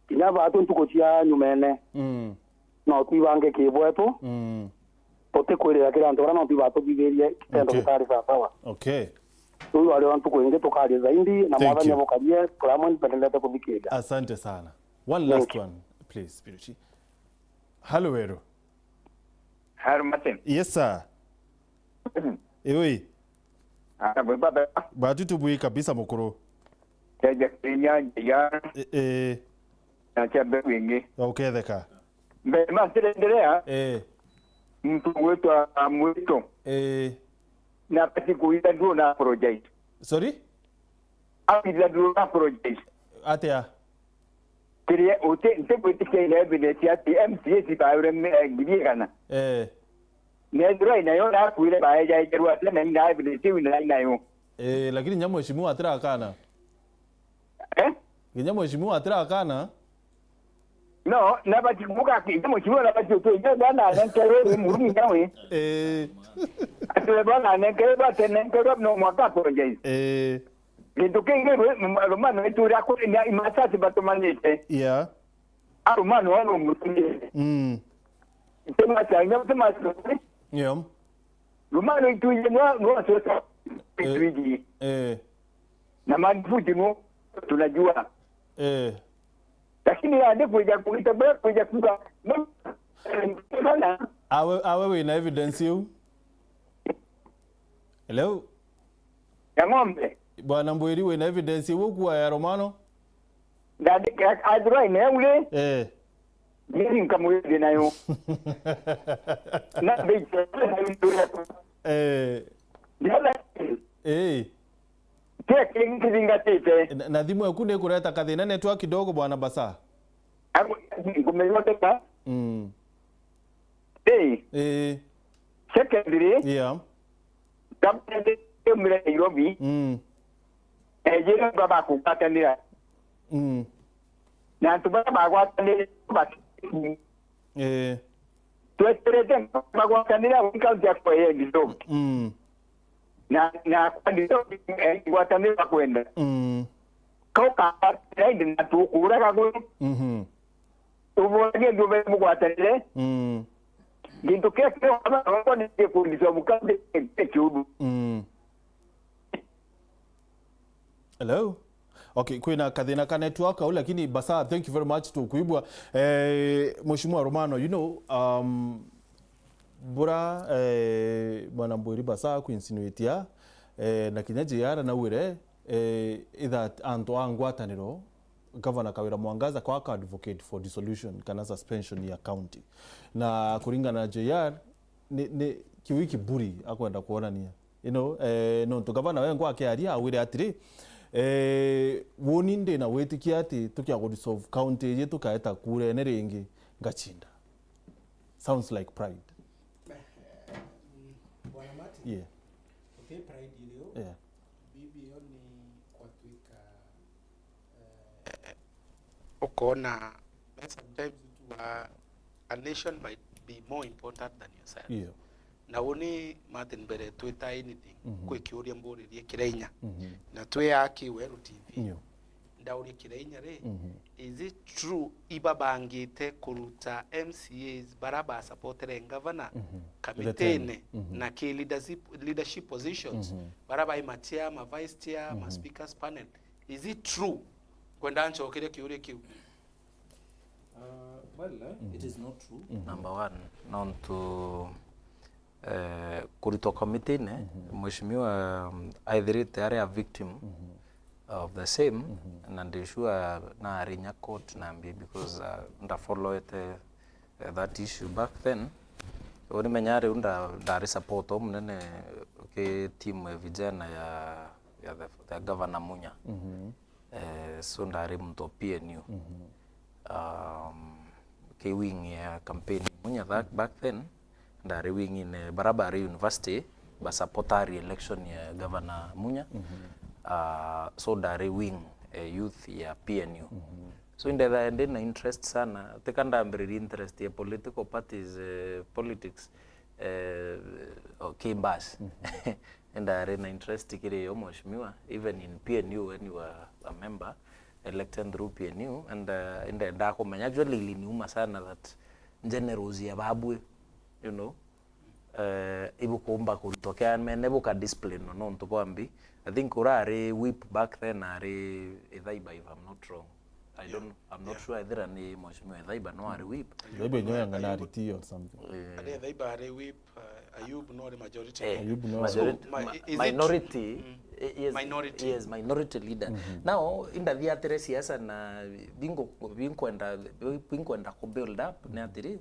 Kinya batu ntuku cia nyumene. Mm. No twibange kibwetu. Mm. Tutikwirira kiri antu bara no twibatuthigirie kitendo Okay. gitari sasawa. Okay. Riu ari o ntuku ingi tukaria zaidi na Thank mwathani you. abukarie turia amwe nipendete kuthikiria. Asante sana. One Thank last you. one, please, Spirit. Hello, Weru. Hello, Martin. Yes, sir. Iwi. Ah, bwe baba. Batu tubui kabisa mukuru. Keja kinya ya E, e, na cha mbegu ingi. Uketheka. Mbere ma ntirenderea, Eh. muntu gwitwa Mwito. Eh. Na bati kuitha nduo na apologize. Sorry? Akwitha nduo na apologize. Atia? Kiria uti, ntigwitikia ina evidence ati M C A cibaure me-, ngiri igana. Eh. Na ethirwa inayo nakwire baejaejerwa atia na ina evidence iu na inayo. Eh, lakini nya mheshimiwa atirakana. Eh? Kinya mheshimiwa atirakana. No, na bati kubuka ki, nya mheshimiwa na bati utwe, nya bwana anenkerwe ri murumi nawe. Eh. Ati bwana anenkerwe, bati nenkerwe no mwaka apologize. Eh. Gintu kingi rwi, m-, rumano itu ria kuri nya imasasi batumanite. Yeah. Arumano wano mutumire. Mm. Sema cha, nya sema cha. Yeah. Rumano itu ije no, no sota. Eh. Itu ije. Eh. Na mafuti no tunajua. Eh. Lakini ya ndio kuja kuita bora kuja kuka. No. Sana. Awe, awe wina evidence iu? Hello? Ya ng'ombe. Bwana Mbwiri, wina evidence iu ukua ya Romano? Ndandike athirwa ine ule. Eh. Nini nkamwiri nayo. Na mbeche. Eh. Ndiona. Eh. Kile kingi kizingatite. Na, na thimu yaku ni kureta kathina network kidogo, bwana Basa. Agu-, ngumeyoteka. Mm. Hey. Eh. Secondly, Yeah. Government yumire Nairobi. Mm. Ejire baba kugwatanira. Mm. Na antu bara bagwatanire bati. Eh. Tweterete bagwatanira wiki kaunti ya kwa yendi ndo. Mm. Na, na kwa ndo, eh, ngwatanira kwenda. Mm. Kauka, eh, na tukuraga gwe. Mhm. Ubonie ndio be mugwatanire. Mm. Gintu kia kio aba, aba ni kundiswa mukande, eh, kiudu. Mm. Hello? Okay, kwina kathina ka network au, lakini Basa, thank you very much, tukwigua. Eh, Mheshimiwa Romano, you know, um, bura, eh, Bwana Mbwiri Basa akuinsinuatia, eh, na kinya J R naugire, eh, itha antu a ngwataniro, Governor Kawira Mwangaza kwa aka advocate for dissolution kana suspension ya county. Na kuringana na J R, ni, ni kiu kiburi akwenda kuonania. You know, eh, nontu gavana wengwa akiaria, augire atiri, eh, woni ndi na witikia ati tukia ku dissolve county iji tukaeta kurene ringi, ngacinda. Sounds like pride. Bwana Martin, yeah, uti pride iriu, yeah, bibi, iyo ni kwatuika, eh, ukoona sometimes a nation might be more important than yourself. Yeah. Na uni Martin, mbere twita anything, mhm, kwi kiuria mburirie kira inya. Mhm. Na twi aki Weru T V. Yeah. Ndauria kira inya ri, mhm, is it true ibabangite kuruta M C As bara ba supportere governor, mhm, kamitine, mhm, na ki leadership, leadership positions, mhm, bara bai ma chair, ma vice chair, ma, mhm, speakers panel? Is it true? Kwenda ncokerie kiuria kiu. Uh, well, eh, it is not true. Mhm. Number one, nontu, eh, kuritwa committee-ini, mhm, mheshimiwa, um, aithirite ari a victim, mhm, of the same, mhm, na ndi sure nari inya court nambi because, uh, ndafollowete, eh, that issue back then. Uni menya riu nda-, ndari support o munene ki team ya vijana ya, ya the, the governor Munya. Mhm. Eh, so ndari muntu o P N U. Mhm. Um, ki wing ya campaign Munya that, back then, ndari wing-ini bara bari university, ba support re-election ya Governor Munya. Mhm. Ah, so ndari wing, eh, youth ya P N U. Mhm. So indethaga ndi na interest sana, tika ndambiririe interest ya political parties, eh, politics, eh, o kimbas. Mhm. Ndari na interest kiri yo, mheshimiwa, even in P N U when you were a member elected through P N U, and, uh, ndendaa kumenya. Actually, iliniuma sana that generals ya babwe, you know, eh, ibukumba kuritwa kiamene, buka discipline nontu bwa mbi. I think urari whip back then ari Ithaiba, if I'm not wrong. I don't, I'm not sure ethira ni Mheshimiwa Ithaiba no ari whip. Maybe nyo yanga na R T or something. Eh. Ari Ithaiba ari whip, uh, Ayub no ari majority. Eh, Ayub no. Majority, so, ma-, mi-, is it minority. Mm. Eh, yes, minority. Yes, minority leader. Mhm. Now, indathiatire siasa na bingo-, binkwenda, binkwenda ku build up ni atiri,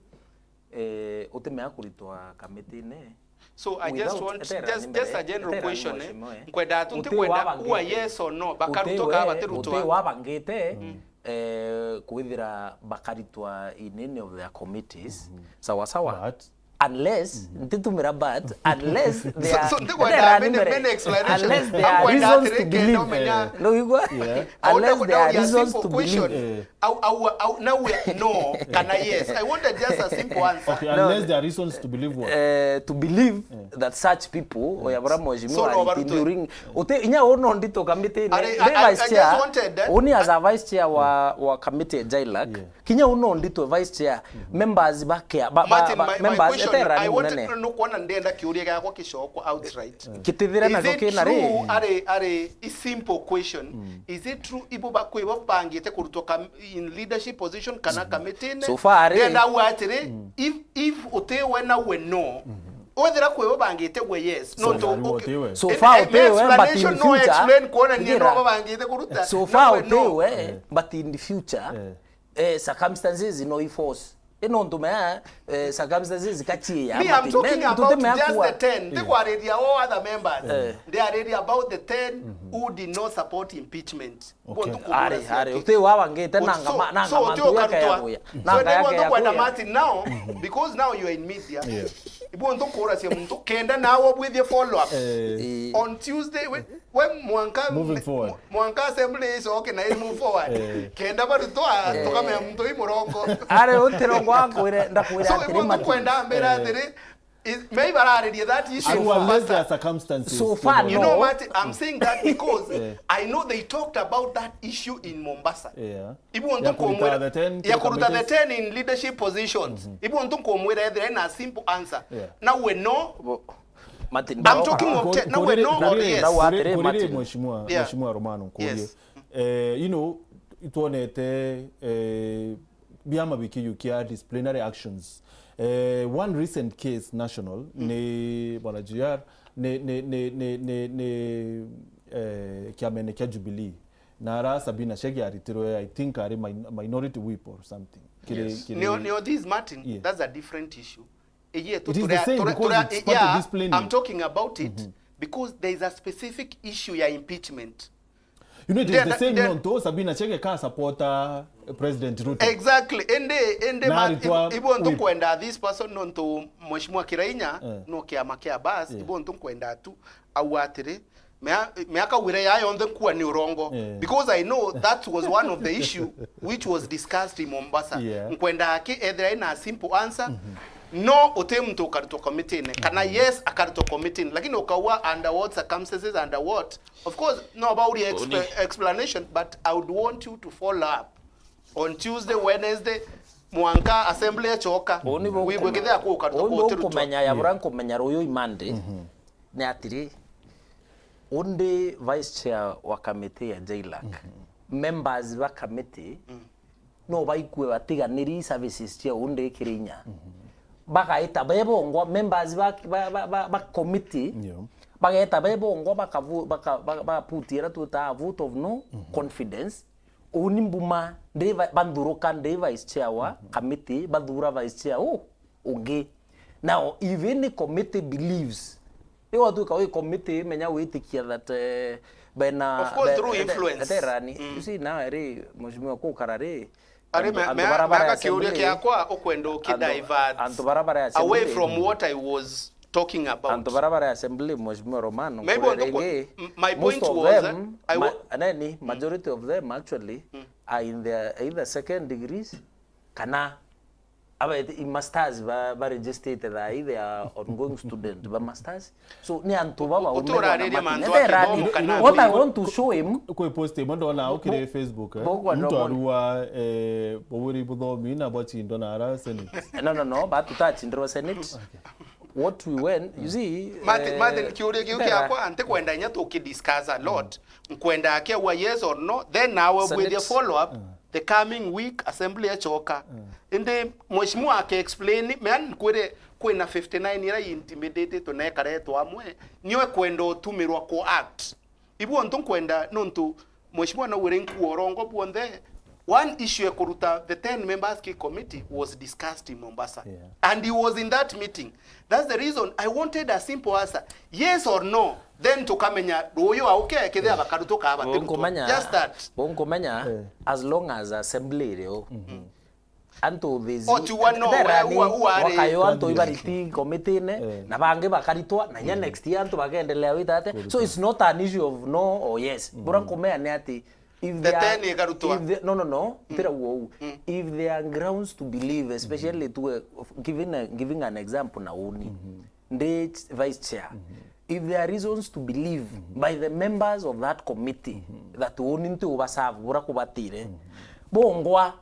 eh, utimea kuritwa committee-ini. So I just want, just, just a general question, eh. Nkwenda tu ntikwenda ua yes or no, bakarutwa kana batirutwa. Uti wabangite, eh, kwithira bakaritwa in any of their committees. Mhm. Sawa sawa. But unless, mhm, ntitumira but, unless there are, so, so, ntikwenda many, many explanations. Unless there are reasons to believe. No igua? Yeah. Unless there are reasons to believe. Eh. Au, au, au, nawe no, kana yes. I wanted just a simple answer. Okay, no, unless there are reasons to believe what? Eh, to believe that such people, oya bara mheshimiwa, so no, ari during, uti, inya uno ndito committee-ini, ari, ndi vice chair, uni as a vice chair wa, wa committee ya JLAC, yeah, kinya uno ndito vice chair, mhm, members bakia, ba, ba, Martin, ba, my, my members question, etera I ni want munene. Nukwona ndenda kiuria giakwa gicokwa outright. Gitithire na gukina ri. Is it true, ari, ari, a simple question. Mm. Is it true ibo ba-, kwi bo bangite kurutwa kam-, in leadership position kana committee-ini? So far, ari. Ndenda ua atiri, mm, if, if utiwe nawe no. Mm-hmm. Wethira kwi bo bangite we yes. So far, utiwe. So far, utiwe, but in future, explain kuona ni no babangite kuruta. So far, utiwe, but in the future, eh, circumstances no i force. Ino ntumea, eh, circumstances kachiya. Me, I'm talking about just the ten. Ndikwariria all other members. Eh. Ndiariria about the ten who did not support impeachment. Okay. Ari, ari, uti wabangite nanga ma-, nanga mantu yake ya kuya. Nanga yake ya kuya. Martin now, because now you are in media. Yeah. Ibu ntukuracia muntu kenda nawe obwithie follow up. Eh. On Tuesday, we, we mwanka, moving forward, mwanka assembly icoke na i move forward. Eh. Kenda barutwa, eh, tukamenya muntu i murongo. Ari, utirongo akwire, ndakwira. So, atiri ibu ntukwenda mbira atiri, is, maybe bararirie that issue. Aru, unless there are circumstances. So far, no. You know what? I'm saying that because, eh, I know they talked about that issue in Mombasa. Yeah. Ibu ntukumwira ya kuruta the ten in leadership positions. Mhm. Ibu ntukumwira ethira ena simple answer. Yeah. Nawe no. Martin, I'm talking of ten, nawe no or yes. Kurire, kurire, Mheshimiwa, yeah, Mheshimiwa Romano, nkurie. Yes. Eh, you know, itwonete, eh, biama bikijukia disciplinary actions. Eh, one recent case national ni bwana J R, ni, ni, ni, ni, ni, ni, eh, kiamene kia Jubilee. Na ara Sabina Chege aritirwe, I think, ari min-, minority whip or something. Kiri, Yes. kiri Neo, Neo, this Martin, Yeah. that's a different issue. Iji yetu It is the turia, same turia, because turia, it's part of yeah, discipline. I'm talking about it because there is a specific issue ya impeachment. You know, it is the Ndenda, same ndenda nontu Sabina Chege ka supporter President Ruto. Exactly. Indi, indi Na ma-, aritwa ibu, ibu ntu whip. Kwenda this person nontu Mheshimiwa Kirainya Eh. no kiama kia bas, Yeah. ibu ntu kwenda tu au atiri, mea-, miaka wire ya yonthe nkua ni urongo. Yeah. Because I know that was one of the issue which was discussed in Mombasa. Yeah. Nkwenda aki ethira ina simple answer. No uti muntu ukarutwa committee-ini. Kana yes, akarutwa committee-ini. Lakini ukaua under what circumstances, under what? Of course, no about the exp-, Uni- explanation, but I would want you to follow up on Tuesday, Wednesday, mwanka assembly echoka. Uni bu- Wigwe kithea kuka uni tuko bu turutwa. Nkumenya ya bura nkumenya ruyu i Monday. Ni atiri, undi vice chair wa committee ya JLAC, members ba committee, no baikue batiganiri services cia undi kiri inya. Bagaita bebongwa, members ba, ba, ba, ba, ba committee, Yeah. bagaita bebongwa, bakavu-, baka-, ba, ba put ira twitaga vote of no confidence. Uni mbuma, ndi va-, banthuruka, ndi vice chair wa committee, bathura vice chair u ungi. Now, if any committee believes, iwatuika wi committee, menya witikia that, eh, bena, Of course, be-, through be-, influence. Beterani. Mm. You see, now, ri, Mheshimiwa Kukara, ri, Ari antu, me-, antu me-, bara bari meaka kiuria assembly, kiakwa, ukwenda antu, ukidivert antu bara bari away assembly, from what I was talking about. Antu bara bari assembly, Mheshimiwa Romano, Maybe nkuria wantu ku-, ringi, m-, my most point of was, them, eh, I ma-, wa- neni, majority of them actually are in their either second degrees, kana abete i masters ba, ba registered thaa hii, they are ongoing student ba masters. So, ni antu baba U-, ume uturaariria bwana mantu Martin. Etherani, akithomo kana what I mbiko. Want to show him, Kwi post imwe ndona au kiri Facebook, eh? Bo-, bo-, Muntu bo-, arua, eh, buburi buthomi na bwachindwa na ara Senate. No, no, no, but tutachindirwa Senate. Okay. What we went, you see, Martin, eh, Martin, kiuria kiu Etherani. Kiakwa, ntikwenda inya tukidiscuss a lot. Nkwenda akiaua yes or no, then nawe Senate. With your follow up, the coming week, assembly echoka. Indi mheshimiwa ake explain, mean kwire kwina fifty-nine ira intimidated na ekaretwa amwe, nio ekwenda utumirwa ku act. Ibu ontu nkwenda nontu mheshimiwa naugire nkua urongo bwonthe. One issue ya kuruta the ten members ki committee was discussed in Mombasa. Yeah. And he was in that meeting. That's the reason I wanted a simple answer. Yes or no? Then tukamenya ruyu auke kethira bakarutwo ka batiruto. Unkumenya, just that. Unkumenya, eh, as long as assembly iri o. Antu thezi. O, ti wa no, Etherani, wa, wa, wa, wakayo antu ibariti committee-ini, eh, na bangi bakaritwa, na inya next year antu bakendelea wita ate. So it's not an issue of no or yes. Bura nkumenya ni ati if the there are, ten ikarutwa. If the, no, no, no, tira uo u. If there are grounds to believe, especially to, uh, giving a, giving an example na uni. Ndi ch-, vice chair. If there are reasons to believe by the members of that committee that uni nti ubasavu bura kubatire, bongwa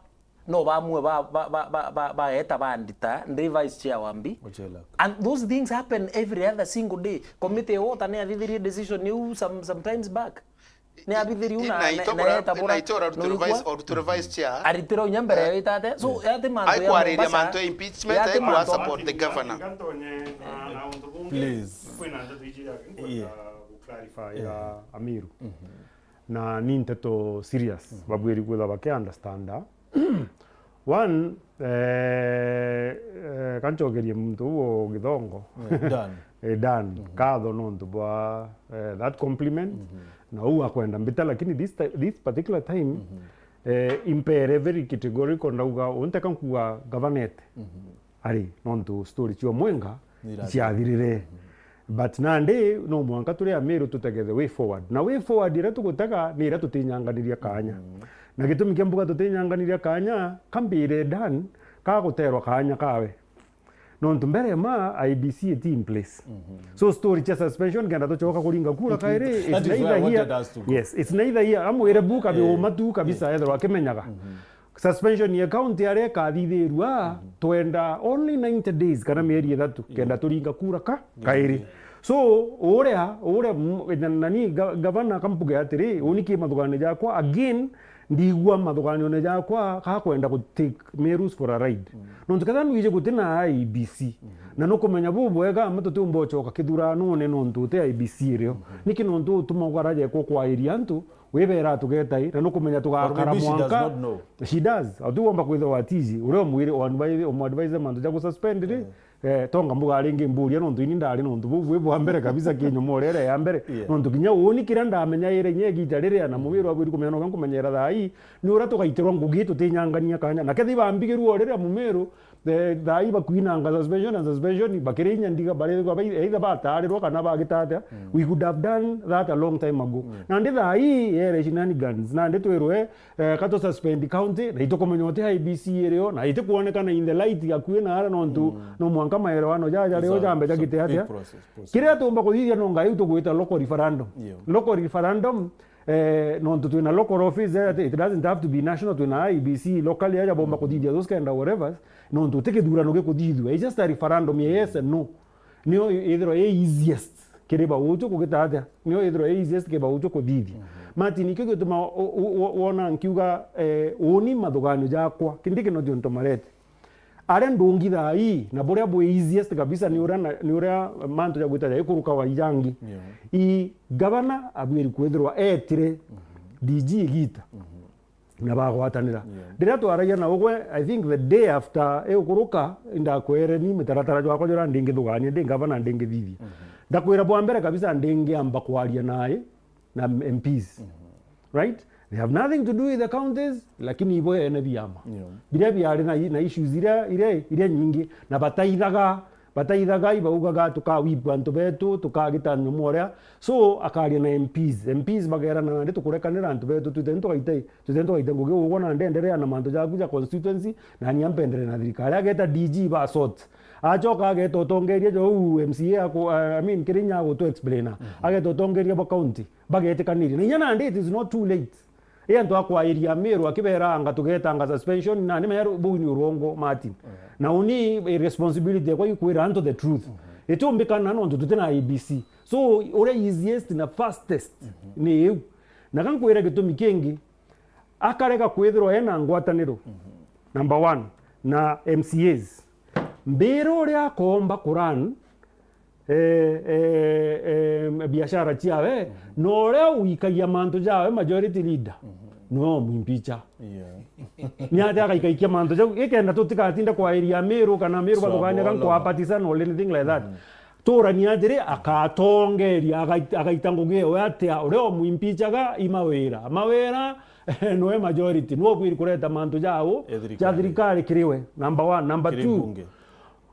no bamwe ba, ba, ba, ba, ba, baeta bandita ndi vice chair wa mbi. Ochela. And those things happen every other single day. Committee ya water ni athithirie decision iu some, sometimes back. Ni abithirie una, na, na, na eta bora, na itora rutura vice, or rutura vice chair. Aritira unya mbere ya itate. So, eh, ati mantu ya aikwariria Mombasa, mantu ya impeachment, ya ati aikwa mantu support the governor. Ngantonye na, na untu bungi. Please. Kwina ndeto iji ya, nkwenda, yeah, gu-clarify ya, yeah, Amiru. Na ni nteto serious. Babwiri kwitha baki understand. One, eh, eh, kanchokerie muntu uu o Githongo. Eh, Dan. Eh, Dan. Katho nontu bwa, eh, that compliment. Na uu akwenda mbita, lakini this ti-, this particular time, eh, impere very categorical, ndauga, unteka nkuga gavanete. Ari, nontu story cio mwenga ni irathira, iciathirire. But nandi, no mwanka turi Amiru tutege the way forward. Na way forward iria tugutega ni iria tutinyanganiria kanya. Na gitumi kia mbuga tutinyanganiria kanya, kambire Dan, kaguterwa kanya kawe. Nontu mbere ma I B C iti in place. So story cia suspension kenda tucoka kuringa kura kairi, it's neither here. Yes, it's neither here. Amwire bu kabi uma tu kabisa, ethirwa akimenyaga. Suspension ya county aria ikathithirua, twenda only ninety days kana mieri ithatu, kenda turinga kura ka, kairi. So, uria, uria, m-, na, nani, ga-, gavana akambuge atiri, uni ki mathuganio jakwa, again, ndigua mathuganione jakwa, kakwenda ku take Merus for a ride. Mm. Nontu ketha nwiji guti na I E B C, mm-hmm, na nukumenya bubwega, ama tutiumba ucoka kithuranone nontu uti I E B C irio. Mm-hmm. Niki nontu utuma ukarajekwa kwairia antu, wibera tugetai, na nukumenya tugakara. Maybe she does mwanka not know. She does. Ati womba kwithirwa atiji, uria umwire, umu-advise, umu-advise mantu ja gususpend ri, eh. Eh, tonga mbuga ringi mburia nontu ini ndari nontu buu bwi bwa mbere kabisa kinyuma uria iria ya mbere. Yeah. Nontu kinya uni kiria ndamenyaire inya igita riria na Mumiru abwiri kumenya noga nkumenyera thaa ii, ni uria tugaitirwa ngugi tutinyangania kanya. Na kethi bambigirua riria Mumiru, eh, thaa ii bakwinanga suspension na suspension, bakiri inya ndiga barethirwa bai-, either batarirwa kana bagita atia. Mm. We could have done that a long time ago. Mm. Nandi thaa ii yere shenanigans, nandi twirwe, eh, ka tu suspend county, na itukumenya uti I E B C irio, na itikwonekana in the light akui na ara nontu, mm, no mwanka maelewano jaja rio jambe jagite atia. Kiria tumba kuthithia no ngai tugwita local referendum. Yeah. Local referendum, eh, nontu twina local office, eh, it doesn't have to be national, twina I E B C locally, aja bomba kuthithia those kind of whatever, nontu ti kithurano gikuthithua. It's just a referendum ya yes and no. Nio ithirwa i easiest kiri bauchu kugita atia? Nio ithirwa i easiest kiri bauchu kuthithia. Mhm. Martin, ikio gituma u-, u-, u-, wona nkiuga, eh, uni mathuganio jakwa, kindi kino jonto marete. Aria ndungi thaa ii, na buria bwi easiest kabisa ni uria na, ni uria mantu jagwita ja ikuruka wa ijangi. Yeah. I gavana abwiri kwithirwa etire, mhm, D G igita. Mhm. Na bagwatanira. Yeah. Riria twaragia na ugwe, I think the day after igukuruka, indakwere ni mitaratara jwakwa juria ndingithugania, ndingavana, ndingithithia. Mhm. Ndakwira bwa mbere kabisa ndingiamba kwaria nae na M Ps. Mhm. Right? They have nothing to do with the counties, lakini ibo ene biama. Yeah. Biria biari na, na issues iria, iria, iria nyingi, na bataithaga Bataithaga, ibaugaga, "Tukawipua antu betu, tukagita nyumu uria." So, akaria na M Ps. M Ps bagerana nandi, "Tukurekanira antu betu, twite ntugaite, twite ntugaite ngugi ugwe nandi enderea na mantu jaku ja constituency, na ni ampendere na thirikari." Ageta D G ba sort. Acoka ageta utongeria jo u M C A aku, uh, I mean, Kirinya agutu explainer. Mhm. Ageta utongeria bwa county. Bagetikaniria. Na inya nandi it is not too late. I antu a kwairia Miru akibera anga tugetanga suspension, na ni mea buu ni urongo, Martin. Yeah. Na uni responsibility yakwa ikwira antu the truth. Mhm. Itumbikana nontu tutina I E B C. So, uria easiest na fastest, mhm, ni iu. Na kankwira gitumi kingi, akarega kwithirwa ena ngwataniro, mhm, number one, na M C As. Mbira uria akomba kurun eh, eh, eh, biashara ciawe, mhm, na uria uikagia mantu jawe majority leader, mhm, no mwimpicha. Yeah. Ni atia agaikaikia mantu jau, ikenda tutigatinda kwairia Miru kana Miru bathuganyaga nkwa partisan or anything like that. Mhm. Turania atiri, akatongeria, agait-, agaita ngugi ewe atia, uria umwimpichaga i Mawira. Mawira, noe majority, no bwiri kureta mantu jau, ja thirikari kiri we, number one. Number two, mbunge.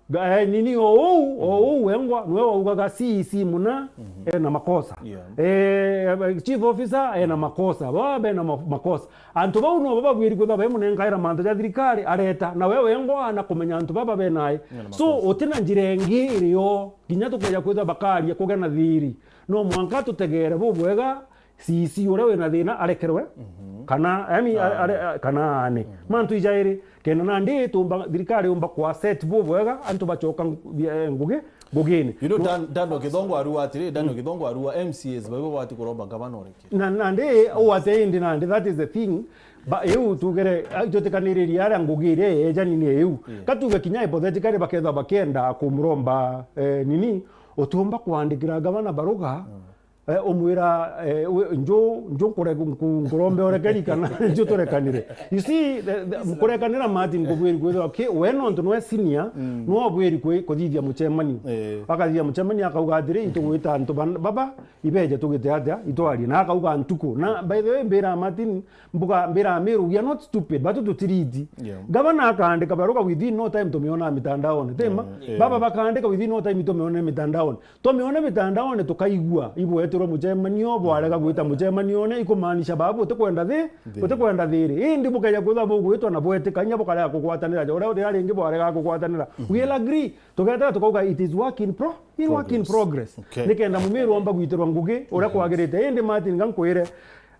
Ga-, eh, nini o uu, o uu wengwa, nwe waugaga C E C muna, mhm, ena makosa. Yeah. Eh, chief officer, ena makosa. Baba bena ma-, makosa. Antu bau no baba bwiri kwithwa bai munenkaira mantu ja thirikari, areta. Na we wengwa ana kumenya antu baba benae. Ena makosa. So, utina njira ingi irio, kinya tukeja kwithwa bakaria kugia na thiri. No mwanka tutegere bubwega, C E C uria wina thina arekerwe, mhm, kana, yani, are-, are-, kana aane. Mhm. Mantu ijairi, kenda nandi tumba, thirikari yumba kwa set bubwega, antu bacoka ngu-, eh, ngugi, ngugini. You know, Dan-, Daniel Kithongo arua atiri, Daniel, mm, Kithongo arua M C As baibo bati kuromba gavana ureke. Na, nandi, u ate indi nandi, that is the thing. Ba, iu tugere, ai, twitikaniririe aria ngugi iria ejani ni iu. Yeah. Katuge kinya hypothetically bakethwa bakenda kumuromba, eh, nini, utiumba kwandikira gavana baruga, mm. Eh, umwira, eh, we, nju, nju nkure-, nku-, nkurombe urekeri kana nju turekanire. You see, the, the, nkurekanira Martin, nkubwiri kwithirwa ki, we nontu nwe senior, mm, nwe ubwiri kwi-, kuthithia mucemanio. Eh. Akathithia mucemanio, akauga atiri, "Itugwita antu ban-, baba, ibeje tugite atia, itwarie." Na akauga ntuku. Na, by the way, mbira Martin, mbuga, mbira Miru, we are not stupid, batu tutiriti. Yeah. Gavana akaandika baruga within no time tumiona mitandaone. Tema, yeah, yeah, baba bakaandika within no time tumione mitandaone. Twamiona mitandaone tukaigua, ibwetirwe mucemanio, bwarega gwita mucemanione, ikumaanisha baba butikwenda thi-, butikwenda thiri. Indi bukeja kwithwa bugwitwa na bwetikania bukarega kugwatanira, ja uria riria ringi bwarega kugwatanira. Mhm. We'll agree. Tugetera tukauga it is work in pro-, in work in progress. Okay. Nikenda Mumiru omba gwitirwa ngugi uria kwagirite. Indi Martin, nga nkwire,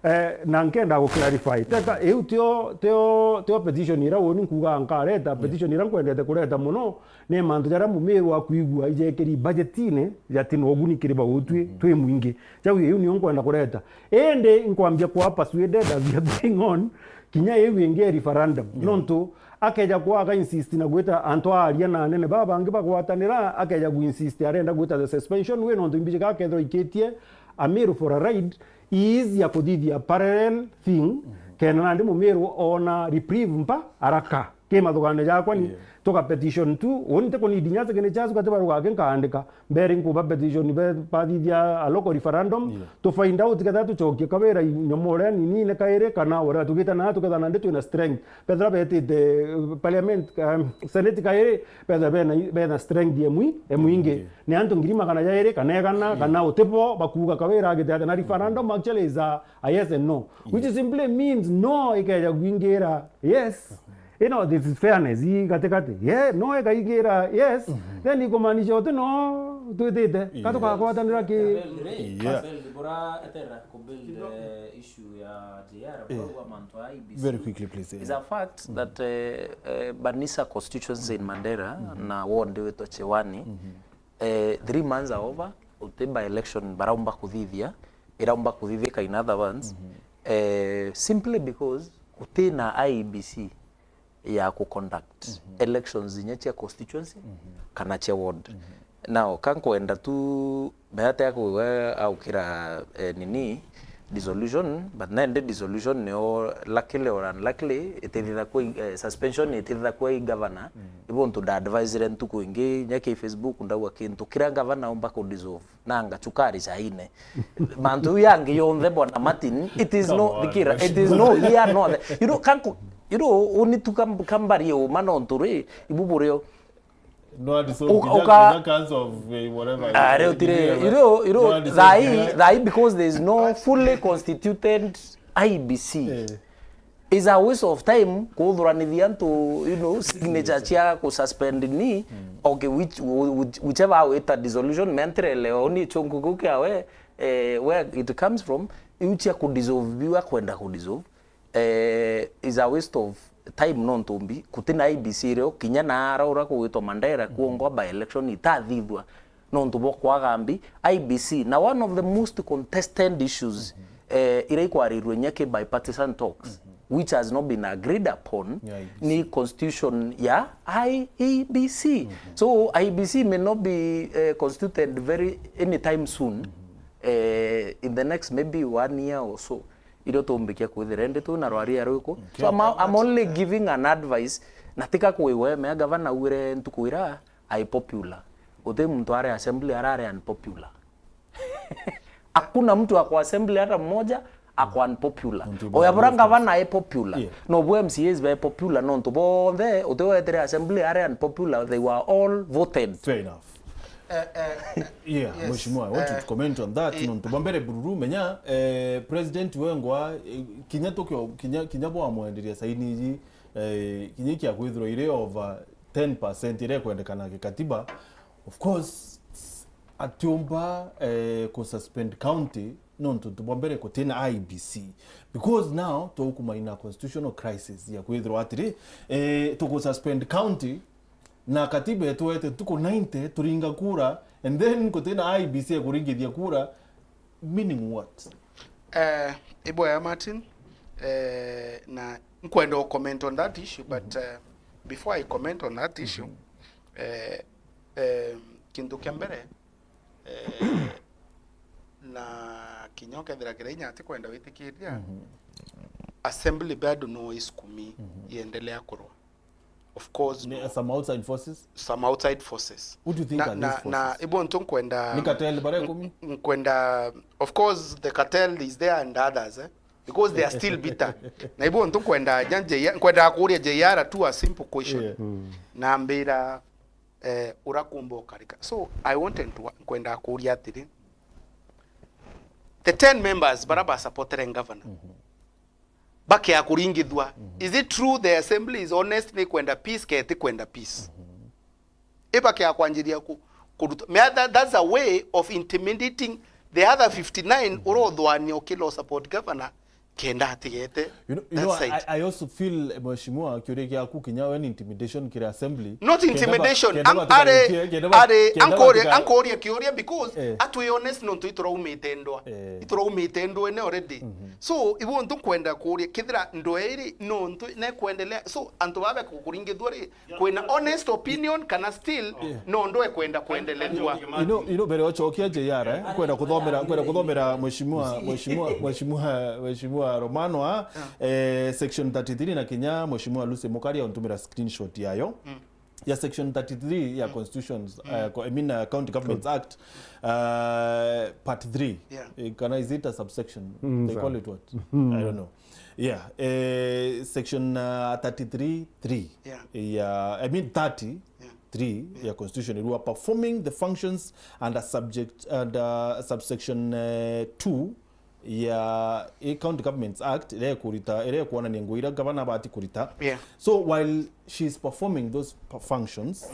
Eh, na nkenda gu clarify. Teka, iu tio, tio, tio petition ira uni nkuga nkareta, petition ira nkwendete kureta muno, ni mantu jaria Mumiru akwigua ijekiri budgetine, jati na uguni kiri bautwi, twi mwingi. Jau iu nio nkwenda kureta. Indi nkwambia kwa persuaded as we are going on, kinya iu ingi ya referendum. Nontu, akeja kwa aga insist na gwita antu aaria na anene baba bangi bagwatanira, akeja gu insist arenda gwita the suspension way, nontu imbiji gakethirwa ikitie Amiru for a ride, is ya kuthithia parallel thing, kenda nandi Mumiru ona reprieve mpa araka. Ki mathugano jakwa ni, tuka petition tu, uni ntikunidi nya signature ciaku, gati baruga aki nkaandika. Mbere nkuba petition be, bathithia a local referendum, to find out kethira tucokie kawira i-, nyomo uria nini ni kairi, kana uria tugite na tukethana ndi twina strength. Bethira betite, uh, parliament, um, senate kairi, bethira bena, bena strength emwi-, emwingi. Ni antu ngiri magana jairi, kana igana, kana utibo, bakuga kawira agite atia. Na referendum actually is a, a yes and no, which simply means no ikeja kwingira yes. You know, this is fairness, i katikati. Yeah, no ikaingira yes, then ikumaanisha uti no twitite. Ka tukagwatanira ki? Build, build, build, bora eterera ku build, eh, issue ya J R, bauga mantu a I B C. Very quickly, please. It's a fact that, eh, eh, Banisa constituency in Mandera na ward witwa Chewani, eh, three months are over, uti by election baraumba kuthithia, iraumba kuthithika, in other words, eh, simply because uti na I E B C ya ku conduct elections inya cia constituency kana cia ward. Now, ka nkwenda tu, meate akugwe aukira, eh, nini, dissolution, but nende dissolution nio luckily or unluckily, itithithagwa i-, eh, suspension itithithagwa i governor. Ibo ntu nda advisire ntuku ingi, nya ki Facebook ndauga kintu kiria governor aumba ku dissolve, na ngachuka ricaine. Mantu jau yangi yonthe, Bwana Martin, it is no, thikira, it is no here nor there. You know, kanku, you know, uni tu kam-, kambari uma nontu ri, ibu burio. No, and so, uka, uka, council of, eh, whatever, ah, riu tiri, you know, you know, no, and so, thai, thai, because there is no fully constituted I E B C. Eh. Is a waste of time kuthuranithia antu, you know, signature cia ku suspend ni, okay, which, which, whichever way ta dissolution, mentire leo ni chungu kiu kiawe, eh, where it comes from, iu cia ku dissolve, biu akwenda ku dissolve, eh, is a waste of time nontu mbi, kutina I E B C rio, kinya na ara ura kugwitwa Mandera, kuongwa by election itathithua. Nontu bwa kwaga mbi, I E B C, na one of the most contested issues, eh, iria ikwarirue nya ki bipartisan talks, which has not been agreed upon, ni constitution ya I E B C. So, I E B C may not be, eh, constituted very anytime soon, eh, in the next maybe one year or so. Irio tumbikia kwithira indi twina rwaria rwiku. So, I'm, I'm only giving an advice, na tika kwiwe, mea gavana augire ntuku ira, ai popular. Guti muntu ari assembly arari unpopular. Hakuna mtu ako assembly hata mmoja ako unpopular. Oya bura ngavana e popular. Yeah. No bu M C As be popular, nontu bonthe uti wetire assembly ari unpopular, they were all voted. Fair enough. Eh, eh, eh, yeah, yes, mheshimiwa, I want you to comment on that. Nontu bwa mbere bururu, menya, eh, president wengwa, eh, kinya tukio, kinya, kinya bwamwenderia saini iji, eh, kinya ikia kwithirwa iri over ten percent iria ikwendekana gikatiba. Of course, atiumba, eh, ku suspend county, nontu ntu bwa mbere kutina I E B C. Because now, tukumaina constitutional crisis ya kwithirwa atiri, eh, tuku suspend county, na katiba itwete tuku ninety, turinga kura, and then kutina I E B C ya kuringithia kura, meaning what? Eh, ibwega Martin, eh, na nkwenda u comment on that issue, but, eh, before I comment on that issue, eh, eh, kintu kia mbere, eh, na kinya ukethira Kirainyaga atikwenda witikiria, assembly bado no isukumi iendelea kurwa. Of course, ni no. Some outside forces? Some outside forces. Who do you think are these forces? Na, na, ibonto nkwenda, ni cartel bara ikumi? Nkwenda, of course, the cartel is there and others, eh? Because they are still bitter. Na ibonto nkwenda, nya J R, nkwenda kuria J R tu a simple question. Yeah. Nambira, eh, urakumba ukarika. So, I wanted to, nkwenda kuria atiri, the ten members bara ba supportere governor, bakea kuringithua. Is it true the assembly is honest, ni kwenda peace, keti kwenda peace? Ibakea kwanjiria ku-, kuruta. Me-, that, that's a way of intimidating the other fifty-nine urothwania ukila support governor, kenda atigete You know, you that know, side. I, I also feel, Mheshimiwa, kiuria giaku kinya we ni intimidation kiri assembly. Not intimidation. Kenda ba-, kenda ba-, are, kenda ba-, are, kenda ba-, ankuria, ankuria kiuria because, eh, atwi honest nontu ituraumite ndwa. Eh. Ituraumite ndwene already. Mm-hmm. So, ibu ntu kwenda kuria, kethira ndwa iri nontu ne kwendelea. So, antu babe kukuringithua ri, kwina honest opinion kana still, yeah, no ndwe kwenda kwendelethua. You know, you know, mbere ochokia J R, eh? Kwenda kuthomera, kwenda kuthomera mheshimiwa, mheshimiwa, mheshimiwa, mheshimiwa Romano, ah, eh, section thirty-three na kinya mheshimiwa Lucy Mukari auntumira screenshot yayo. Mm. Ya section thirty-three ya constitutions, eh, co-, I mean, uh, County Governments Act, uh, part three. Yeah. Eh, kana is it a subsection? Mm, they call it what? I don't know. Yeah, eh, section, uh, thirty-three three. Yeah. Yeah, I mean thirty-three ya constitution, you are performing the functions under subject, under subsection, uh, two ya, eh, County Governments Act, iria ikurita, iria ikuonania ngugi iria gavana abati kurita. Yeah. So while she is performing those p-, functions,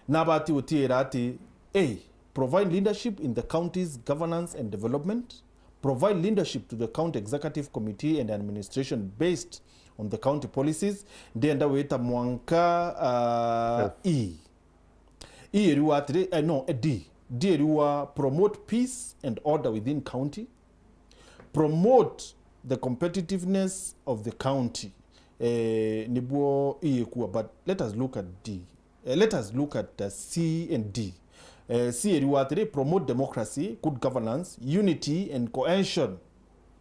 nabati gutiira ati, A, provide leadership in the county's governance and development, provide leadership to the county executive committee and administration based on the county policies. Ndienda wita mwanka, uh, E. E iriwa atiri, eh, no, eh, D. D iriwa promote peace and order within county. Promote the competitiveness of the county. Eh, nibuo E ikua, but let us look at D. Eh, let us look at, uh, C and D. Eh, C iriwa atiri, promote democracy, good governance, unity and cohesion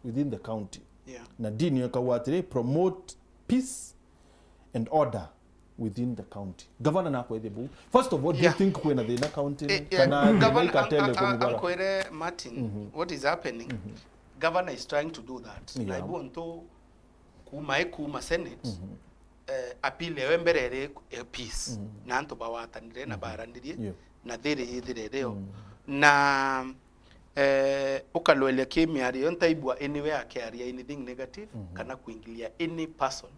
within the county. Yeah. Na D niyo ikauga atiri, promote peace and order within the county. Governor nakwethia buu. First of all, do you think kwina thina county? Eh, yeah. Kana governor ikatele kumubara? Ankwire Martin, what is happening? Governor is trying to do that. Yeah. Na ibu ntu kuma, i kuma Senate, eh, appeal ewe mbere iri, eh, peace. Na antu bawatanire na baranirie, na thiri yithire irio. Na, eh, ukalwelia ki miario iyo, ntaigua anywhere akiaria anything negative kana kuingilia any person.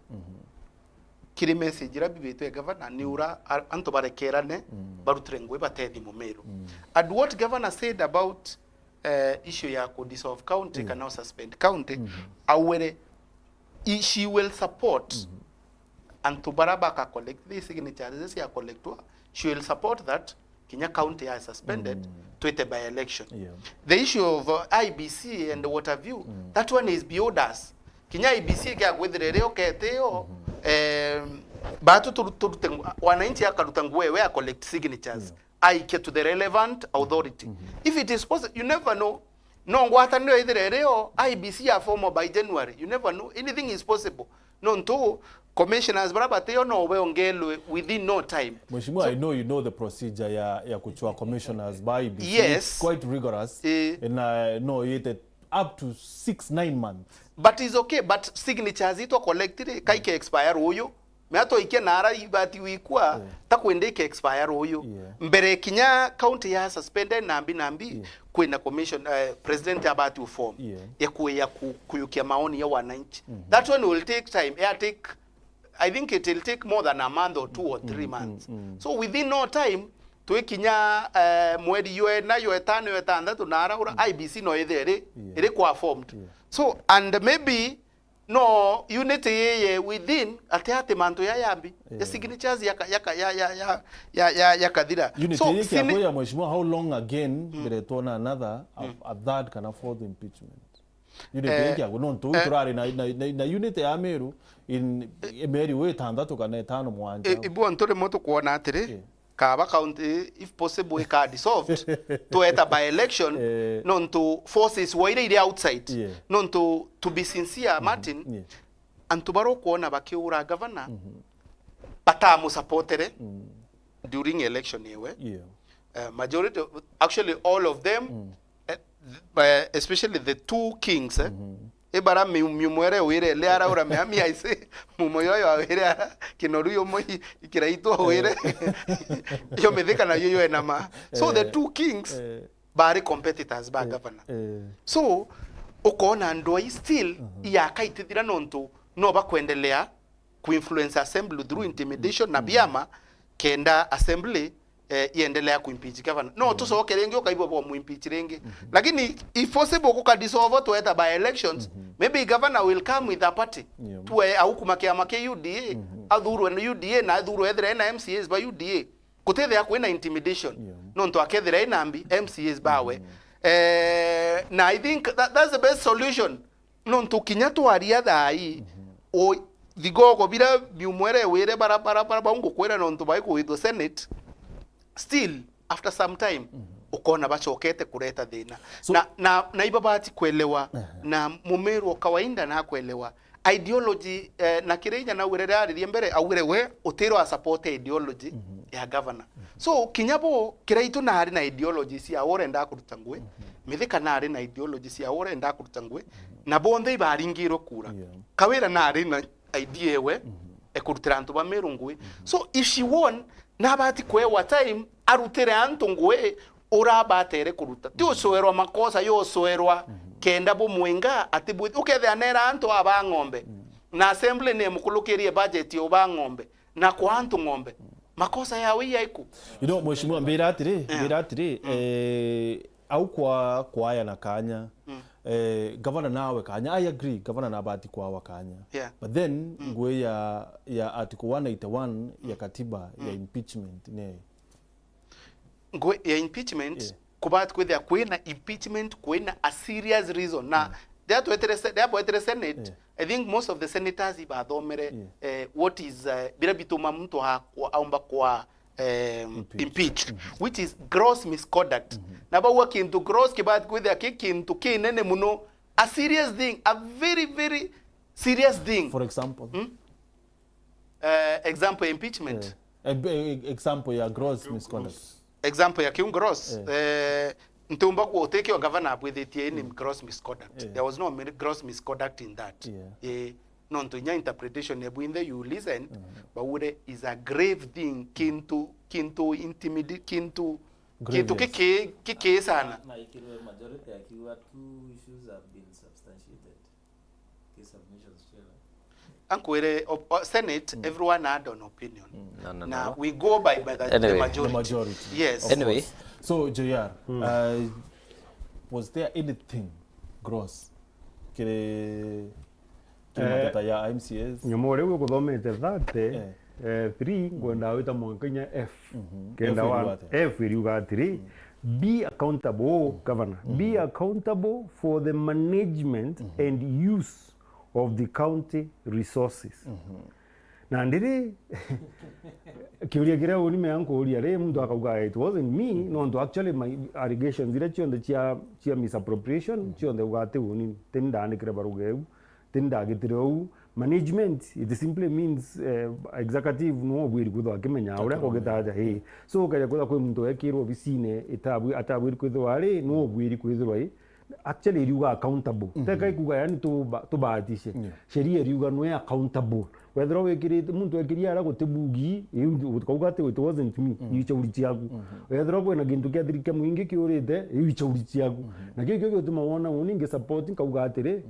Kiri message iria bibitwe governor ni ura a-, antu barekerane, barutire ngugi batethi Mumiru. And what governor said about, eh, issue ya ku dissolve county kana u suspend county, augire i-, she will support antu bara baka collect the signatures iria cia collectwa, she will support that kinya county ya suspended, twite by election. Yeah. The issue of, uh, I B C and what have you, that one is beyond us. Kinya I B C kia kwithira iri uketio, em, batu turu-, turute ngu-, wananchi akaruta nguo ewe a collect signatures. Yeah. Aikia to the relevant authority. If it is possible, you never know. No ngwataniro ithire irio, I B C ya formal by January. You never know. Anything is possible. Nontu commissioners bara batio no beongelwe within no time. Mheshimiwa, so, I know you know the procedure ya, ya kuchwa commissioners by I B C. Yes. It's quite rigorous. Eh. And, uh, no, it, up to six, nine months. But it's okay, but signatures itwa collect ri, kaike expire uyu. Mea twaikia nara ibati wikwa, ta kwenda ike expire uyu. Yeah. Mbere kinya county ya suspended nambi nambi, kwina commission, eh, president abati u form ya kuya ku-, kuyukia maoni ya wananchi. That one will take time. It take, I think it will take more than a month or two or three months. So within no time, twikinya, eh, mweri yena, yetano, yetanthatu, na araura I B C no ithire iri, iri kwa formed. So, and maybe no unity yeye within, ati ati mantu ya yambi, the signatures yaka-, yaka-, ya, ya, ya, ya, ya, yakathira. Unity so, yeye sini- kiakuya, Mheshimiwa, how long again mbere twona another, a, a third kana fourth impeachment? Unity yeye kiakuya, nontu turari na, na, na, na unity ya Meru in, mieri wi itantatu kana itano mwanja. I-, ibu antu rimwe tukwona atiri, kaba county, if possible, ika dissolved, tweta by election, nontu forces waire ire outside. Yeah. Nontu, to be sincere, Martin, antu bara ukwona bakiura governor, batamusapotere during election iwe. Yeah. Eh, majority of, actually all of them, eh, th-, eh, especially the two kings, eh, ibara mi-, miumo iria wire, iria araura miami aise, mumo yoyo awire ara, kinoru yomo i-, ikiraitu awire, yo mithika na yo yo enama. So the two kings bari competitors ba governor. So, ukona ndwai still iyakaitithira nontu no bakwendelea ku influence assembly through intimidation na biama, kenda assembly, eh, iendelea kuimpeach governor. No tucoke ringi ukaigua bo muimpeach ringi. Lakini if possible guka dissolve tweta by elections, maybe governor will come with a party. Yeah. Tuwe au kuma kiama kia U D A, athurwe na U D A na athurwe ethira ena M C As ba U D A. Kutithia kwina intimidation. Yeah. Nontu akethira ena mbi, M C As bawe. Eh, na I think that, that's the best solution. Nontu kinya twaria thaa ii, o thigogo bira biumwere wire bara, bara, bara bau ngukwira nontu bai kwithwa Senate, still after some time, ukona bacokete kureta thina. So na, na, na ibabati kwelewa, na mumiru o kawaida na kwelewa ideology, eh, na kiria inya naugire riaririe mbere, augire we utirwa a support ideology ya governor. So kinya bo Kiraitu nari na ideology cia urenda kuruta ngui, Mithika nari na ideology cia urenda kuruta ngui, na bonthe ibaringirwe kura. Yeah. Kawira nari na idea ewe ekurutira antu ba Meru ngui. So if she won, nabati kwewa time arutire antu ngui ura abatere kuruta. Ti ucoerwa makosa, yo ucoerwa kenda bumwinga ati bwi-, ukethia nera antu aba ng'ombe. Na assembly ni mukulukirie budget ya uba ng'ombe na kwa antu ng'ombe. Makosa yawe yaiku? You know, mheshimiwa, mbira atiri, mbira atiri, eh, au kwa, kwaya na kanya, eh, gavana nawe kanya, I agree, gavana nabati kwawa kanya. Yeah. But then, ngui ya, ya article one eighty-one ya katiba ya impeachment, ne? Ngui ya impeachment, kubati kwithia kwina impeachment, kwina a serious reason. Na riria twetere se-, riria bwetere Senate, I think most of the senators ibathomere, eh, what is, eh, bira bituma muntu a-, aumba kwa, eh, impeached, which is gross misconduct. Na bauga kintu gross kibati kwithia ki kintu kinene muno, a serious thing, a very, very serious thing. For example? Eh, example ya impeachment. Eh, e-, e-, example ya gross misconduct. Example ya kiu gross. Eh, ntiumba kuutikio gavana abwithitie ni gross misconduct. There was no mi-, gross misconduct in that. Yeah. Eh, nontu inya interpretation ya bwinthe you listen, baure is a grave thing, kintu, kintu intimidi-, kintu, kintu kiki-, kiki sana. Na ikirwe majority akiuga two issues have been substantiated. Key submissions, Chair. Ankwire, op-, o-, Senate, everyone had an opinion. Na, na, na, we go by, by the, the majority. The majority. Yes. Of course. So, J R, uh, was there anything gross kiri, kiri mateta ya M C As? Nyomo uria wi kuthomete thirty, eh, three, ngwenda wita mwanka inya F. Kenda F iriuga atiri, be accountable, governor. Be accountable for the management and use of the county resources. Na ndiri, kiuria kiria uni mea nkuuria ri, muntu akauga, "It wasn't me," nontu actually my allegations iria cionthe cia, cia misappropriation, cionthe uga ati uni, ti ni ndaandikire baruga iu, ti ni ndagitire uu. Management, it simply means, eh, executive no obwiri kwithirwa akimenya uria akugita aja, ii. So, ukeja kwithirwa kwi muntu wekirwe obisine, itabwi-, atabwiri kwithirwa ari, no obwiri kwithirwa, ii. Actually, iriuga accountable. Teka ikuga, yani, tuba-, tubahatishe. Yeah. Sheria iriuga nwe accountable. Wethirwa wikirite, muntu ekirie ara guti bugi, iu nju-, ukauga ati, "It wasn't me," iu ichauri ciaku. Wethirwa kwina gintu kia thirika mwingi kiurite, iu ichauri ciaku. Na kiu kio gituma wona uni ngi support, nkauga atiri,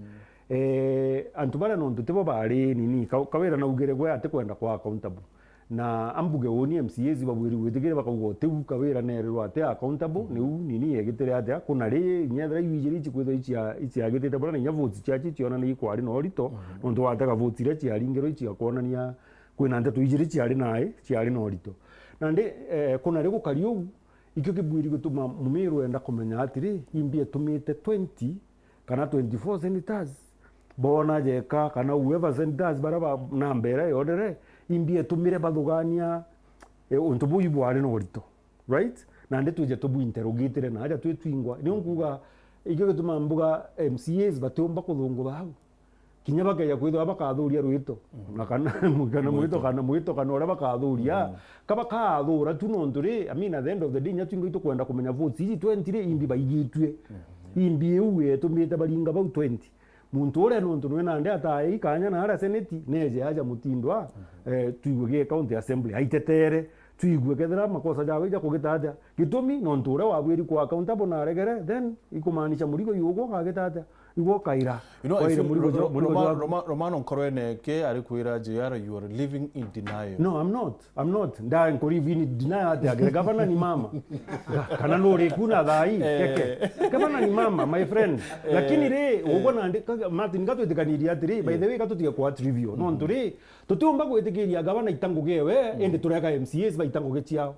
eh, antu baria nontu tibo bari nini, ka-, Kawira naugire gwe atikwenda kwa accountable. Na ambuge uni M C As babwiri gwitikiria bakauga utiu Kawira nerirwa ati accountable, niu nini yegitire atia, kuna ri, inya ethira iu ijiri ici kwithirwa icia-, iciagitite bura na inya votes ciacio cionania ikwari na urito, nontu watega votes iria ciaringirwe iciakwonania kwina nteto ijiri ciari nai, ciari na urito. Nandi, eh, kuna ri gukari uu, ikio kibwiri gutuma Mumiru enda kumenya atiri, imbi etumite twenty kana twenty-four senators, boona jeka, kana whoever senators bara ba namba ira yonere, imbi etumire bathugania, eh, untu buu ibwari na urito, right? Nandi twije tubwinterrogatire na aja twi twingwa. Niu nkuga, ikio gituma mbuga M C As batiumba kuthungura au. Kinya bakeja kwithirwa bakathuria rwito, na kana, kana mwito, kana mwito, kana uria bakathuria. Ka bakathuura tu nontu ri, I mean, at the end of the day, inya twingwa itukwenda kumenya votes iji twenty ri, imbi baigitue. Imbi iu yetumite baringa bau twenty. Muntu uria nontu nwe nandi atae ikanya na aria seneti, neje aja mutindwa, eh, twigue gi county assembly, aitetere, twigue kethira makosa jawe ja kugita atia, Gitumi, nontu uria wabwiri kwa accountable na aregere, then ikumaanisha murigo iu ugwo ukagita atia? Iu ukaira. You know, I Waire feel murigo Ro-, jwa-, Ro-, murigo Roma-, jwa- Roma-, Romano Nkorwene ke ari kwira J R, you are living in denial. No, I'm not. I'm not. Nda nku live in denial atia? Gavana ni mama. Ga-, kana nuri kuna thaa ii? Eh. Keke. Gavana ni mama, my friend. Eh. Lakini ri, Eh. ugwo nandi, ka-, Martin, gatwitikanirie atiri, by Yeah. the way, gatutige kwa trivial. Mhm. Nontu ri, tutiumba gwitikiria gavana aita ngugi ewe, Mm. indi turega M C As baita ngugi ciao.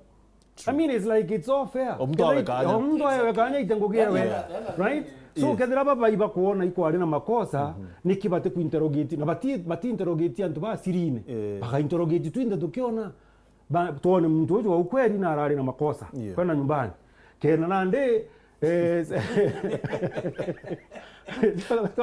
True. I mean, it's like it's all fair. O muntu Kethira awe it-, kanya. o muntu awe kanya aite ngugi ewe. Yeah. Right? So, Yeah. kethira baba ibakwona ikwari na makosa, Mhm. niki bati kuinterrogate, na bati, bati interrogate antu ba sirine. Eh. Baka interrogate twinthe tukiona. Ba, tuone muntu uju wa ukweli na arari na makosa. Yeah. Kwenda nyumbani. Kena nandi, eh,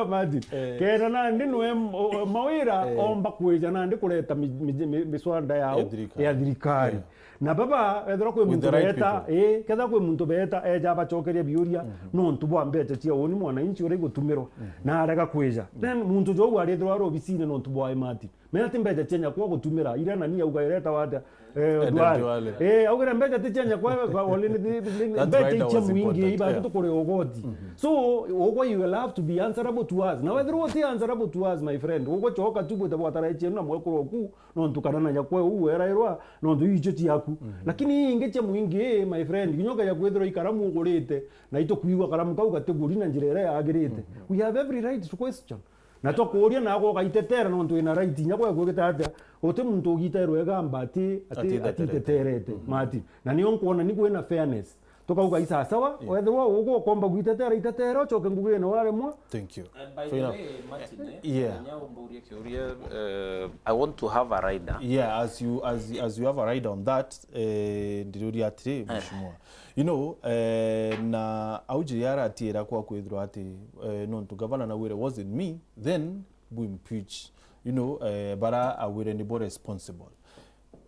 Martin. Eh. Kena nandi nwe m-, o-, o-, mawira Eh. omba kwija nandi kureta mi-, mi-, mi-, miswada yao Ya thirikari. ya thirikari. Yeah. Na baba, ethirwa kwi With muntu the right beta, people. eh, kethira kwi muntu beta, eja abacokeria biuria, Mhm. nontu bwa mbeca cia uni mwananchi uria igutumirwa, Mhm. na arega kwija. Mhm. Then muntu jou arithirwa ari obisine nontu bwa Martin. Menya ti mbeca cia nyakwa gutumira, iria nani auga iretawa atia? Eh, Eden Duale. Duale. Eh, augire mbeca ti cia nyakwa, kwa, kwa, ni, ni, ni, That mbeca rider icia was muingi, important, iba yeah. tukuria ugoti. Mhm. So, ugwe you will have to be answerable to us. Na wethirwa uti answerable to us, my friend, ugwe coka tu gwita bwatara cienu na mwekuru oku, nontu kana na nyakwa uu werairwa, nontu icio ciaku. Mhm. Lakini ii ingi cia muingi, my friend, kinya ukeja kwithirwa ikaramu ugurite, na itukwigua karamu kau gatiguri na njira iria yagirite. Mhm. We have every right to question. Na twakuuria naagwe ugaitetera nontu wina right inya gwe gwikita atia? Uti muntu ugiterwe igamba ati, ati, Atiteterete. atiteterete, Mhm. Martin. Na nio nkwona ni kwina fairness. Tukauga i sawa sawa, Yeah. wethirwa ugwe ukomba gwitetera, itetera, ucoke ngugine waremwa. Thank you. And by Fair the enough. way, Martin, eh, Yeah. inya umburie kiuria, eh, I want to have a rider. Yeah, as you, as, as you have a rider on that, eh, ndiriuria atiri, Eh. Mheshimiwa. You know, eh, na au J R atiira kwa kwithirwa ati, eh, nontu gavana naugire wasn't me, then bu impeach. You know, eh, bara augire nibo responsible.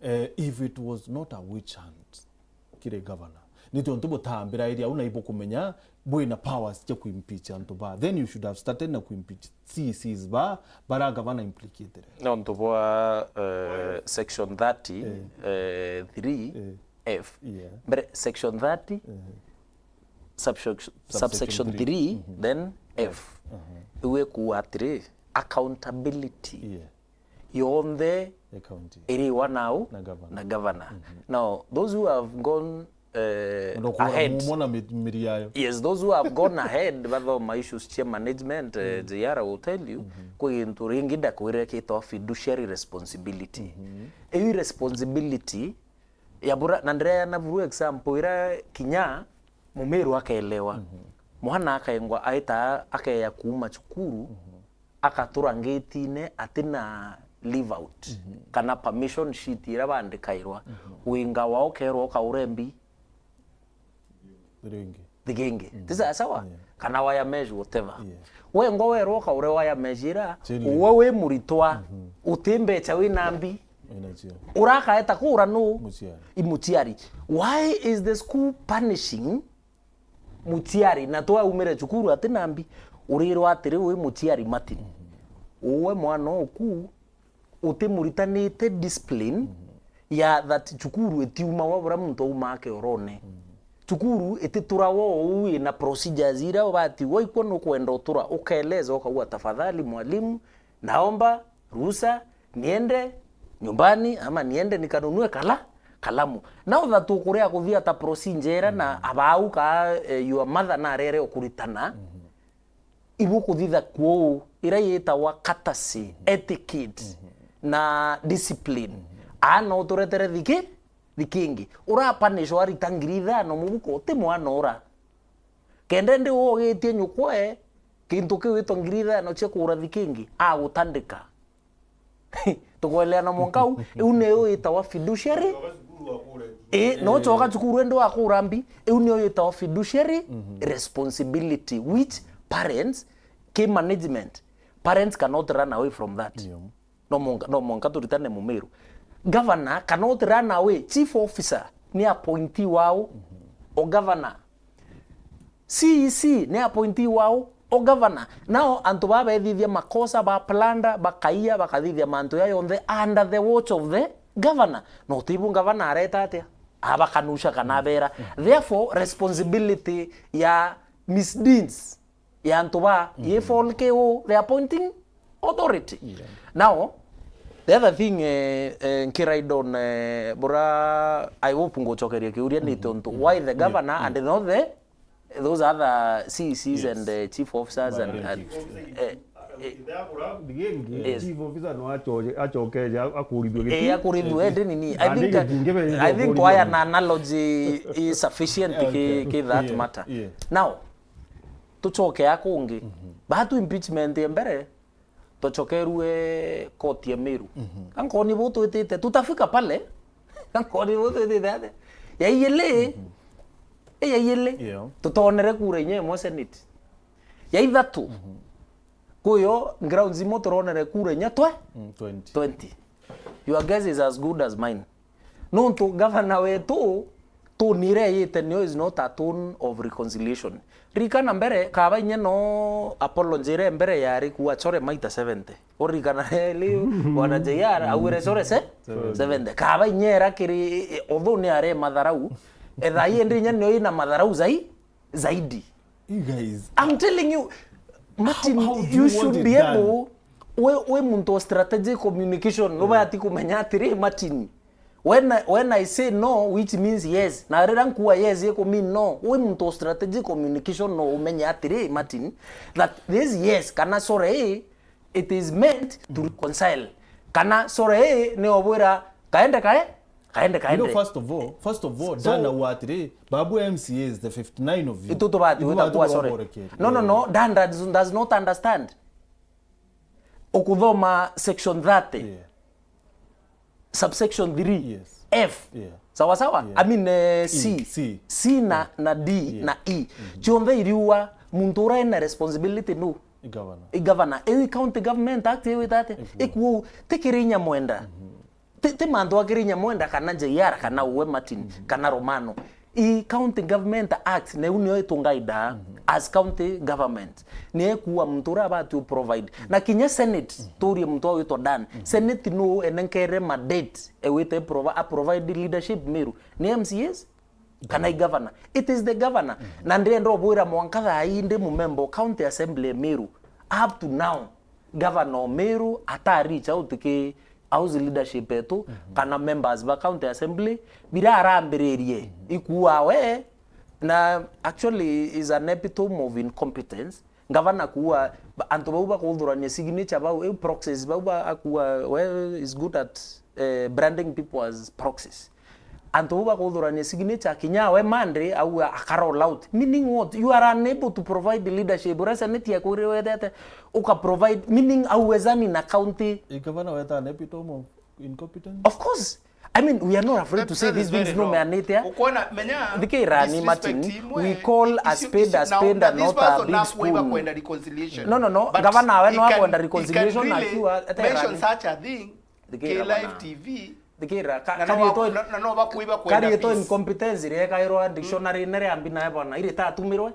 Eh, if it was not a witch hunt, kiri gavana. Ni tontu butambira area au na ibukumenya bwina powers cia kuimpeach antu ba. Then you should have started na kuimpeach C Cs ba, bara gavana implicated. Nontu bwa, eh, section thirty, Eh. eh, three, Eh. F. Yeah. Mbere, section thirty, Uh-huh. subsection, Subsection subsection three. three, Mhm. then F. Uh-huh. Iu ikuuga atiri, accountability Yeah. yonthe Ya county. iriwa nau Na governor. na governor. Mhm. Now, those who have gone, eh, Ndo kuura ahead, mumo na mi-, miri yayo. Yes, those who have gone ahead, bathoma issues cia management, eh, Mm. J R will tell you, Mhm. kwi gintu ringi ndakwirire kitwa fiduciary responsibility. Mhm. Iu responsibility ya bura, na ndireana buru example ira kinya mumiru akelewa. Mhm. Mwana akaengwa aita akeya kuuma cukuru, Mhm. akatura ngitine atina leave out, Mhm. kana permission sheet ira bandikairwa. Mhm. Winga wao kerwa ukaure mbi Ringi. thigingi. Mhm. Ti sawa sawa? Yeah. Kana wire mesh, whatever. Yeah. Wengwa werwa ukaure wire mesh ira, Chini. uwe wi muritwa, Mhm. uti mbeca wina mbi. Wina cio. Urakaeta kura nu? Muciari. I muciari. Why is the school punishing muciari? Na twaumire cukuru atina mbi. Urirwa atiri wi muciari Martin. Mhm. Uwe mwana oku utimuritanite discipline Mhm. ya that cukuru itiumagwa buria muntu aumaa kiorone. Mhm. Cukuru ititurawa ou ina procedures iria ubati gwa ikwo nukwenda utura, ukaeleza ukauga, "Tafadhali mwalimu, naomba ruhusa niende nyumbani ama niende nikanunue kala-, kalamu." Na utha tukuria kuthia ta procedure iria na Mhm. abau ka, eh, your mother narere ukuritana. Mhm. Ibu kuthitha kuu, ira yitawa courtesy, etiquette, na discipline. Aana uturetere thiki, thikingi. Ura punish warita ngiri ithano mubuko, ti mwana ura. Kenda ndi wogitie nyukwe, kintu kiu witwa ngiri ithano cia kugura thikingi, agutandika. Tukweleana mwanka u, iu niyo itawa fiduciary. Ii, no coka cukuru indi wakura mbi, iu niyo itawa fiduciary Mhm. responsibility, which parents, ki management, parents cannot run away from that. Yeah. No mwanka, no mwanka turitane mumiru. Governor cannot run away. Chief officer ni appointee wao Mhm. o governor. C E C ni appointee wao o governor. Nao antu baa bethithia makosa, ba plunder, bakaia, bakathithia mantu ya yonthe under the watch of the governor. No utibu governor areta atia? abakanusha kana abera. Therefore, responsibility ya misdeeds ya antu ba ye fall ki u the appointing authority. Now, the other thing, eh, eh, nkiraidon, eh, bura, I hope ngucokeria kiuria ni tontu why the governor and not the, those other C Cs and, eh, chief officers and, and, eh, eh, Yes. Chief officer no acho-, acokeje, a-, akurithue giti. Eh, akurithue, eh, ndi nini. I think, I think kwaya na analogy is sufficient ki, ki that matter. Now, tucoke a kungi. Batu impeachment ya mbere, tucokerue court ya Meru. Kankoni bu twitite, tutafika pale. Kankoni bu twitite ate. Ya iyili, eh, ya iyili. Tutonere kura inya imwe Senate. Ya ithatu. Kuyo grounds imwe turonere kura inya twe? Mm, twenty. Twenty. Your guess is as good as mine. Nontu governor wetu, tone iria eyite niyo is not a tone of reconciliation. Ririkana mbere, kaba inya no apology iria mbere yari kuuga chore maita seventy. Uririkana riu, bwana J R, augire chore se? Seventy. Seventy. Kaba inya era kiri, although ni ari matharau, etha indi inya niyo ina matharau zai-, zaidi. You guys, I'm telling you, Martin, how, how do you you want should it be done? Able, we, we muntu wa strategic communication, no bati kumenya atiri, Martin, when I, when I say no, which means yes, na rira nkuwa yes, iko mean no. We muntu wa strategic communication, no umenye atiri, Martin, that this yes kana sorry, it is meant to reconcile. Kana sorry, ni obwira kaende kae, kaende, kaende. You know, first of all, first of all, so, Dan auga atiri, babu M C As, the fifty-nine of you, itu tubati gwita kuwa sorry. No, no, no, Dan does, does not understand. Ukuthoma section thirty. Yeah. Subsection three, yes, F. Yeah. Sawa sawa? Yeah. I mean, eh, C. E, C. C na, na D, yeah, na E. Cionthe iriuga muntu uria ena responsibility nu? I governor. I governor. Iu i County Government Act iu itate? Ikuo. Iku ti kiri Nyamwenda. Ti, ti mantu akiri Nyamwenda kana J R kana uwe Martin kana Romano. I County Government Act, neu nio itungaida as county government. Ni ekuwa muntu uria abati u provide. Na kinya Senate, turie muntu uria witwa Dan. Senate nu enenkere mandate, ewite prova-, a provide leadership Meru. Ni M C As? Kana i governor? It is the governor. Na ndirenda ubwira mwanka thaa ii ndi mumemba o County Assembly ya Meru. Up to now, governor o Meru ata reach out ki House leadership yetu, kana members ba County Assembly, bira arambiririe, ikuwa we, na actually is an epitome of incompetence. Ngavana kuwa, ba-, antu bau bakuthurania signature bau, eu proxies bau ba, akuwa we is good at, eh, branding people as proxies. Antu bau bakuthurania signature, kinya we Monday, au a-, aka roll out. Meaning what? You are unable to provide the leadership. Uria Senate yakwire wethete, uka provide, meaning auwezani na county. I governor weta an epitome of incompetence? Of course. I mean, we are not afraid to say these things, no, meanite. Ukona, menya, thikira ni Martin, we call a spade a spade and not a big spoon. No, no, no. But gavana we no akwenda reconciliation, akiwa mention such a thing. Thikira ki live bana. T V. Thikira, ka-, na no karietwa, ba-, na, na no bakuiba kwenda karietwa peace. Incompetence iria ikairwa dictionary-ine ria mbi nae bwana, iri itatumirwe.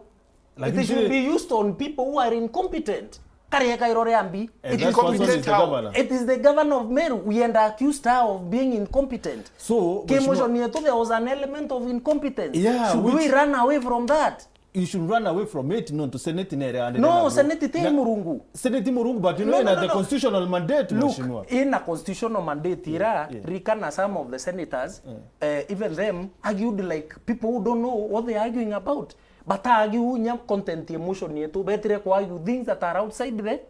Lakini it should be used on people who are incompetent. Kari ikairwa ria mbi. And it is that person is the governor. It is the governor of Meru. We and accused her of being incompetent. So, ki motion yetu, there was an element of incompetence. Yeah, should we run away from that? You should run away from it, nontu Senate nere ande. No, Senate ti murungu. Senate ti murungu, but you know, no, no, ina the constitutional mandate, Mheshimiwa. Look, ina constitutional mandate ira, yeah, ririkana some of the senators, eh, even them argued like people who don't know what they are arguing about. But argue nya content ya motion yetu, betire ku argue things that are outside the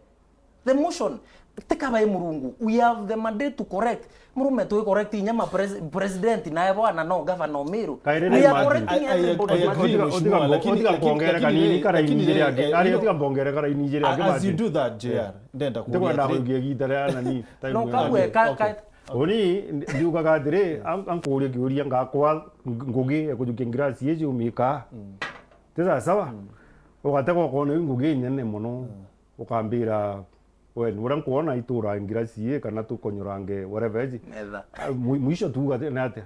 The motion, ti kaba i murungu. We have the mandate to correct. Murume twi correct inya ma pres-, president nae bwana no governor o Meru. We are correcting everybody. I, I, I agree, Mheshimiwa, lakini, lakini, lakini, lakini, eh, you know, tiga mbongere karaini njire angi, as you do that, J R, ndenda kuria atiri. Ndikwenda kugia gita ria nani, time. No, kagwe, ka, ka. Uni, ndi-, ndiugaga atiri, an-, ankuria kiuria ngakwa ng-, ngugi ya kujukia ngirasi iji umika. Ti sawa sawa? Ugatega ukona iu ngugi inene mono. Ukambira, we, ni uria nkwona itura ngirasi ii kana tukonyorange whatever iji. Metha. Ah, mwi-, mwisho tuuga ati-, ni atia?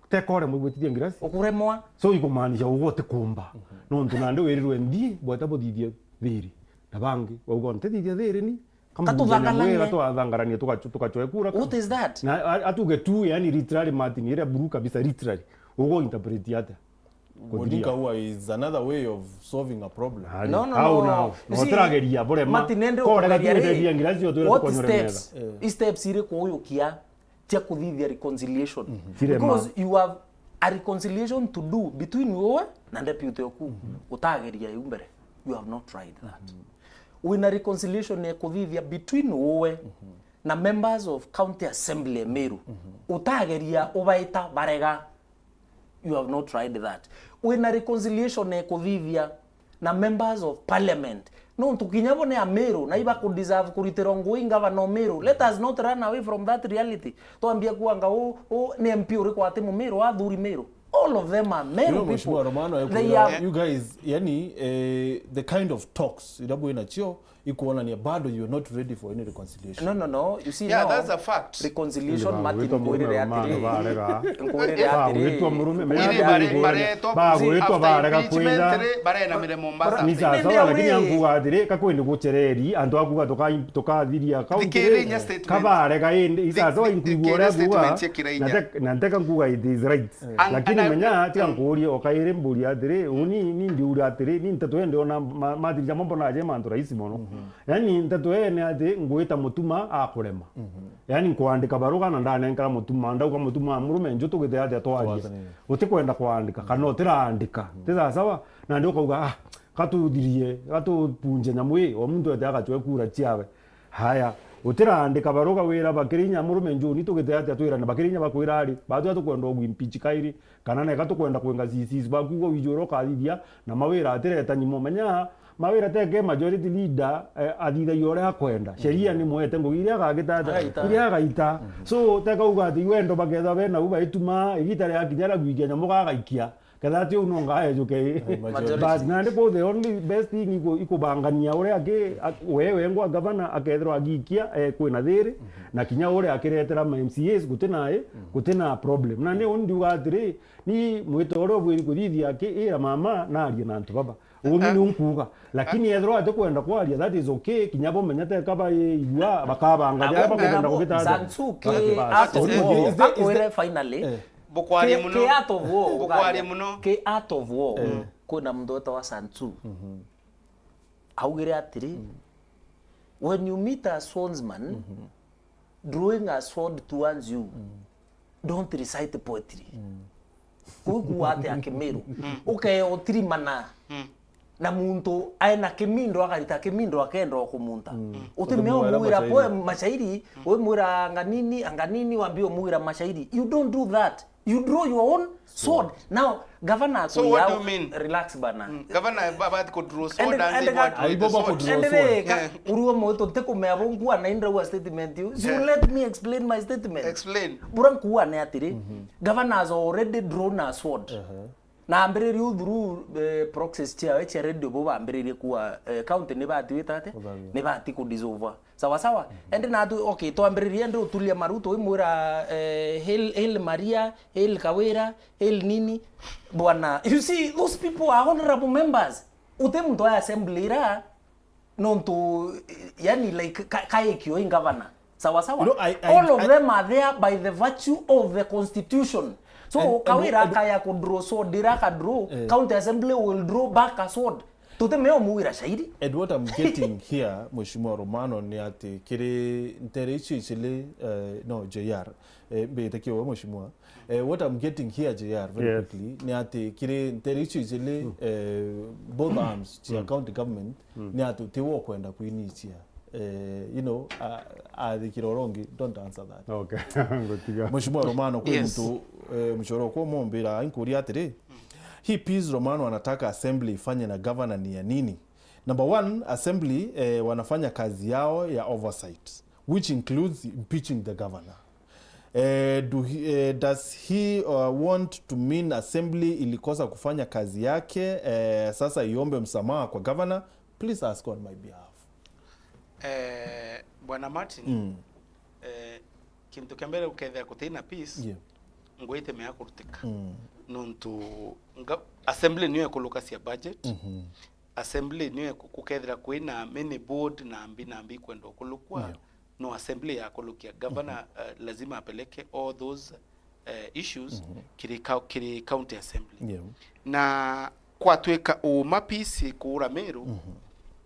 Teka uremwe gwititia ngirasi. Ukuremwa. So ikumaanisha uguo utikumba. Nontu nandi wirirwe nthii, bweta buthithie thiri. Na bangi, bauga, "Ntithithia thiri ni?" Kama katuthangarania. Gatuthangarania, tugacho-, tugachoe kura. What is that? Na a-, atuge tu, yani, literally, Martin, iria buru kabisa, literally. Ugo interpret atia? Kuthiria. Bonika huwa is another way of solving a problem. Ari, No, no, how no. Now? You see, Notirageria burema. Martin, nende Korega ukugeria ri, tuteithia ngira cio twira what tukonyore steps? Metha. Eh. I steps iriku uyukia cia kuthithia reconciliation? Tirema. Because you have a reconciliation to do between wewe na deputy oku. Utageria iu mbere. You have not tried that. Wina reconciliation ya kuthithia between wewe na members of County Assembly ya Meru. Utageria ubaita barega. You have not tried that. Wina reconciliation ya kuthithia na members of parliament. Nontu kinya bo ni Ameru, na iba ku deserve kuritirwa ngui ngavana o Meru. Let us not run away from that reality. Twambia kuanga u, u ni M P uriku ati Mumeru, athuri Meru. All of them are Meru people. You know, Mheshimiwa Romano, I They could, are you guys, yani, eh, the kind of talks irabu inacio ikuonania bado you are not ready for any reconciliation. No, no, no. You see, Yeah, now, that's a fact. Reconciliation, Martin, nkwirire atiri. Nkwirire atiri. Bagwitwa murume, Iri menya bare-, bagwitwa, baretwa, bagwitwa after barega impeachment kwitha. Ri, barena miremo Mombasa. Ni sawa sawa, lakini ankuga atiri, kakwendi gucereri, antu akuga tuka-, tukathiria county Thikiriria ri, statement. Kabarega indi, i sawa sawa, Thi-, thi-, inkuigua uria thikiriria akuga, statement cia Kiraija. Na te-, na nteka nkuga it is right. And, lakini and I, menya, tiga nkurie, o kairi mburia atiri, uni, ni ndiura atiri, ni nteto ende ona ma-, mathirija mambo naje mantu rahisi mono. Yani, nteto ene ati ngwita mutuma akurema. Yani, nkwandika baruga na ndanenkara mutuma, ndauga mutuma murume nju tugite atia twarie. Twathanie. Utikwenda kwandika, kana utiraandika. Ti sawa sawa? Na ndi ukauga, ah, katuthirie, gatupunje nyamu ii, o muntu ete agacwe kura ciawe. Haya, utiraandika baruga wira bakirinya murume njuni tugite atia twirane bakirinya bakwira ari, batwi tukwenda ugwi mpichi kairi, kana neka tukwenda kwinga C Cs baku ugo wijura ukathithia, na mawira atireta nyimo. Menya, mawira teke majority leader, eh, athithagia uria akwenda. Sheria ni mwete ngugi iria agagita atia, Agaita. Iria agaita. So, teka uga ati iwendo bakethwa bena u baituma, igita ria kinya ria gwikia nyamu gagaikia. Ketha ati uu no ngaejuke. Majority. But nandi kuu the only best thing iku-, ikubangania uria aki, a-, we wengwa gavana akethirwa agiikia, eh, kwina thiri, na kinya uria akiretera ma M C As gutina i, gutina problem. Na ni uni ndiuga atiri, ni mwito uria ubwiri kuthithia aki, ira mama narie na antu baba. Uni ni unkuuga. Lakini ethirwa atikwenda kwaria, that is okay. Kinya bo menya teka baigua, bakabanga jaria bakwenda kugita atia. Sansu, ki Basi, basi. Art of Is there, war. Is there, is there, akwire finally. Eh. Bukwaria Ki, muno. Ki art of war, Bukwaria ugaria. Muno. Ki art of war. Eh. Kwina muntu wetagwa Sun Tzu. Augire atiri, when you meet a swordsman, drawing a sword towards you, don't recite poetry. Kuigua atia Kimiru? Ukee utirimana. Na muntu aena kimindo akarita kimindo akenda o kumunta. Utimea umwira poem mashairi, wimwira anga nini, anga nini, wambia umwira mashairi. You don't do that. You draw your own sword. Now, governor So what do you mean? Relax bana. Mm, governor, ba-, ba-, could draw sword and, and, and what and with the sword? Draw sword. Ka-, urua mwitu, tikumea bo nkua na indraua statement you. So let me explain my statement. Explain. Bura nkua ni atiri, governor has already drawn a sword. Na ambiririe u through, eh, proxies ciawe cia radio bo bambiririe kuwa, eh, county ni bati wita atia? Ni bati ku dissolve. Sawa sawa. Ende natu, okay, twambiririe ende utulia maru, twimwira, eh, Hail, Hail Maria, Hail Kawira, Hail nini. Bwana, you see, those people are honorable members. Uti muntu wa assembly ira, nontu, yani, like, ka-, kaikio in governor. Sawa sawa. You know, I, I, all of I them are there by the virtue of the constitution. So, and, and, Kawira and akaya ku draw sword, ira aka draw, eh, county assembly will draw back a sword. Tutimea umwira shairi. And what I'm getting here, Mheshimiwa Romano, ni ati kiri ntere icio icili, eh, no, J R, eh, mbite kiwe, Mheshimiwa. Eh, what I'm getting here, J R, very quickly, ni ati kiri ntere icio icili, eh, both arms cia county government, ni ati tiwe ukwenda kwinicia. Eh, you know, a-, athikira uria ungi, don't answer that. Okay. Ngutiga. Mheshimiwa Romano, kwi muntu, eh, mucoro kwa mumbira, inkuria atiri, hii peace Romano anataka assembly ifanye na governor ni ya nini? Number one, assembly, eh, wanafanya kazi yao ya oversight, which includes impeaching the governor. Eh, do he, eh, does he, uh, want to mean assembly ilikosa kufanya kazi yake, eh, sasa iombe msamaha kwa governor? Please ask on my behalf. Eh, Bwana Martin, eh, kintu kia mbere ukethira kutina peace, yeah, ngui itimea kurutika. Nontu nga-, assembly niyo ikulukasia budget. Assembly niyo iku-, kukethira kwina many board na mbi na mbi ikwenda ukulukwa. Yeah. No assembly ya kulukia. Governor, uh, lazima apeleke all those, eh, issues kiri kau-, kiri county assembly. Yeah. Na kwatwika uma peace kuura Meru,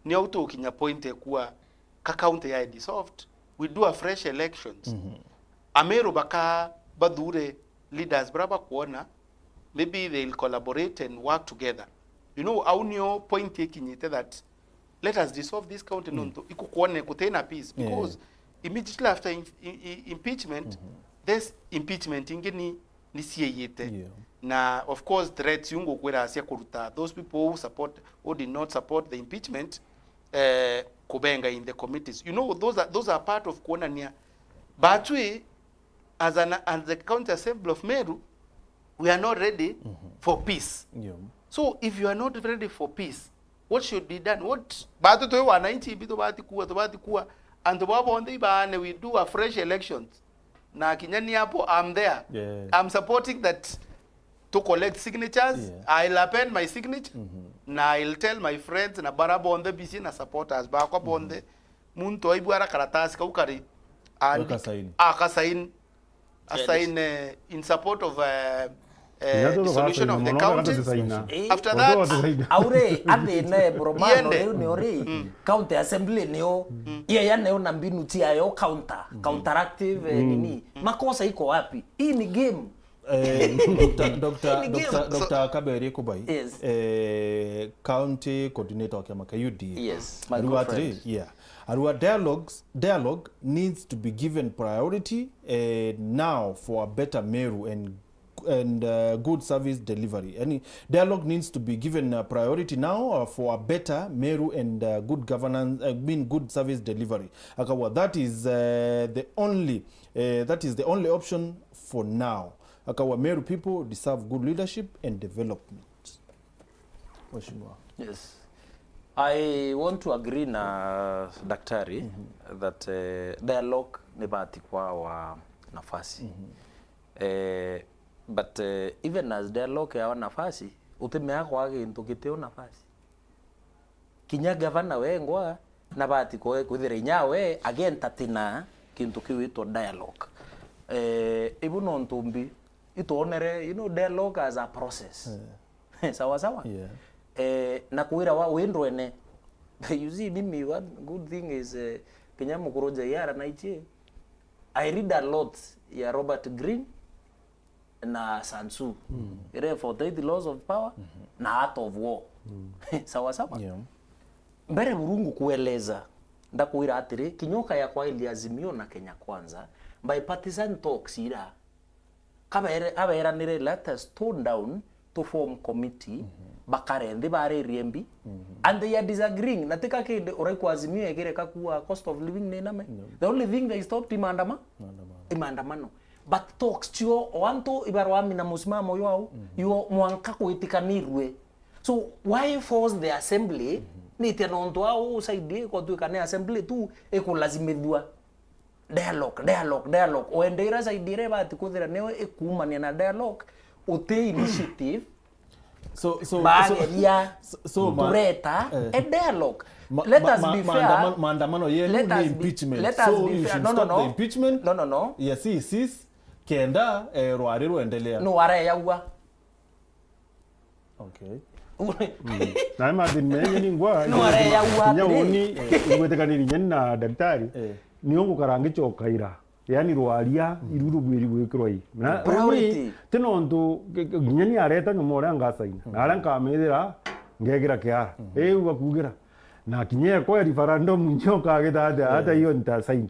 ni au tukinya point ya kuwa ka county ya dissolved, we do a fresh elections. Ameru baka bathure leaders bara bakwona, maybe they'll collaborate and work together. You know, au nio point ikinyite that let us dissolve this county nontu ikukwone kutina peace. Yeah. Because immediately after im-, i-, i-, impeachment, this impeachment ingi ni, ni cieyite. Yeah. Na of course threats iu ngukwira cia kuruta those people who support, who did not support the impeachment, eh, kubenga in the committees. You know, those are, those are part of kuonania batwi as an, as the County Assembly of Meru, we are not ready for peace. Yeah. So if you are not ready for peace, what should be done? What, batu twi wananchi, bi tubati kuwa, tubati kuwa, antu babo bonthe ibaane, we do a fresh elections. Na kinya ni hapo, I'm there. Yeah. I'm supporting that to collect signatures. Yeah. I'll append my signature. Na I'll tell my friends na bara bonthe bisi na supporters bakwa bonthe. Muntu aibwara karatasi kau kari and akasaini. Akasaini. Asaine in support of, uh, uh, dissolution of the county. After that, aure athine buromano riu ni uri county assembly niyo yeya niyo na mbinu ciayo counter, counteractive, eh, nini. Makosa iko wapi? Hii ni game. Eh, Doctor, Doctor, Doctor, Doctor Kaberie Kubai, yes, eh, county coordinator wa kiama kia U D A. Yes, my good friend. Arua atiri, yeah. Arua dialogues, dialogue needs to be given priority, eh, now for a better Meru and, and, uh, good service delivery. Yani, dialogue needs to be given a priority now, uh, for a better Meru and, uh, good governance, I mean, good service delivery. Akawa, that is, uh, the only, uh, that is the only option for now. Akawa, Meru people deserve good leadership and development. Mheshimiwa. Yes. I want to agree na daktari that, eh, dialogue ni bati kwawa nafasi. Eh, but, eh, even as dialogue yawa nafasi, utimea kwa gintu gitio nafasi. Kinya gavana wengwa nabati kwe-, kwithira inya we agentatina kintu kiu gitwa dialogue. Eh, ibu nontu mbi itwonere, you know, dialogue as a process. Eh. Sawa sawa? Yeah. Eh, na kwira wa windwene. You see, mimi, one good thing is, eh, kinya mukuru J R na ichi, I read a lot ya Robert Greene na Sun Tzu. Ire forty-eight Laws of Power na Art of War. Sawa sawa? Yeah. Mbere burungu kueleza, ndakwira atiri, kinya ukaya kwa ili Azimio na Kenya Kwanza, bipartisan talks ira, kabere, aberanire, let us tone down, to form committee, bakare nthi baririe mbi, and they are disagreeing, na tika kindi uraikwa Azimio egire kakua cost of living ni name. No. The only thing they stopped i maandama-, maandamano. I maandamano. But talks cio o antu ibarwami na musimamo yo au, yo mwanka kwitikanirwe. So why force the assembly? Nitia nontu au side iko twika ni assembly tu ikulazimithua. Dialogue, dialogue, dialogue. Wende ira side ira ibati kwithira niyo ikuumania na dialogue, uti initiative, so, so, so, bageria so, so, ma-, kureta, eh, a dialogue. Ma-, let ma-, us ma-, be fair. Maandama-, maandamano yenu ni impeachment. Let us be fair. So you should stop the impeachment. No, no, no. Yes, yes, yes. Kenda, eh, rwari rwendelea. No, areyagua. Okay. Mm. Na mathini mengi ni ngwa, no, areyagua kinya atiri. Uni, eh, ngwitikanirie nyeni na daktari, eh, nio ngukara ngicoka ira. Yani rwaria, iru rubwiri gwikirwa i. Na priority. Uni, ti nontu, nginya ni areta nyuma uria ngasaina. Na aria nkamithira, ngekira kiara. Iu bakugira. Na kinya ekwa referendum njoka agita atia, hata hiyo nitasaini.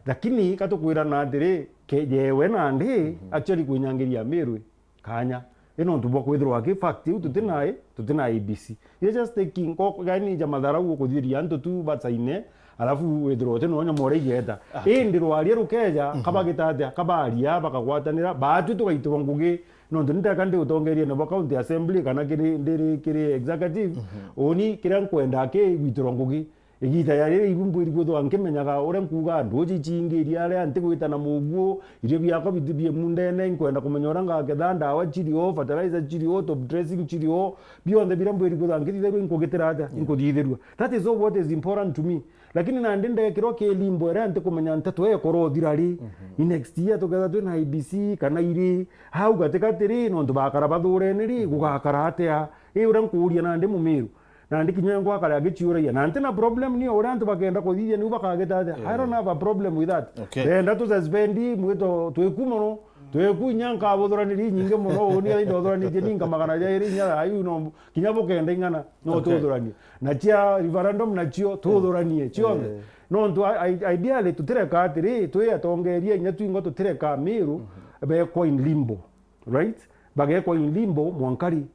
Lakini katukwirana atiri, ke-, jewe nandi, actually kwinyangiria Mirwi kanya. Ino ntu bwa kwithirwa ki fact iu tuti na i, tuti na A B C. You're just taking, ko, yani ja matharau ukuthiria antu tu basaine, alafu withirwa uti no nyama uria igeta. Indi rwaria rukeja, kabagita atia, kabaria, bakagwatanira, baatu tugaitirwa ngugi, nontu niteka ndi utongeria nabo county assembly kana kiri, ndiri kiri executive, uni kiria nkwenda ki gwitirwa ngugi. Igita ya riri ibu mbwiri kwithwa nkimenyaga uria nkuuga nduuji icingiria aria ntigwita na muguo, irio biakwa biti bie mundene, inkwenda kumenya uria ngaketha ndawa cirio, fertilizer cirio, top dressing cirio, bionthe biria mbwiri kwithwa nkithitherua inkugitira atia? Inkuthithirua. That is all what is important to me. Lakini nandi ndekirwa ki limbo iria ntikumenya nteto ikorwo thira ri. I next year tuketha twina I B C kana iri, hau gatigati ri, nontu bakara bathurene ri, gugakara atia? I uria nkuuria nandi Mumiru. Nandi kinya ngwakara agiciuragia. Na ntina problem nio uria antu bakenda kuthithia niu bakagita atia. I don't have a problem with that. Okay. Ndenda tu suspend mwito twiku mono. Twiku inya nkabuthuraniria inyingi mono, uni athi ndothuranitie ninka magana jairi inya ayu no kinya bukenda ing'ana no tuthuranie. Na cia referendum nacio tuthuranie cionthe. Nontu i-, i-, ideally tutireka atiri, twi atongeria inya twingwa tutireka Miru bekwa in limbo, right? Bagekwa in limbo mwankari.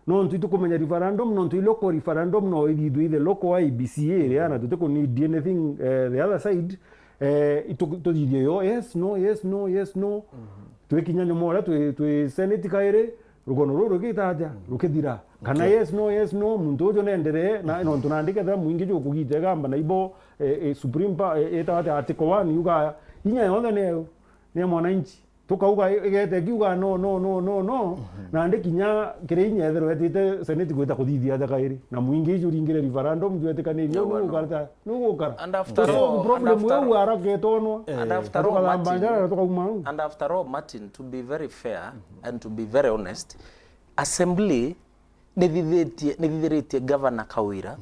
Nontu itukumenya referendum, nontu i local referendum no ithithwe i the local I B C iria, na tutiku need anything, eh, the other side. Eh, itu-, tuthithie yo, yes, no, yes, no, yes, no. Twikinya nyuma uria twi, twi Senate kairi, rugono ruru rukita atia? Rukithira. Kana yes, no, yes, no, muntu uju nenderee, na nontu nandi kethira mwingi jukugita igamba na ibo, eh, eh, Supreme Pa-, eh, itawa atia, Article one yuga inya yonthe ni, ni ya mwananchi. Tukauga i-, igete kiuga no, no, no, no, no. Nandi kinya kiri inya ethirwa etite Senate gwita kuthithia atia kairi. Na mwingi iju ringire referendum jwetikanirie nugukara. And after So, all, problem and after eu all, haraka itonwa. And after all, Tukathamba Martin, njara na tukauma au. And after all, Martin, to be very fair and to be very honest, Assembly nithithitie, nithithiritie Governor Kawira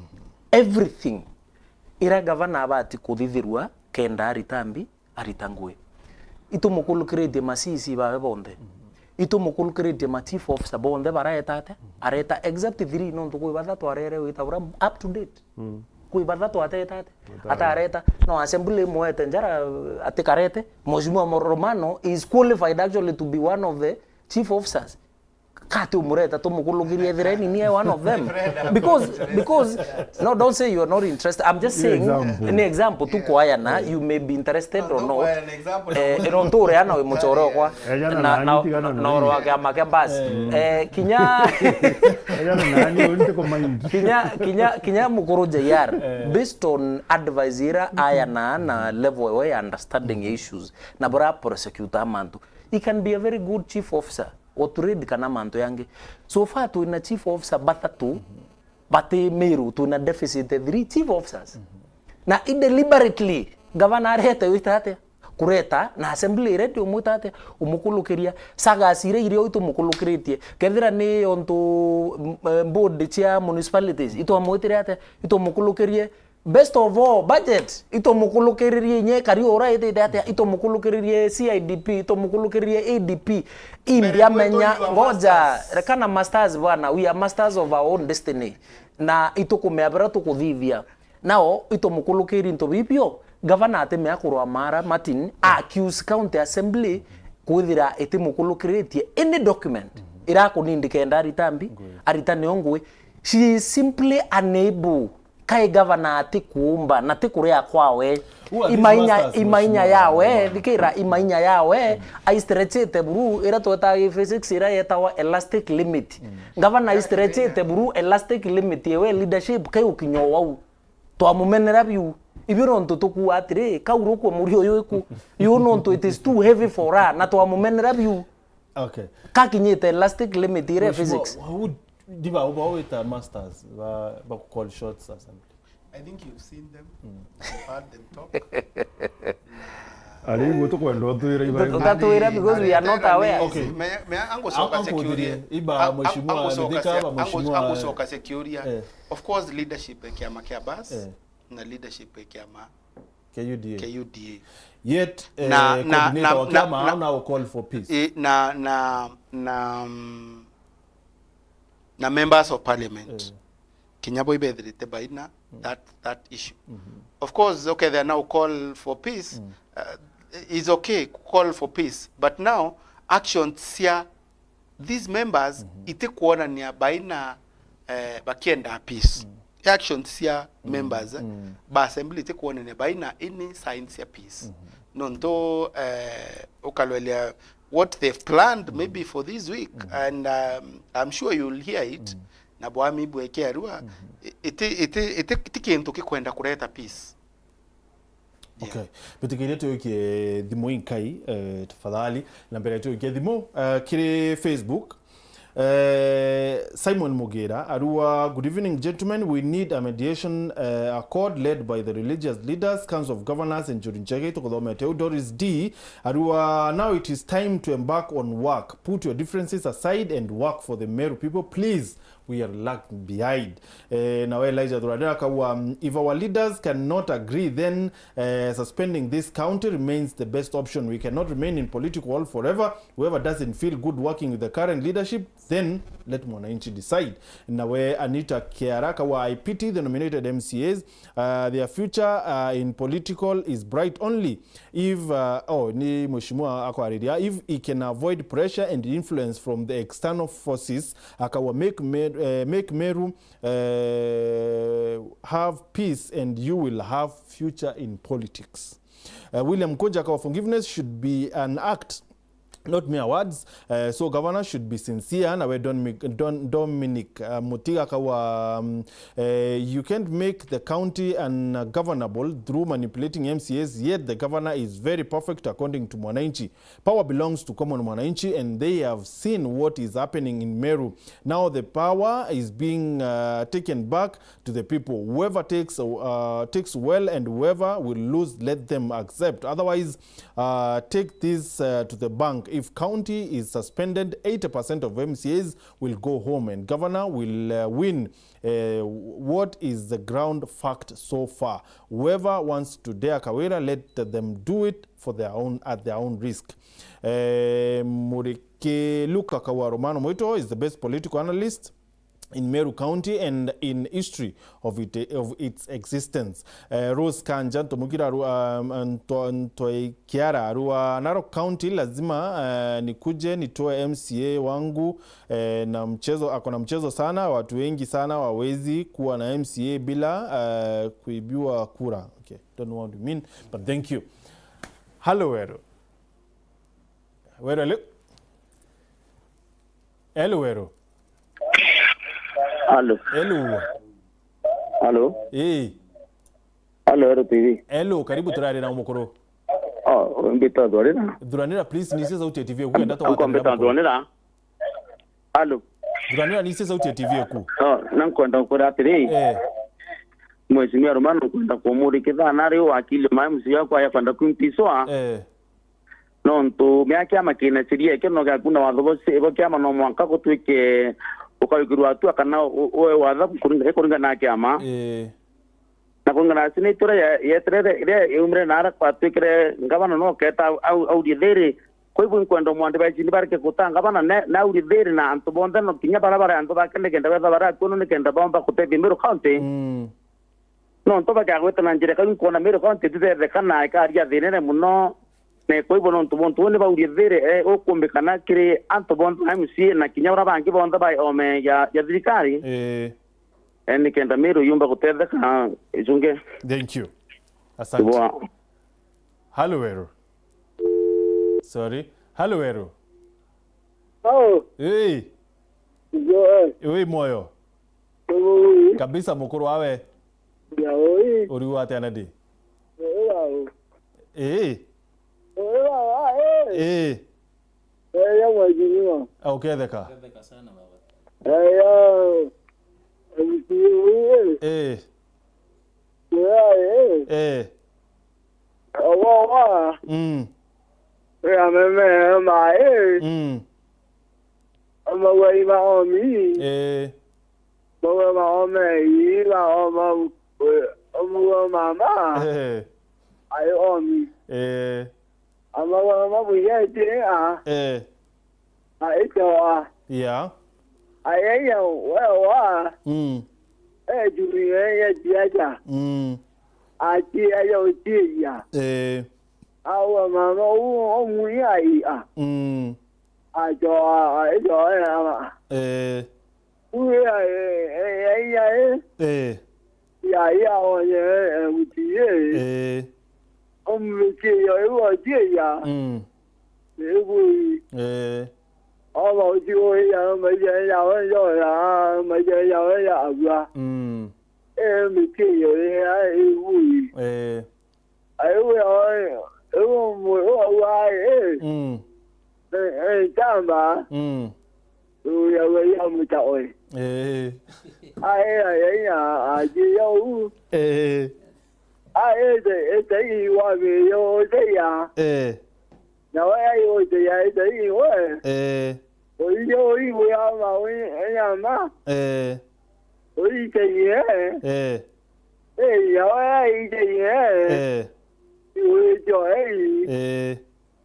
everything ira Governor abati kuthithirua kenda arita mbi, arita ngui. Itumukulukiritie ma C C bawe bonthe. Itumukulukiritie ma chief officer bonthe bareta ate? Areta except three, nontu kwi bathatu arere wita ura up to date. Kwi bathatu ateta ate? Atareta. No, assembly imwete njara atikarete. Mheshimiwa Romano is qualified actually to be one of the chief officers. Kati umureta tumukulukirie ethira ni nie one of them. Because, because, no, don't say you are not interested. I'm just saying, ni example tu kwayana, you may be interested or not. Eh, no ntu ureana wi muchore okwa. Ejana na, na, na, na oro wa kiama kia basi. Eh, kinya, kinya, kinya mukuru J R, based on advice ira ayana na level we understanding ya issues, na bura prosecute amantu, he can be a very good chief officer. Oturidi kana mantu yangi. So far twina chief officer bathatu bati Miru, twina deficit ya three chief officers. Na i deliberately, gavana arete wita atia? Kureta, na assembly ready umwita atia? Umukulukiria. Sagas iria irio itumukulukiritie. Kethira ni ontu, m-, eh, board cia municipalities, itwamwitire atia? Itumukulukiririe. Best of all, budget, itumukulukiririe inye kari ura itite atia, itumukulukiririe C I D P, itumukulukiririe A D P. Imbi amenya, ngoja, rekana masters bwana, we are masters of our own destiny. Na itukumea bira tukuthithia. Nao, itumukulukiri into bibio, gavana atimea kurwa mara, Martin, a accuse county assembly, kwithira itimukulukiritie any document, irakunindi kenda arita mbi, arita nio ngui. She is simply unable Kai gavana atikuumba na ti kuria kwawe. Imainya, imainya yawe, thikira, imainya yawe, aistrechete buru, ira twetaga physics, ira yetawa elastic limit. Gavana aistrechete buru elastic limit yewe leadership kai ukinya wau. Twamumenera biu. Ibio nontu tukua atiri, kau rukua muri uyu iku. Yu nontu it is too heavy for her, na twamumenera biu. Okay. Kakinyite elastic limit ira physics. Who, diba, uba wita masters, ba, ba call shots or something. I think you've seen them. You've heard them talk. Ari guo tukwenda utwire iba. Tutatwira because we are not aware. Okay. Me, me, angucoka security. Iba mheshimiwa Mithika, ba mheshimiwa. Angucoka security. Eh. Of course, leadership ya kiama kia bas, eh, na leadership ya kiama K U D A. K U D A. Yet, eh, na, na, coordinator na, wa kiama na, ana u call for peace. Eh, na, na, na, mm, na members of parliament. Eh. Kinya bo ibethirite baina that, that issue. Of course, okay, they are now call for peace. Uh, it's okay, call for peace. But now, actions cia these members itikuonania baina, eh, bakienda peace. Actions cia members, eh, ba assembly itikuonania baina any signs ya peace. Nontu, eh, ukalwelia what they've planned maybe for this week, and, um, I'm sure you'll hear it. na bwami bweke arua, i-, iti, iti, iti, ti kintu kikwenda kureta peace. Yeah. Okay. Bitikiria tujukie thimu inkai, eh, tafadhali. Na mbere tujukie thimu, eh, kiri Facebook, eh, Simon Mugira arua, "Good evening, gentlemen. We need a mediation, eh, accord led by the religious leaders, Council of Governors and Njuri Ncheke." Tukuthomete u. Doris D arua, "Now it is time to embark on work. Put your differences aside and work for the Meru people, please. We are lagging behind." Eh, nawe Elijah Thuranira akauga, um, "If our leaders cannot agree, then, eh, suspending this county remains the best option. We cannot remain in political hall forever. Whoever doesn't feel good working with the current leadership, then let mwananchi decide." Nawe Anita Kiara akauga, "I pity the nominated M C As. Uh, their future, uh, in political is bright only if, uh," oh, ni mheshimiwa akwariria, "if he can avoid pressure and influence from the external forces." Akauga, "Make Meru, eh, make Meru, eh, have peace and you will have future in politics." Uh, William Kunja akauga, "Forgiveness should be an act, not mere words. Uh, so governor should be sincere." Nawe Don Mic-, Don, Dominic, uh, Mutiga akauga, um, uh, "You can't make the county ungovernable through manipulating M C As, yet the governor is very perfect according to mwananchi. Power belongs to common mwananchi and they have seen what is happening in Meru. Now the power is being, uh, taken back to the people. Whoever takes, uh, takes well and whoever will lose, let them accept. Otherwise, uh, take this, uh, to the bank. If county is suspended, eighty percent of M C As will go home and governor will, uh, win. Uh, what is the ground fact so far? Whoever wants to dare Kawira, let them do it for their own, at their own risk." Uh, Muriki Luka Kawa Romano Mwito is the best political analyst in Meru County and in history of it, of its existence. Eh, Rose Kanja Ntomukira aru-, um, Nto-, Ntoi Kiara arua, "Narok County lazima, eh, nikuje nitoe M C A wangu, eh, na mchezo, ako na mchezo sana, watu wengi sana wawezi kuwa na M C A bila, eh, kuibiwa kura." Okay, don't know what you mean, but thank you. Hello, Weru. Weru, hello. Hello, Weru. Halo. Hello. Halo. Eh. Halo, Weru T V. Hello, karibu turari na umukuru. Oh, mbita Thuranira. Thuranira, please, nise sauti ya T V yaku, enda twatanira mbita mukuru. Thuranira. Halo. Thuranira, nise sauti ya T V yaku. Oh, na nkwenda kukwira atiri. Eh. Mheshimiwa Romano, nkwenda kumurikitha na ri wakili ma M C A yakwa ya kwenda kwimpiswa. Eh. Nontu mea kiama kina sheria ikio no giaku na watho bo, bo kiama no mwanka gutwike ukarikirwa atua kana u-, uwe watha kuringa-, ikuringana na kiama. Ii. Na kuringana na sini itura ya, yeterere, iria yaumire na ara kwatwikire ngavana no keta au, aurie thiri. Kwa hivyo, inkwenda mwandi ba chini bareke kuta ngavana ne, na aurie thiri na antu bonthe, no kinya bara bara antu ba kende kenda wetha bara kuno ni kenda bomba kutethia Meru County. Mm. Nontu bakagweta na njira kau nkwona Meru County itithetheka na ikaria thinene muno. Na kwa hivyo nontu bontu buu ni baurie thiri, eh, ukumbikana kiri antu bonthe na M C A na kinya bara bangi bonthe ba ome ya, ya thirikari. Eh. Eh, ni kenda Meru yumba gutetheka, icunge. Thank you. Asante. Bwa. Halo, Weru. Sorry. Halo, Weru. Oh. Hey. Yo, eh. Wi mwoyo? Oi. Kabisa, mukuru wawe. Ya, oi. Uri wa atia na ndi? Oi, wao. Eh. Oi, wao, ah, eh. Eh. Eh, ya mheshimiwa. Ah, uketheka. Uketheka sana, baba. Eh, ya. Eh, eh. Eh. Ya, eh. Eh. Wa, wa. Mm. Ya, meme, ma, eh. Mm. Ama wa ima omi. Eh. Baba maome, ii, maoma, eh, omugwa mama. Eh. Ai omi. Eh. Amagwa mama buyete, a. Eh. A, ito, a. Yeah. Ai, ai, ya, wewa. Mm. Eh, jumi, eh, ya, ya, ya. Mm. Ati, ai, ya, uti, ya. Eh. Awa mama, u, omu, ya, i, a. Mm. Ajo, a, a, ijo, eh, ama. Eh. Uya, eh, eh, eh, ya, eh. Eh. Ya, ya, o, ye, eh, uti, eh. Eh. Omu, ti, yo, e, wo, ti, ya. Mm. E, bui. Eh. Ama uti uya, maisha yawe njoya, maisha yawe ya abua. Mm. E, miti iyo ya ibui. Eh. Ayo ya, ewo mwe, wa, wa, eh. Mm. Eh, eh, tamba. Mm. Uya, uya, muta oi. Eh. Ae, ae, ya, aje ya u. Eh. Ae, ete, ete, i wa be yo, ete ya. Eh. Na we ai, ete ya, ete, i we. Eh. Oiyo, oiyo, ya ma, oi, ya ma. Eh. Oiteire. Eh. Eh, ya we aiteire. Eh. Iwe jo, eh. Eh.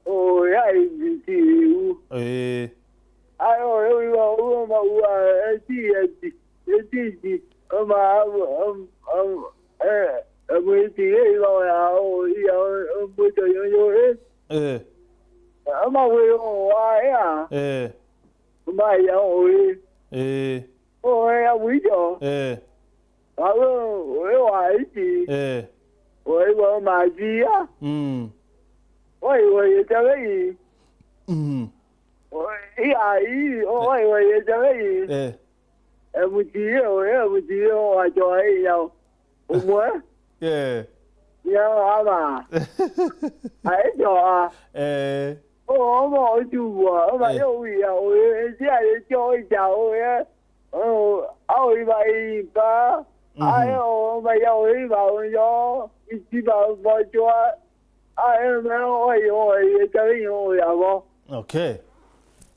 Oh, ya ibiti u. Eh. Ayo, yo, yo, yo, ma, wa, eti, eti, eti, eti. Ama, am, am, am, eh, eti, eh, iwa ya, oh, ya, oh, mboto yo, yo, eh. Eh. Ama, we, oh, wa, ya. Eh. Ma, ya, oh, eh. Eh. Oh, ya, wijo. Eh. Awe, we, wa, iti. Eh. Oi, wa, majia. Mm. Oi, oi, etawe i. Mm. Oi, i, ai, o, oi, oi, etawe i. Eh. Emutie, oi, emutie, o, acho, ai, ya. Umwe. Eh. Ya, ama. Ai, cho, a. Eh. O, ama, ochubwa, ama, eh, yo, wi, ya, oi, eti, ai, cho, cha, oi, eh. O, au iba iba. Mhm. Ayo, ma ya, o, iba, o, yo, iti ba, ba, chwa. Ayo, ma, o, yo, o, yo, cha, yo, ya, bo. Okay.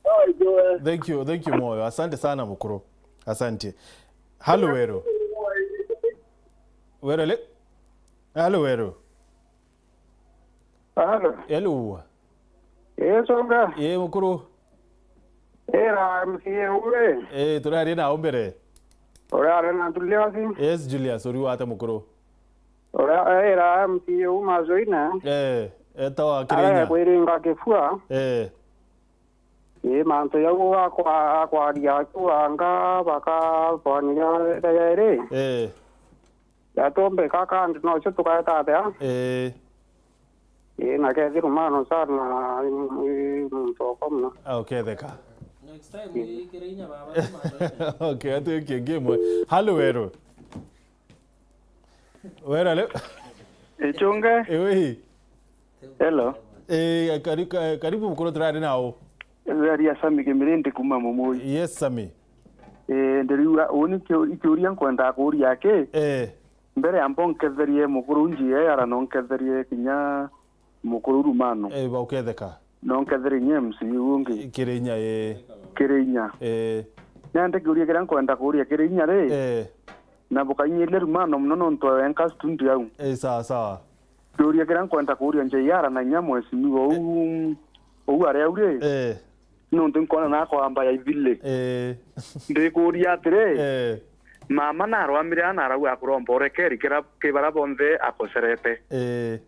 O, yo, eh. Thank you, thank you, Moyo. Asante sana, mukuru. Asante. Halo, Wero. Wero le-, halo, Wero. Halo. Hello. Yes, onga. Ye, mukuru. Era M C A ure. Eh, turari na umbere. Ora ari na Julius. Yes, Julius, uri wate, mukuru? Ora era M C A u mazoina. Eh, etawa Kirenya. Ara kwiringa kifua. Eh. Ii, mantu jau akwa-, akwaria akiuga anga bakatwaniria jairi. Eh. Jatumbika kandi nocio tukaeta atia? Eh. Ii, na kethirwa mano sana, ii, muntu okwa muno. Ah, uketheka. Next time, ii, kiri inya baba, okay, atwikie ngimwe. Halo, Weru. Weru, ale- Ichunge. Iwi. Hello. Eh, kari-, ka-, karibu mukuru, turari nao. Theria Sami Kimirindi kuma Mumui. Yes, Sami. Eh, ndiriuga, uni kiu-, ikiuria nkwenda kuuria aki. Eh. Mbere ya mbo nketherie mukuru nji e ara no nketherie kinya mukuru Rumano. Eh, ba uketheka. No nketherie kinya M C A ungi. Kirinya, eh. Kirinya. Eh. Nandi kiuria kiria nkwenda kuuria Kirinya ri? Eh. Na bukanyiria Rumano muno nontu wenka studio au. Eh, sawa, sawa. Kiuria kiria nkwenda kuuria J R na inya mheshimiwa uu, uu ari au ri? Eh. Nontu nkona nakwamba ya ithile. Eh. Ndikuuria atiri, eh, mama narwamire ana arauga akuromba urekeri kira, ki bara bonthe akocerete. Eh.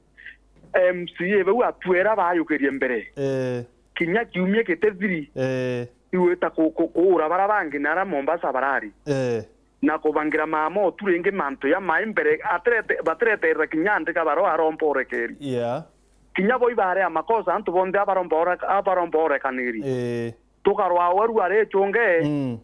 M C A bau atwera bayukirie mbere. Eh. Kinya kiumia gitithiri, eh, iwita ku-, ku-, kuura bara bangi na ara Mombasa barari. Eh. Na kubangira mama otu ringi mantu ja mai mbere, atirete-, batireterera kinya andika barua aromba urekeri. Yeah. Kinya bo ibarea makosa, antu bonthe abaromba ore-, abaromba urekaniri. Eh. Tukarwa weru ari icunge, mm,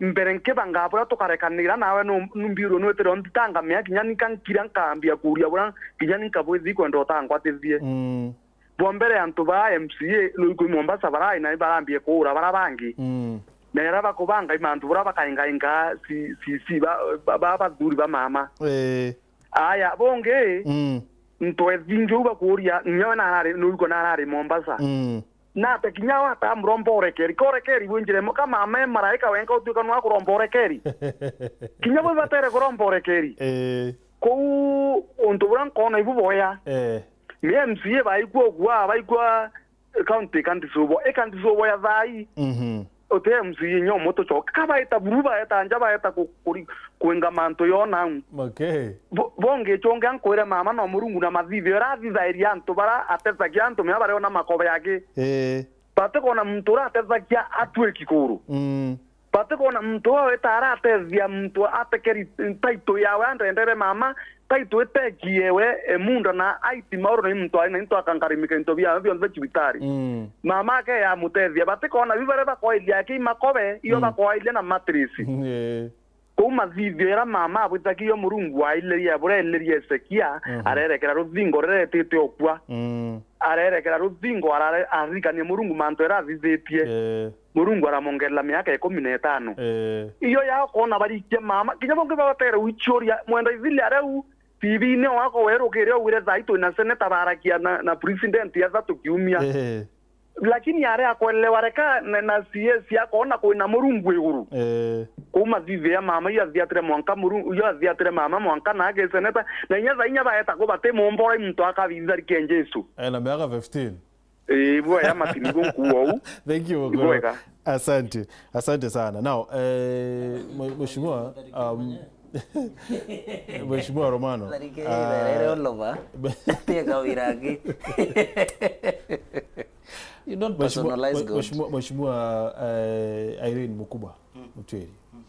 mbere nkibanga buria tukarekanira nawe nu-, numbiirwe nwitire unthitanga mea kinya ninka nkira nkambia kuuria buria kinya ninka bwithi kwenda utangwatithie. Mm. Bwa mbere antu ba M C A no ikui Mombasa barai na ibarambie kuura bara bangi. Mm. Na era bakubanga imantu bura bakaingainga si, si, si, ba, ba, ba, bathuri ba mama. Eh. Aya, bongi, mm, ntwe thingi u bakuuria, nyowe narari, nuriko narari Mombasa. Mm. Nate kinya wata muromba urekeri, ka urekeri bwinjire mo, ka mama e maraika wenka utuika nwa kuromba urekeri. Kinya bwe batere kuromba urekeri. Eh. Kou untu bura nkona ibu boya. Eh. Ni M C A baikua ugua, baikua county ikandisubo, ikandisubo ya thai. Mhm. Uti M C A nyo mutu choka. Ka baeta buru, baeta nja, baeta ku-, kuri-, kuinga mantu yona au. Okay. Bo-, bongi chonge ankwire mama no Murungu na mathithio, irathithagiria antu bara atethagia antu mea bariona makobe yake. Eh. Batikona muntu uratethagia atue kikuru. Mm. Batikona muntu ura wita aratethia muntu atekeri title yawe andendere mama, Title itekie we, e, munda na aiti mauru na into ari na into akangarimika into bia bionthe cibitari. Mm. Mama ake yamutethia, batikona biu baria bakoithia aki makobe, iyo Mm. bakoithia na mattress. Eh. Kuu mathithio ira mama abwitakia iyo Murungu ailirie, bureelirie Ezekia, Mhm. arerekera ruthingo ruria etite okua. Mm. Arerekera ruthingo, arare-, aririkania Murungu mantu era athithitie. Eh. Murungu aramongerera miaka ikumi na itano. Eh. Iyo yao kona barikia mama, kinya bongi babatere wichuria, mwenda ithili areu, T V-ini wako werukire ugwire thaa itu na seneta barakia na, na president ya thatu kiumia. Eh. Lakini aria akwelewa reka na, na C S akona kwina Murungu iguru. Eh. Kuu mathithio ya mama iyo athiatire mwanka Murungu, iyo athiatire mama mwanka na age seneta, na inya thaa inya baeta ku bati mumbora muntu akabitharikia Jesu. Eh, na miaka fifteen. Eh, bwega, Martin, igo nkuuga uu. Thank you, Mukuru. Ibwega. Asante. Asante sana. Now, eh, mwe-, Mheshimiwa, um, Mheshimiwa Romano, Tharike ah, rere olova. Tiga wira angi. You don't Mheshimiwa, personalize Mhe-, God. Mheshimiwa, Mheshimiwa, eh, Irene Mukubwa, Mm. Mutwiri. Mm.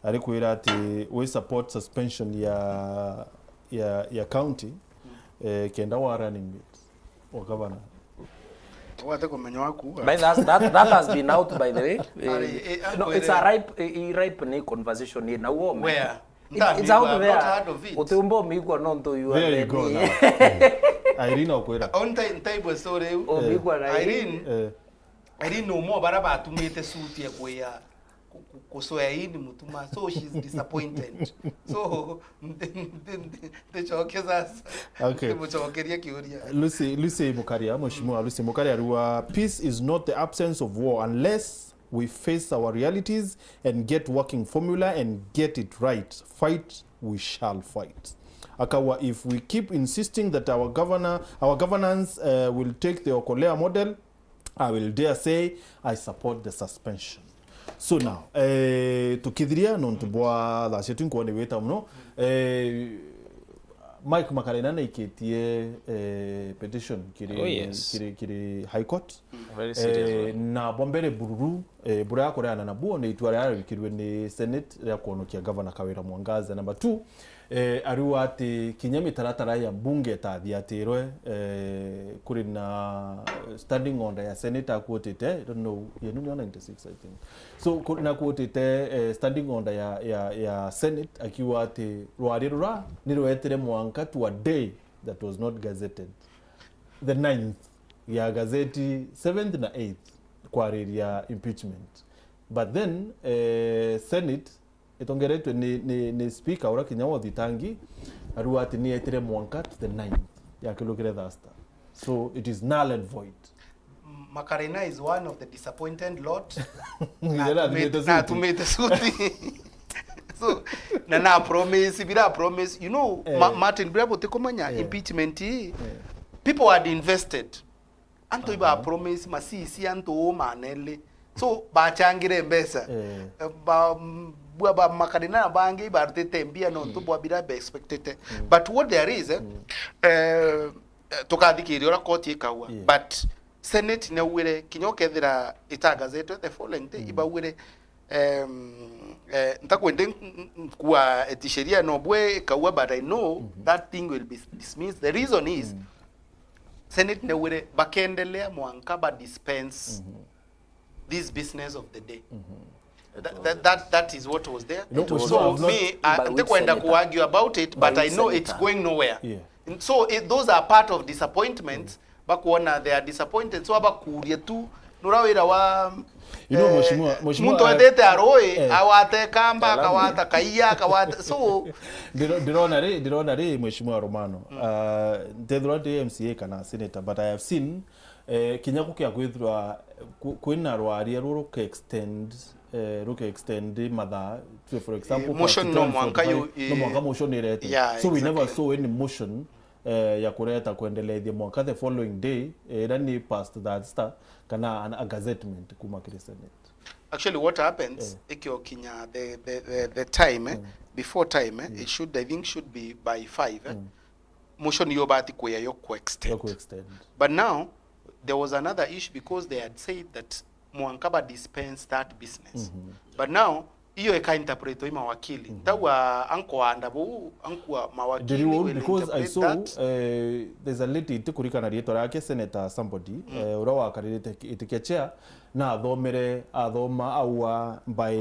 Arikwira ati we support suspension ya, ya, ya county, Mm. eh, kenda wa running mate wa governor. Wate kumenya waku. By that, that, that has been out, by the way. Ari, Eh, eh, no, it's a akwire- ripe, eh, eh, ripe ni conversation ni na uome. Where? It, it's out there. Not heard of it. Utiumba umigua nontu you are There you go ready. Now. Irene okwira. On time, time was so reu. Umigua na Irene. Eh. Irene ni umwe wa baria batumite suti ya kwia ku-, ku-, kucwea ini mutuma. So she's disappointed. So, ndi-, ndi-, ndi-, ndicoke sasa. Okay. Ndimucokerie kiuria. Lucy, Lucy Mukaria, Mheshimiwa Lucy Mukaria, ariuga, "Peace is not the absence of war unless we face our realities and get working formula and get it right. Fight, we shall fight." Akawa, "If we keep insisting that our governor, our governance, uh, will take the Okolea model, I will dare say I support the suspension." So now, eh, tukithiria nontu bwa thaa cietu, nkwone wita muno. Eh, Mike Makarina naikitie, eh, petition kiri, Oh, yes. kiri, kiri High Court. Very serious Eh, one. Na bwa mbere bururu, eh, buria akureana nabuo ni itua riria riarikirwe ni Senate ria kwonokia Governor Kawira Mwangaza. Number two, Eh, ariuga ati kinya mitaratara ya mbunge itathiatirwe, eh, kuri na standing order ya Senate akuotite, I don't know, yenu ni ninety-six, I think. So, kuri na kuotite, eh, standing order ya, ya, ya Senate, akiuga ati rwaria rura ni rwetire mwanka to a day that was not gazetted. The ninth ya gazeti, seventh na eighth, kwariria impeachment. But then, eh, Senate itongeretwe ni, ni, ni speaker uria kinya wa uthitangi, ariuga ati ni etire mwanka to the ninth ya kilukire Thursday. So it is null and void. Makarina is one of the disappointed lot. Na Yeye atumite, athimite na suti. Atumite suti. So, na, na promise, bila promise, you know, Eh. Ma-, Martin, bila bote kumenya Eh. impeachment hii, Eh. people had invested. Antu iba Aha. promise masisi antu uu maneli. So, bachangire mbeca. Eh. Eh, ba, m-, bwa ba Makarina na bangi ibarutite mbia nontu Mm. bwa bira be expected. Mm. But what there is, eh, Mm. eh, eh, tukathikiria uria koti ikaua. Yeah. But Senate niaugire, kinya ukethira itagazetwe the following day, Mm. ibaugire, em, eh, ntakwende n-, n-, nkua eti sheria no bwe ikaua, but I know Mm-hmm. that thing will be dismissed. The reason is, Mm. Senate niaugire bakendelea mwanka ba dispense Mm-hmm. this business of the day. Mm-hmm. That, that, that, that is what was there. You know, So, Mheshimiwa, I've not me, I, by which ntikwenda senator? Kuargue about it, By but I which know it's senator? Going nowhere. Yeah. And so, it, those are part of disappointments. Mm. Bakuona they are disappointed. So, abakurie tu, nura wira wa, You know, eh, Mheshimiwa, Mheshimiwa, muntu eh, etete arui, eh, awate kamba, Alamu. Akawata kaia, akawata. So, Ndiro-, ndirona ri, ndirona ri, Mheshimiwa Romano. Mm. Uh, ndethirwa ndi M C A kana senator, but I have seen Eh, kinya gukia kwithirwa ku-, kwina rwaria ruru ruke extend, eh, ruke extend mathaa, tuge for example, Eh, motion past no twelve mwanka forty-five, yu-, no mwanka eh, motion irete. Yeah, So we never exactly. Saw any motion, eh, ya kureta kwendelethia mwanka the following day, eh, ira ni past that star, kana an, a gazettement kuma kiri Senate. Actually, what happens, Eh. Ikio kinya the, the, the, the time, eh, Mm. before time, eh, Mm. it should, I think, should be by five, eh. Mm. Motion yo bati kuya yo ku extend. Yo ku extend. But now, there was another issue because they had said that mwanka ba dispense that business. Mm-hmm. But now, Iyo ika interpretwa i mawakili. Mhm. Tau a-, ankwanda buu, ankua mawakili. Njeri uu, will because I interpret saw, that. Eh, there's a lady, itikurikana riitwa riake, senator somebody, mm, eh, uria wakaririte itikia chair, na athomere, athoma aua by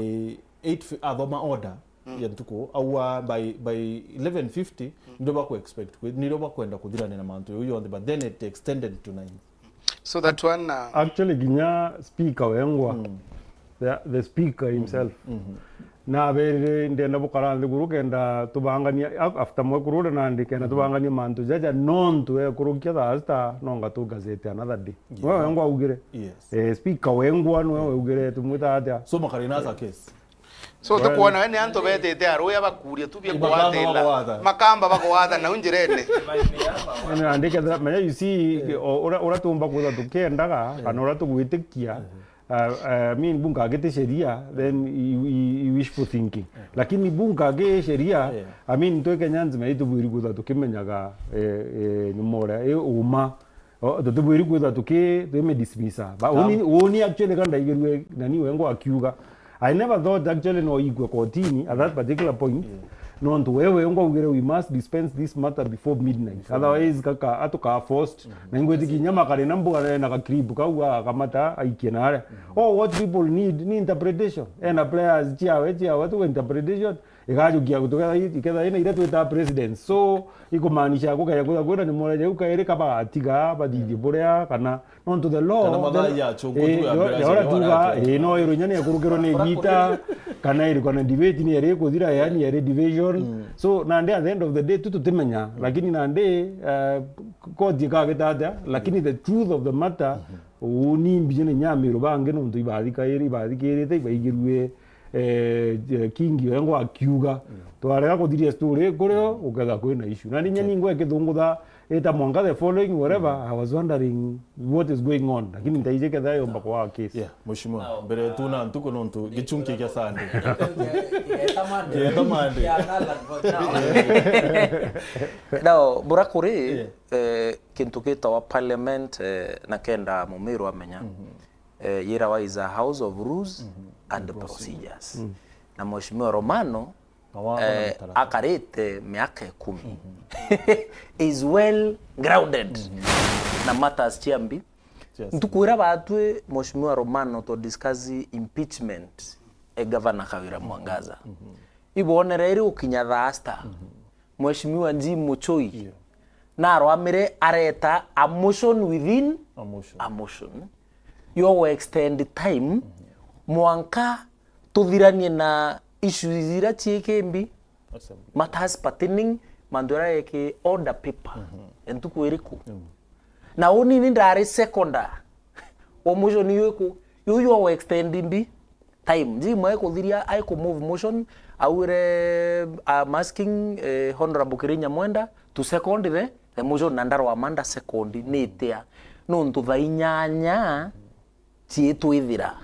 eight fi-, athoma order, mm, ya ntuku, aua by, by eleven fifty, mm, ndio baku expect kwi-, ndio bakwenda kuthirania na mantu jau jonthe, but then it extended to nine. So that one, uh, actually, kinya speaker wengwa, mm, the, the speaker himself, mhm, naberire, "Ndenda bukara nthiguru kenda tubangania, af-, after mwekuru uria nandi, kenda, mhm, tubangania mantu jaja, nontu ekurukia thaa sita, nonga tu gazette another day." Yeah. Wewe wengwa augire? Yes. Eh, speaker wengwa niwe waugire, tumwita atia? So Makarina as a case. So, well, tukwona we ni antu betite aruya bakuria tu bia, ibakamba kwatila. Bakugwata. Makamba bakugwata nau njirene. Nandikethira, menya, you see, yeah, o-, ura, ura tumba kwithwa tukiendaga, yeah, kana ura tugwitikia, yeah, uh, uh, I mean, bungu agiti sheria, then you, you, you wishful thinking. Yeah. Lakini bungu agi sheria, yeah, I mean, twi Kenya nzima itubwiri kwithwa tukimenyaga, eh, eh, nyuma uria, eh, uma. O, tutibwiri kwithwa tuki-, twimidismissa. Ba, naam, uni, uni actually ka ndaigirue nani wengwa akiuga. I never thought actually no ikwe kotini at that particular point. Yeah. Nontu wewe wengwa augire, "We must dispense this matter before midnight. Before midnight. Otherwise, kaka, atuka forced." Mhm. Na ingwitikia kinya Makarina mbuga ena ga clip kau akamata aikie nare. Mhm. Oh, what people need ni interpretation. Ena players ciawe, ciawe tu interpretation. Igajukia gutuketha i-, iketha ina iria twitaga precedents. So, ikumaanisha gukeja kwithwa kwina nyuma uria jau kairi ka bagatiga bathithie buria kana nontu the law, kana mathaa the, yachungwa eh, tu ya yo-, mbere ya uria tuga, eh, no iru inya ni ekurukirwa ni igita, kana iri kana debate ni eri kuthira, yani eri division. Mm. So, nandi at the end of the day, tu tutimenya, lakini nandi, eh, koti ikagita atia, lakini the truth of the matter, mhm, uu ni mbiji ni nyamiru bangi nontu ibathikairi-, ibathikirite, ibaigirue eh, eh, Kingi wengwa akiuga, mm, twarega kuthiria story kurio, guketha kwina issue. Na ninya, okay, ningwa ikithungutha, ita mwanka the following, whatever, mm, I was wondering what is going on. Lakini ntaiji ketha yomba kwa case. Yeah, mheshimiwa, mbere tu na ntuku nontu gichunki kia Sunday. Kieta Monday. Kieta Monday. Now, bura kuri, yeah, eh, kintu gitawa parliament, eh, na kenda mumiru amenya. Mhm. Eh, yirawa is a house of rules, mhm, and procedures. Mm. Na Mheshimiwa Romano, eh, akarite miaka ikumi. Mhm. Is well grounded, mhm, na matters cia mbi. Yes. Ntuku iria batwi Mheshimiwa Romano to discuss impeachment e Governor Kawira Mwangaza. Mhm. Ibonere iri gukinya thaa sita. Mhm. Mheshimiwa Jim Muchoi, yeah, narwamire areta a motion within a motion, a motion. Yo we extend time, mhm, mwanka tuthiranie na issues iria ciikimbi, assembly, matters pertaining mantu aria eki order paper. Mhm. Entuku iriku? Mm. Na uni ni ndari seconder wa motion iku, yu yo we extend mbi time. Jim aikuthiria, aiku move motion, augire, "I'm asking, eh, Honorable Kirui Nyamwenda to second the, the motion," na ndarwama nda second, ni itia? Nontu thaa inyanya ciitwithira.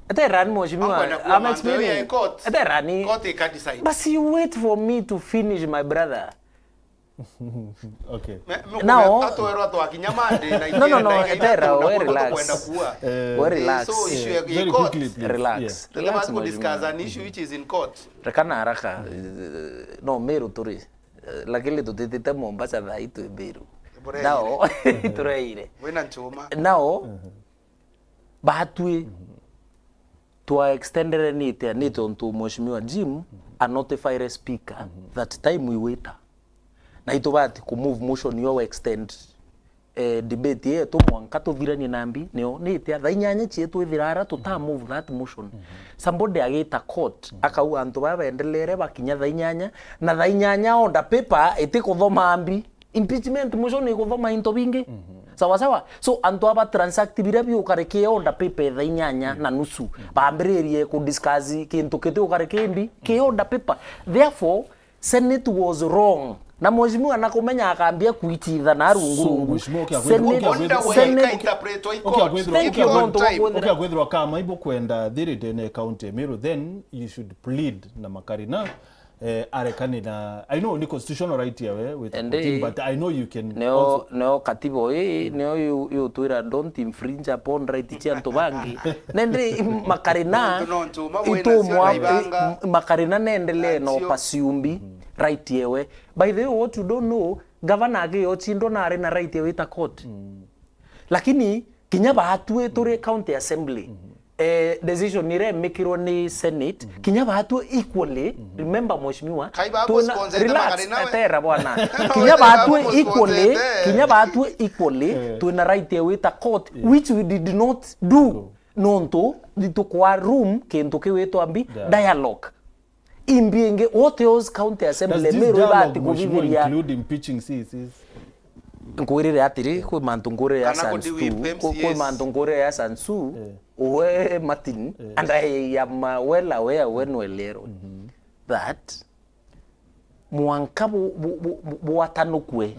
Eterani, mheshimiwa, I'm explaining. Eterani. Basi you wait for me to finish, my brother. Okay. Now, atwerwa twakinya Monday na no, no, no, etera, we relax. We relax. So, issue ya court. Very quickly, please. Relax. Yeah. Relax, mheshimiwa. Relax, mheshimiwa. An issue which is in court. Reka na haraka. Eh, no, Meru turi. Eh, lakini tutitite Mombasa thaa hii twi Meru. Now, tureire. Wina nchuma. Now, batwi, twa extendere nite, ni tontu Mheshimiwa Jim a notify speaker that time iwita. Na itubati ku move motion yo extend, eh, debate yetu mwanka tuthiranie na mbi, nio nite thaa inyanya cietu ithira ara tuta move that motion. Somebody agita court, akauga antu baba baendelere bakinya thaa inyanya, na thaa inyanya order paper itikuthoma mbi. Impeachment motion ikuthoma into bingi. Sawa sawa. So, antu aba transact biria biukare ki order paper thaa inyanya na nusu. Bambiririe ku discuss kintu kiti ukare ki mbi, ki order paper. Therefore, Senate was wrong. Na mheshimiwa nakumenya akambia kuititha na rungu rungu. So, mheshimiwa, ukiagwithirwa, Senate, ukiagwithirwa, Senate, ukiagwithirwa, thank you, ukiagwithirwa, nontu wa kwithira, ukiagwithirwa kama ibukwenda thiri ndene county ya Meru, then you should plead na Makarina. Eh, arekane na, I know ni constitutional right yawe with the Ende, court, but I know you can neo also neo katiba ii neo yu- yutwira don't infringe upon right cia antu bangi. Nende Makarina Nontu no ntu uma bwina cio naibanga. Makarina nendelee no Nacio. Pursuing right yewe. By the way, what you don't know, gavana agiochindwa nari na right ya wita court. Lakini kinya batwi turi county assembly, eh, decision iria imikirwe ni Senate, kinya batwi equally, remember mheshimiwa, Kai ba tuna- postpone relax, Makarina we. Etera bwana. No, Kinya ba batwi postpone equally, the- kinya batwi equally, twina right ya wita court, which we did not do. Nontu nditukwa room kintu kiwitwa mbi, dialogue. Imbi ingi, what else county assembly Does this Meru dialogue, ibati Mheshimiwa, kuthithiria? Include impeaching C E Cs? Nkwirire atiri, kwi mantu nkwirire ya Kana ku Sansu, deal with kwi- kwi M C As. Mantu nkwirire ya Sansu, we Martin, and I am uh, well aware when well ero that mwanka bu- bu- bu- bu- bwatanukwe.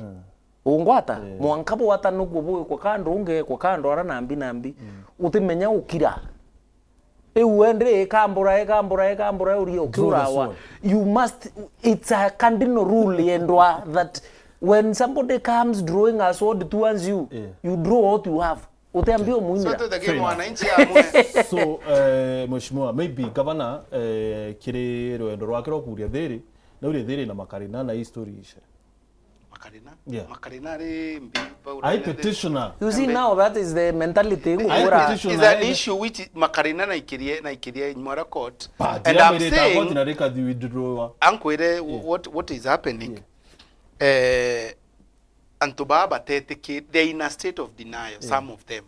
Ungwata? Mwanka bwatanukwe bwikwa kando, ungekwa kando ara nambi nambi. Utimenya ukira. Iu we ndi ikambura, ikambura, ikambura, uria ukiurawa. You must, it's a cardinal rule yendwa that when somebody comes drawing a sword towards you, you draw what you have. Utiambia umuimira. So tutege mwananchi amwe. So, eh, Mheshimiwa, maybe governor, eh, kiri rwendo rwake rwa kuria thiri, na uria thiri na Makarina na hii story ishe. Makarina. Yeah. Makarina ari mbi. I petitioner. You see, now that is the mentality Is, ngukura. petition- is an issue which Makarina na ikirie na ikirie Nyamwera court. But And ya I'm mirita court saying, na reka thiwi drawer. ankwire what, what is happening. Eh, antu baa batetiki, they are in a state of denial, some of them.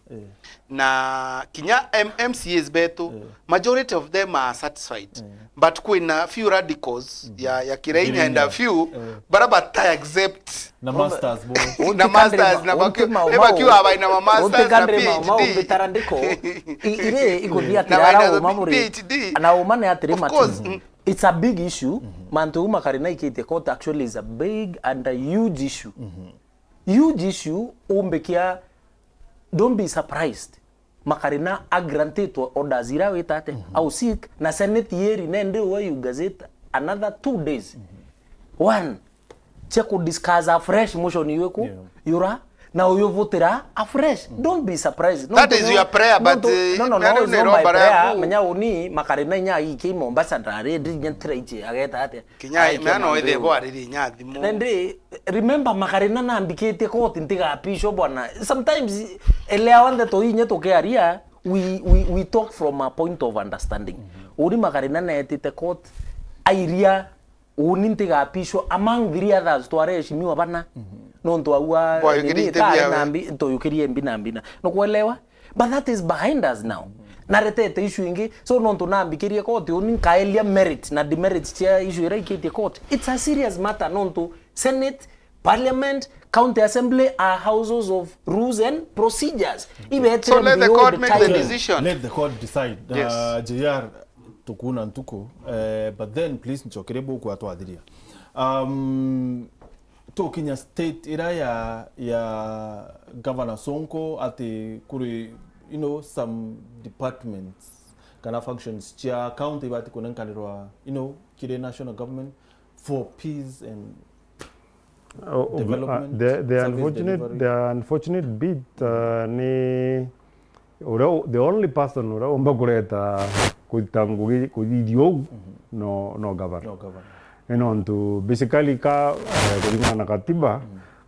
Na kinya M- M C As betu, majority of them are satisfied. But kwina few radicals ya, ya Kiraini and a few bara bata accept. Na masters bo. Na masters na bakiu, bakiu abaina ma masters na P H D. Untikanre maumbitara ndiko. Ire ikuthia Na tirara baina uma ma muri. P H D. Na uma ni atiri Of mati. Course, mm. It's a big issue. Mantu uma Karina ikitie court actually is a big and a huge issue. Huge issue umbikia, don't be surprised. Makarina agrantitwe orders ira wita ate, au seek, na Senate yeri nende we you gazette another two days. One, cia ku discuss afresh motion ywiku, yura, na uyuvutira afresh. Don't be surprised. That is your prayer, but, eh, No, no, no, nero it's nero not my bara prayer. yaku. Menya uni Makarina inya iki Mombasa ndari ndi nya tira ichi ageta ate. Kinya mea no ithe bo ariri nya thimu. Nende, remember, Makarina na ambikite court ntigapisho bwana. Sometimes, elea wanthe toinye tukiaria, we, we, we talk from a point of understanding. Uri Makarina na etite court, airia, uni ntigapisho among three others, tware heshimiwa bana. Nontu aua, Boyukirie nini, ite kari biawe. na mbi, toyukirie mbi na mbi na. Nukwelewa? But that is behind us now. Naretete issue ingi, so nontu nambikirie court, uni nkaelia merit na demerit cia issue ira ikitie court. It's a serious matter nontu Senate, Parliament, County Assembly are houses of rules and procedures. Ibetire So let the beyond court make the time. decision. Let the court decide. Yes. Uh, J R, tukuna ntuku. Uh, but then please ncokere buku atwathiria. Um, tukinya state ira ya, ya Governor Sonko ati kuri, you know, some departments kana functions cia county ibati kunenkanirwa, you know, kiri national government for peace and Oh, oh, development, uh, the, the service unfortunate, delivery. The unfortunate bit uh, ni uria u- the only person uria umba kureta kuita ngugi kuthithia uu no, no governor. No governor. Ni nontu basically ka eh, kuringana na katiba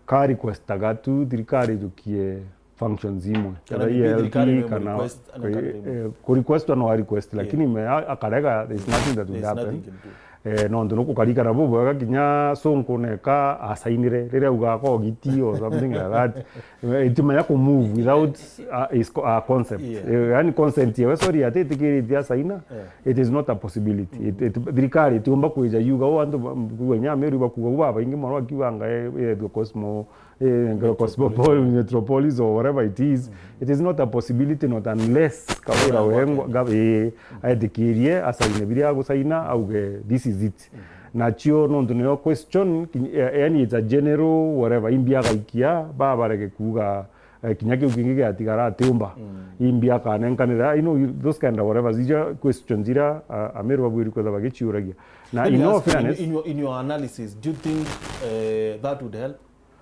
ka requestaga tu thirikari ijukie functions imwe. Kana Whether maybe E L T thirikari kana request, ana kuri- kana maybe. eh, ku request no a request lakini me a- akarega, there is nothing that will There's happen. Nothing you can do. Eh, nontu nukukarikana bubwega kinya Sonko neka asainire riria auga akogiti or something like that. Eh, itimenya ku move without uh, his co- uh, consent. Yeah. Eh, yani consent yewe, sorry, atitikiritie asaina. Yeah. It is not a possibility. It, it, thirikari itiumba kwija yuga u antu ba- kuigua kinya Meru bakuga u babaingi mono akiuganga ethwe Cosmo eh, Cosmopolis, Metropolis or whatever it is. It is not a possibility, not unless Kawira Kawira Wengwa ga- eh, aetikirie asaine biria agusaina auge this is it. Nacio nontu niyo question kin- eh, yani it's a general whatever imbi agaikia ba barege kuga eh, kinya kiu kingi giatigara atiumba. Mm. Imbi akanenkanira, you know, those kind of whatever, these are questions iria, uh, Ameru babwiri kwithirwa bagiciuragia. Na in all fairness, in, in your, in your analysis, do you think, eh, that would help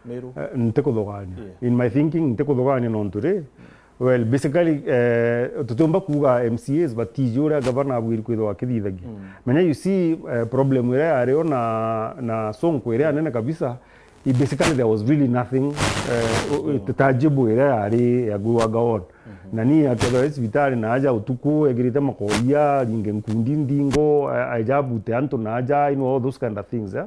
Meru? Eh, ntikuthugania. Yeah. In my thinking, ntikuthugania nontu ri, well, basically, eh, tutiumba kuuga M C As batiji uria gavana abwiri kwithirwa akithithagia. Mm. Menya, you see, eh, problem iria yario na, na Sonko iria nene kabisa, i-, basically there was really nothing, eh, u-, u-, tangible iria yari ya gwagwa on. Mhm. Na ni akethirwa e cibitari na aja utuku, ekirite makoria, ringe nkundi nthingo, a-, aja abute antu na aja, you know, all those kind of things, eh.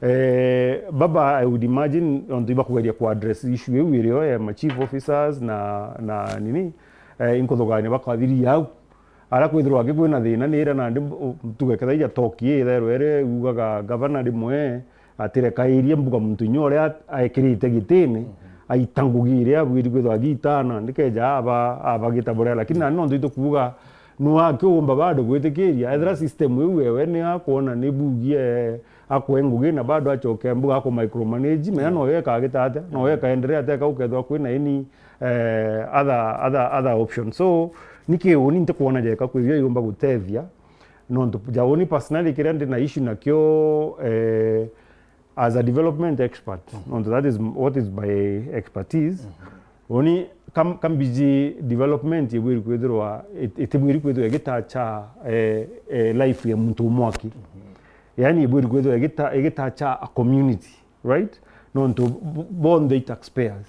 Eh, baba, I would imagine, ontu ibakugeria ku address issue iu irio ya ma chief officers na, na nini, eh, inkuthugania bakathiri au. Ara kwithirwa aki kwina thina ni ira nandi, u-, tuge kethira ija toki ithairwa iri ugaga gavana rimwe atirekairie mbuga muntu inya uria aekirite gitine, mhm, aita ngugi iria abwiri kwithirwa agitana, nikeja aba, abagita buria. Lakini nandi nontu itukuuga nu akiumba bado gwitikiria, ethira system iu ewe ni akwona ni bugie, akwe ngugi na bado acoke mbuga aku micromanage, menya, mm, no yo ikagita atia, no yo ikaendelea atia, kau kethirwa kwina any, eh, other, other, other option. So, ni kiuni ntikwona jeka kwithia yumba gutethia, nontu ja uni personally kiria ndi na issue nakio, eh, as a development expert, mhm, nontu that is what is my expertise. Mhm. Uni kam-, kambiji development ibwiri kwithirwa, it-, itibwiri kwithirwa igitacha, eh, eh, life ya muntu umwe aki. Mhm. Yani ibwiri kwithirwa igita-, igitacha a community, right? Nontu b-, bonthe i taxpayers.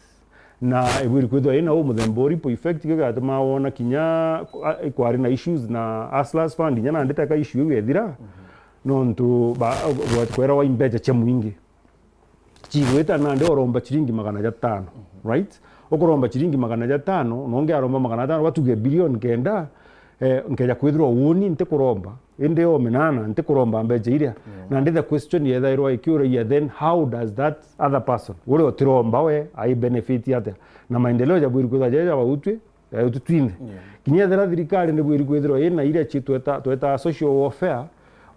Na ibwiri kwithirwa ina u muthemba uri po effect, kio giatuma wona kinya, a, kwari na issues na Hustlers Fund, inya nandi teka issue iu yethira, mhm, nontu ba-, gwa-, kwerawa imbecha cia mwingi. Chigwita nandi uromba chiringi magana jatano, mhm, right? Ukuromba chiringi magana jatano, na ungi aromba magana atano, batuge bilioni kenda, eh, nkeja kwithirwa uni ntikuromba, indi o minana ntikuromba mbecha iria. Yeah. Nandi the question yethairwa ikiuragia, then how does that other person, uria utiromba we, ai benefit atia? Na maendeleo jabwiri kwithirwa jaja bautwi, eh, utu twinthe. Yeah. Kinya ethira thirikari nibwiri kwithirwa ina iria chi tweta, tweta social welfare,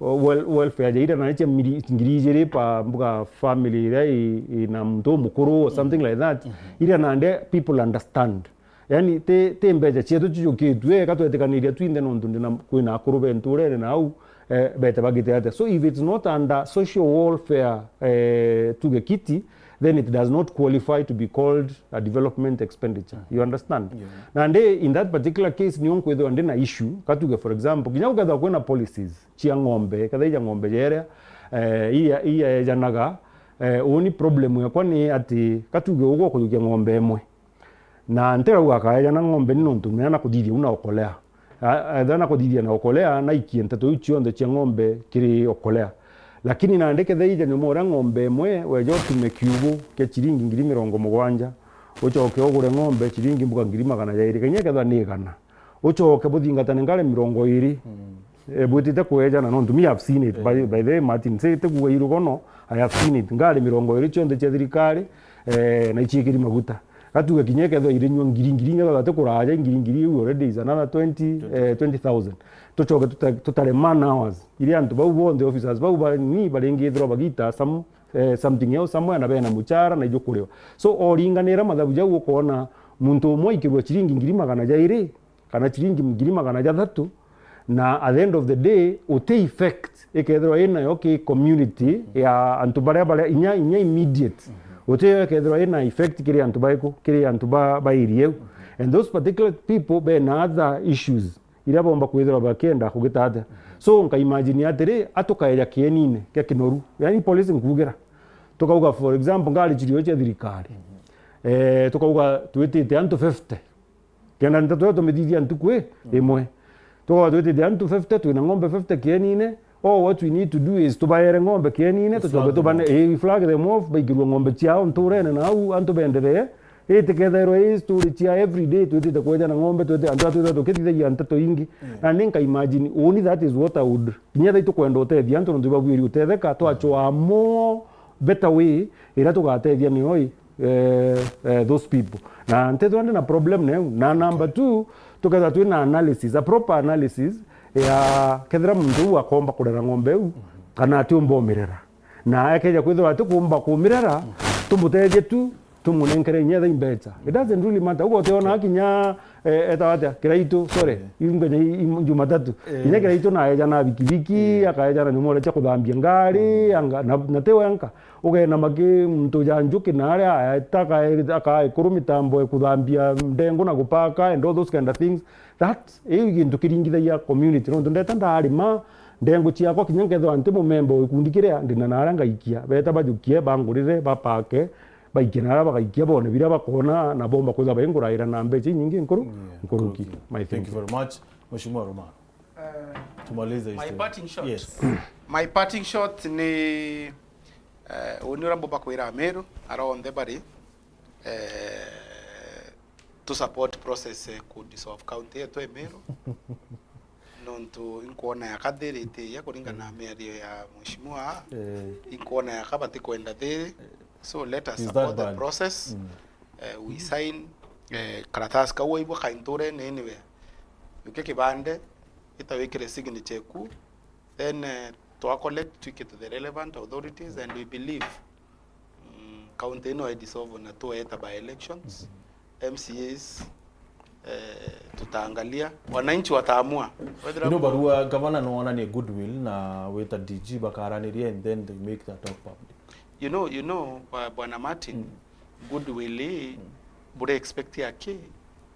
o, wel-, welfare ja iria nandi cia miri-, ngiri ijiri pa mbuga family iria i, ina muntu umukuru or something, mm, like that. Mhm. Iria nandi people understand. Yani, ti, ti mbecha cietu cijukitue, eka twetikaniria twinthe nontu ndina, kwina akuru be nturene na au, eh, bete bagite atia. So if it's not under social welfare, eh, tuge kiti, then it does not qualify to be called a development expenditure. You understand? Yeah. Nandi in that particular case, nio nkwithirwa ndina issue, katuge for example, kinya gukethirwa kwina policies cia ng'ombe, kethira ija ng'ombe jeria, eh, iya, iya ejanaga, eh, uni problem yakwa ni ati katuge ugu ukujukia ng'ombe imwe. Na ntirauga akaeja na ng'ombe ni nontu mena na kuthithia u na okolea. A-, ethira na kuthithia na okolea, na ikie nteto iu cionthe cia ng'ombe kiri okolea. Lakini nandi kethira ija nyuma uria ng'ombe imwe, weja utume kiugu kia chiringi ngiri mirongo mugwanja, ucoke ugure ng'ombe chiringi mbuga ngiri magana jairi, kinya kethira ni igana. Ucoke buthingatane ngari mirongo iri. Mm. Eh, bwitite kwejana, nontu me, I have seen it. By, eh, by the way, Martin, si ti kuuga irugono, I have seen it. Ngari mirongo iri cionthe cia thirikari, eh, na iciikiri maguta. Gatuge kinya kethirwa irinyua ngiri ngiri, inya thate kuraja ngiri ngiri, iu already is another twenty, eh, twenty thousand. Tucoke tuta-, tutare man hours. Iria antu bau bonthe, officers bau ba, ni baringithirwa bagita some, eh, something else somewhere, na bena muchara na ijo kuriwa. So, oringanira mathabu jau ukoona muntu umwe aikirwa chiringi ngiri magana jairi, kana chiringi ngiri magana jathatu, na at the end of the day, uti effect ikethirwa inayo ki community ya antu baria, baria inya, inya immediate. Mhm. Uti yo ikethirwa ina effect kiri antu baiku, kiri antu ba, ba area iu. Mhm. And those particular people bena other issues iria bomba kwithirwa bakienda kugita atia. Mhm. So, nka imagine atiri, atukaeja kienine kia Kinoru. Yani, police nkugira. Tukauga, for example, ngari chirio cia thirikari. Mhm. Eh, tukauga twitite antu fifty. Kenda nteto iyo tumithithia ntuku i, mm, imwe. Tukoragwa twitite antu fifty, twina ng'ombe fifty kienine. All what we need to do is tubaere ng'ombe kienine, tucoke tubane, eh, we flag them off, baikirwe ng'ombe ciao nturene na au, antu benderee. Ii tikethairwa ii story cia every day, twitite kweja na ng'ombe, twite, antu atwitha tukithithagia nteto ingi. Mm. Na ni nka imagine, uni that is what I would, kinya thaa itukwenda utethia antu, nontu ibabwiri utetheka, twachwaa more better way, iria tugatethia niyo i, eh, eh, those people. Na ntethwa ndi na problem neu. Na number two, tukethwa twina analysis, a proper analysis ya kethira muntu uu akomba kurera ng'ombe iu, kana atiumba umirera. Na akeja kwithirwa atikumba kumirera, tumutethie tu, tumunenkere inya etha imbecha. It doesn't really matter. Ugo utiona kinya, eh, etawa atia? Kiraitu, sorry. Eh. Ingwenya i, i, Jumatatu. Eh. Kinya Kiraitu naeja na bikibiki, eh, akaeja na nyumore cia kuthambia ngari, mm, anga, na, na ti wenka. Ugena maki muntu ja Njuki na aria aeta aka-, akaekuru mitambo ya kuthambia ndengu na gupaka and all those kind of things. That, iu gintu kiringithagia community. Nontu ndeta ndarima, ndengu ciakwa kinya nkethirwa nti mumemba o gikundi kiria, ndina na aria ngaikia. Beta bajukie, bangurire, bapake, baikie na aria bagaikia bone biria bakona, na bomba kwithirwa bainguraira na mbecha inyingi nkuru, yeah, nkuruki. Nkuruki. My thank you. Thank you very much, Mheshimiwa Romano. Eh, tumalize my parting shot. Yes. My parting shot ni, eh, uni uria mbumba kwira Ameru, aronthe bari, eh, tu support process, eh, ku dissolve county yetu ya Meru. Nontu inkwona ya kathirite ya kuringana na miario ya mheshimiwa, eh, inkwona ya kabati kwenda thiri. So let us support the process. Mm. Eh, we sign, eh, karatasi kau waigua kainturene anywhere. Uke kibande, ita wikire signature ku, then, eh, twa collect, twike to the relevant authorities, and we believe, mm, county ino i dissolve na tueta by elections. Mm-hmm. M C As, eh, tutaangalia, wananchi wataamua. Wethira ino barua gavana no onanie goodwill na wita D G bakaraniria and then they make that talk public. You know, you know, bwa-, Bwana Martin, mm, goodwill, mm, bure expect yake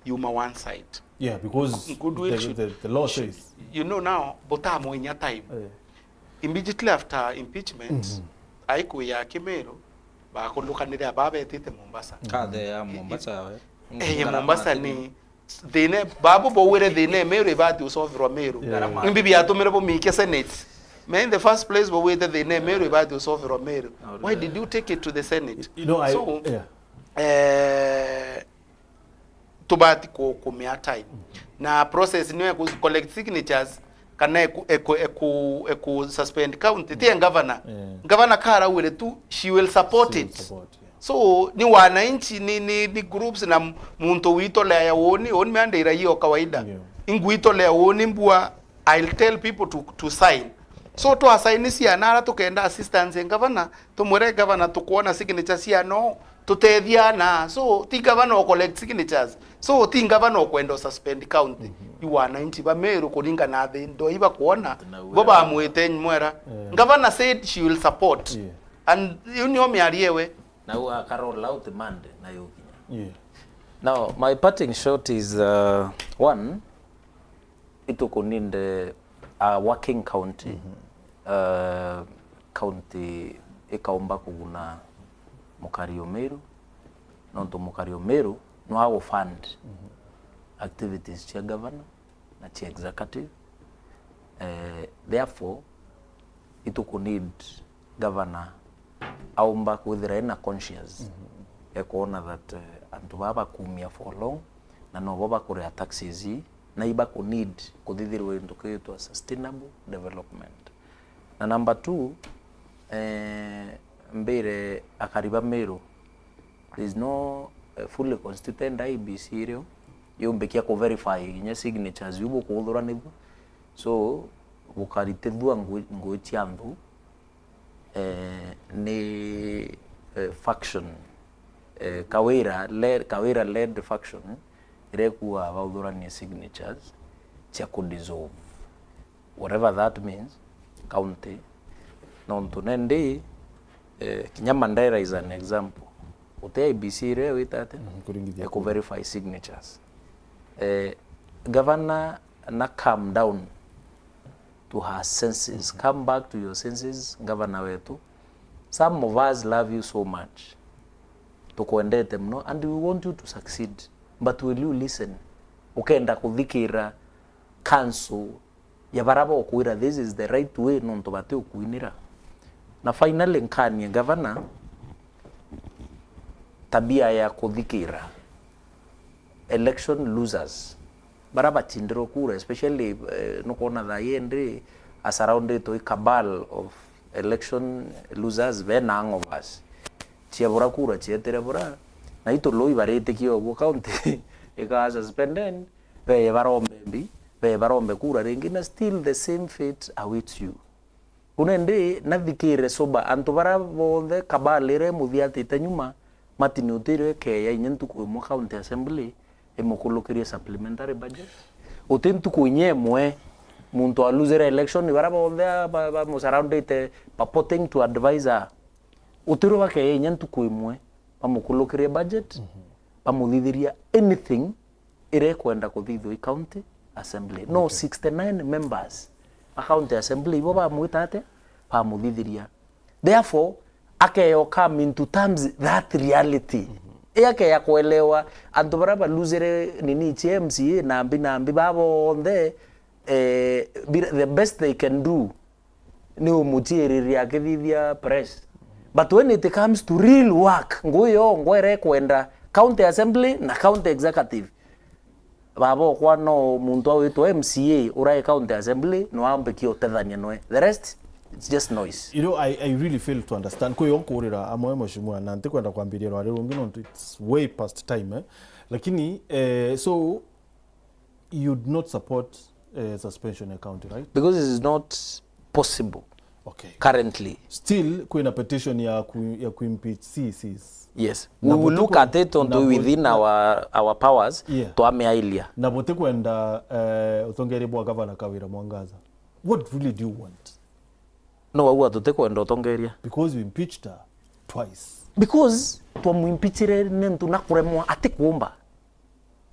yuma one side. Yeah, because goodwill the, should, the, the law should, says, you know, now, botamu inya time. Eh. Immediately after impeachment, mm-hmm, aikwi ya Kimeru, bakundukanire aba betite Mombasa. Kathe ya Mombasa yawe. Eh, ya Mombasa ni thina, babu bauire thina Meru ibati usolverwa Meru. Yeah. Imbi biatumire bumikia Senate. Me in the first place bauite thina Meru ibati usolverwa Meru. Why did you take it to the Senate? You know, I, so, yeah, eh, tubati ku-, kumea time. Na process niyo ya ku collect signatures, kana eku, eku, eku, eku suspend county, ti ya governor. Yeah. Governor karaugire tu, she will support it. She will support, yeah. So, ni wananchi, ni, ni, ni groups na m-, muntu witolea ya woni, woni meandeira hiyo kawaida. Yeah. Ingwitolea woni mbua, I'll tell people to, to sign. So, twasaini ciana ara tukenda assistance ya governor, tumwire governor tukwona signature cia no, tutethia na. So, ti governor o collect signatures. So, ti governor o kwenda o suspend county. Mhm. I wananchi ba Meru kuringana na thi ndo iba kuona. Na bo uwe bamwite mwera. Eh. Governor said she will support. Yeah. And you know miario ewe. Na u aka roll out Monday na yukinya. Yeah. Now, my parting shot is, uh, one, itukuninde a working county, mhm, uh, county ikaumba kuguna mukari o Meru, nontu mukari o Meru no agu fund, mhm, activities cia governor na cia executive. Eh, therefore, ituku need governor aumba kwithira ena conscience, mhm, ya kwona that, eh, antu baa bakumia for long, na nobo bakuria taxes ii, na ibaku need kuthithirwa into kiitwa sustainable development. Na number two, eh, mbire akari ba Meru, there is no, eh, fully constituted I E B C irio yumbikia ku verify kinya signatures iu bukuthuranithua. So, bukaritithua ngui, ngui cia nthu, eh, ni, eh, faction, eh, Kawira led, Kawira led faction, iria ikuaga bauthuranie signatures cia ku dissolve, whatever that means, county. Nontu nendi, eh, kinya Mandera is an example. Uti I E B C iria wita atia? Mhm, kuringithia ya ku kura, verify signatures. Eh, governor na calm down to her senses. Mhm. Come back to your senses, governor wetu. Some of us love you so much. Tukwendete muno and we want you to succeed. But will you listen? Ukenda kuthikira counsel ya bara bokwira this is the right way nontu bati ukuinira. Na finally nkanie governor tabia ya kuthikira election losers. Bara bachindirwe kura, especially, eh, nukwona thaa yendi asurrounded i cabal of election losers, bena hangovers. Ciabura kura cietire bura, na itu loi baritikia uguo county ikaa suspended, beye barombe mbi, beye barombe kura ringi, na still the same fate awaits you. Riu nendi nathikire sober, antu bara bonthe cabal iria imuthiatite nyuma, Martin, utiro ekeya inya ntuku imwe county assembly imukulukirie supplementary budget. Uti ntuku inya imwe muntu aluzire election, bara bonthe ba, ba, bamusurroundite, purporting to advise her. Utiro bakeya inya ntuku imwe bamukulukirie budget, bamuthithiria anything iria ikwenda kuthithua i county assembly. No, sixty-nine members ba county assembly ibo bamwita atia? Bamuthithiria. Therefore, akeyo come into terms that reality. I akeya kuelewa antu baria baluzire nini cia M C A nambi nambi, ba bonthe, eh, bira-, the best they can do ni umuciiriria akithithia press. But when it comes to real work, ngui yo ngwere kwenda county assembly na county executive, baba okwa no muntu awitwa M C A urai county assembly no ambikie utethania noe. The rest, it's just noise. You know, I, I really fail to understand. Kwi yo nkurira amwe, mheshimiwa, na ntikwenda kwambiria rwari rungi nontu it's way past time, eh? Lakini, eh, so, you'd not support, eh, suspension ya county, right? Because it is not possible. Okay. Currently. Still, kwina petition ya ku-, ya kuimpeach C Cs. Yes. Na we will look at it onto within our, our powers, yeah, twamiailia. Na butikwenda, eh, utongeria bwa Gavana Kawira Mwangaza. What really do you want? No, wauga tutikwenda utongeria. Because you impeached her twice. Because twamuimpichire ni ntu na kuremwa, atikuumba.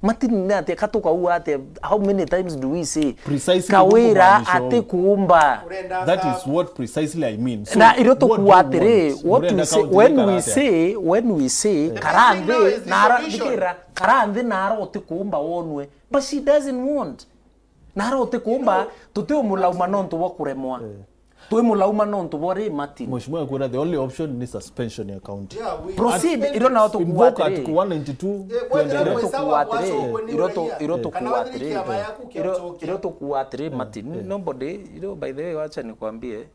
Martin, ni atia ka tukauga atia? How many times do we say Precisely Kawira kumaanisha uu. Atikuumba? That is what precisely I mean. So, na irio what do you tukuuga atiri, want? What we say, when we say, when we say, eh, karanthi na ara-, thikira, karanthi na ara utikuumba wonwe. But she doesn't want. Na ara utikuumba, tutiumulauma nontu bwa kuremwa. Eh. Twimulauma nontu bwa ri, Martin. Mheshimiwa akwira the only option ni suspension ya county. Yeah, we proceed, iro nao tukuuga atiri. Article one ninety-two, eh, tuendelee. Iro tukuuga atiri, iro tu-, iro tukuuga atiri, iro tukuuga atiri, Martin. Eh. Nobody, you know, by the way, wacha nikwambie,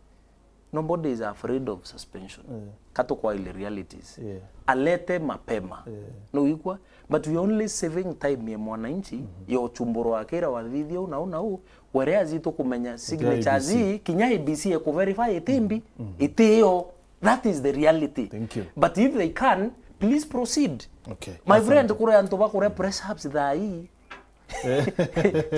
nobody is afraid of suspension. Eh. Ka tukwaile realities. Yeah. Alete mapema. Yeah. No ikwa, but we only saving time ya mwananchi, mhm, ya uchumburwa akira wathithia u na u na u, whereas tukumenya signatures I B C, ii, kinya I B C ya kuverify itimbi, mhm, itiyo. That is the reality. Thank you. But if they can, please proceed. Okay. My friend, kure antu bakure press ups thaa ii.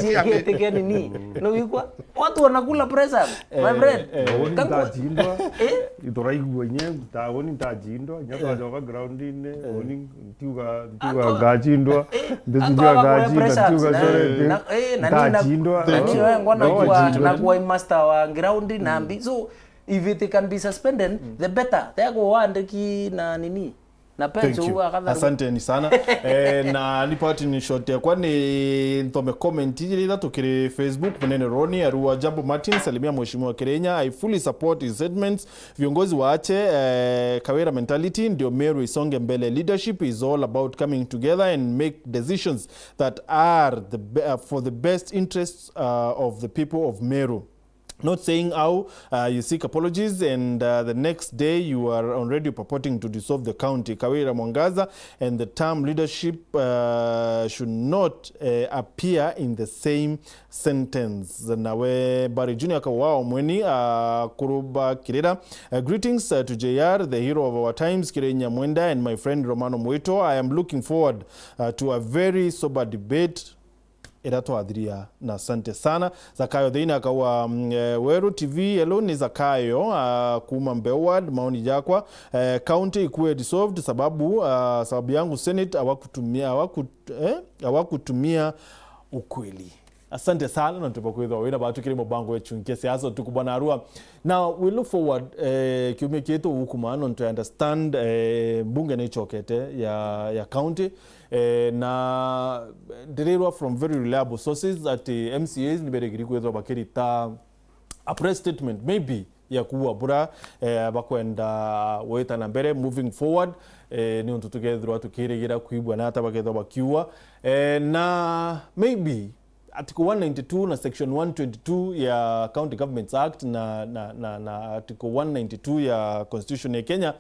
Chiegete kia nini? No wigua? Watu wanakula press ups, my friend. Eh, eh. Na uni ntachindwa. Eh? Ituraigua inya tauni ntachindwa, inya twacoka ground-ini, eh, uni ntiuga, ntiuga ngachindwa, eh, ndisikia ngachindwa, ntiuga sorry, ntachindwa. Na, eh, na ni na, ntachindwa. Thank you. Nani wewe ngona kuwa, na kuwa master wa ground na mbi. So, if it can be suspended, the better. Tega kuandiki na nini? Na thank you. Asanteni sana. Eh, na ni part ni short yakwa ni nthome comment ijiri ithatu kiri Facebook. Munene Roni Arua, Jambo Martin, salimia Mheshimiwa Kirenya. I fully support his statements. Viongozi waache, eh, Kawira mentality ndio Meru isonge mbele. Leadership is all about coming together and make decisions that are the be-, uh, for the best interests, uh, of the people of Meru. Not saying how, uh, you seek apologies and, uh, the next day you are already purporting to dissolve the county. Kawira Mwangaza and the term leadership, uh, should not, uh, appear in the same sentence. Nawe Barry Junior Kawao Mweni, uh, Kuruba Kirira. Uh, greetings, uh, to J R, the hero of our times, Kirenya Mwenda, and my friend Romano Mwito. I am looking forward, uh, to a very sober debate iria twathiria, na asante sana. Zakayo Thiini akauga, mm, eh, Weru T V, hello, ni Zakayo, ah, kuuma Mbeu Ward, maoni jakwa, eh, county ikuwe dissolved sababu, ah, sababu yangu Senate hawakutumia, hawaku-, eh, hawakutumia ukweli. Asante sana, na tuba kwithwa wina batu kiri mubango wetu nkia siasa utuku bwana Arua. Now, we look forward, eh, kiumia kietu gukuma, nontu I understand, eh, mbunge ni ichokete ya, ya county. Eh, na ndirirwa from very reliable sources ati M C As ni berigiri kwithwa bakirita a press statement, maybe, ya kuuga bura, eh, bakwenda gwita na mbere, moving forward, eh, ni untu tukethirwa tukirigira kwigua na ata bakethwa bakiuga. Eh, na maybe Article one ninety-two na Section one twenty-two ya County Governments Act na, na, na, na Article one ninety-two ya Constitution ya Kenya,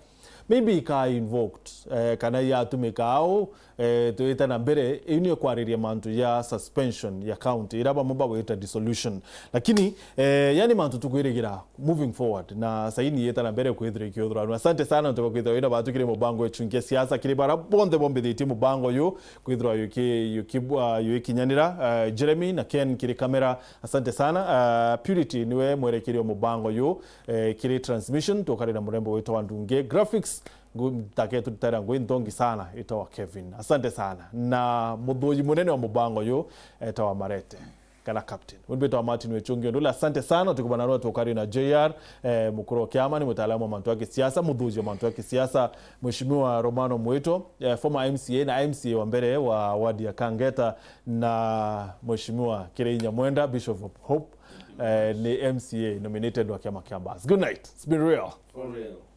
maybe ikaa invoked, eh, kana yatumika au, eh, twite na mbere, iu niyo kwariria mantu ya suspension ya county, ira bamwe bagwita dissolution. Lakini, eh, yani mantu tukwirigira moving forward, na saini yita na mbere kwithirwa ikiuthurwa. Asante sana ntuku kwithirwa wina batu kiri mubango echunkia siasa, kiri bara bonthe bombithitie mubango uyu, kwithirwa yuki-, yuki-, uh, yuikinyanira. Uh, Jeremy na Ken kiri kamera, asante sana. Uh, Purity niwe mwerekerio mubango uyu, eh, kiri transmission, tukari na murembo witwa Ndunge. Graphics, ngu-, take tutera ngui nthongi sana, itawa Kevin. Asante sana. Na muthuji munene wa mubango uyu, etawa Marete, kana captain. Undi witwa Martin Wechungi Ondula, asante sana. Tukubana rwa tukari na J R, eh, mukuru wa kiama, ni mutaalamu wa mantu ya kisiasa, muthuji wa mantu ya kisiasa, Mheshimiwa Romano Mwito, eh, former M C A na M C A wa mbere wa wadi ya Kangeta, na Mheshimiwa Kirei Nyamwenda, Bishop of Hope, eh, ni M C A nominated wa kiama kia Mbas. Good night. It's been real. For real.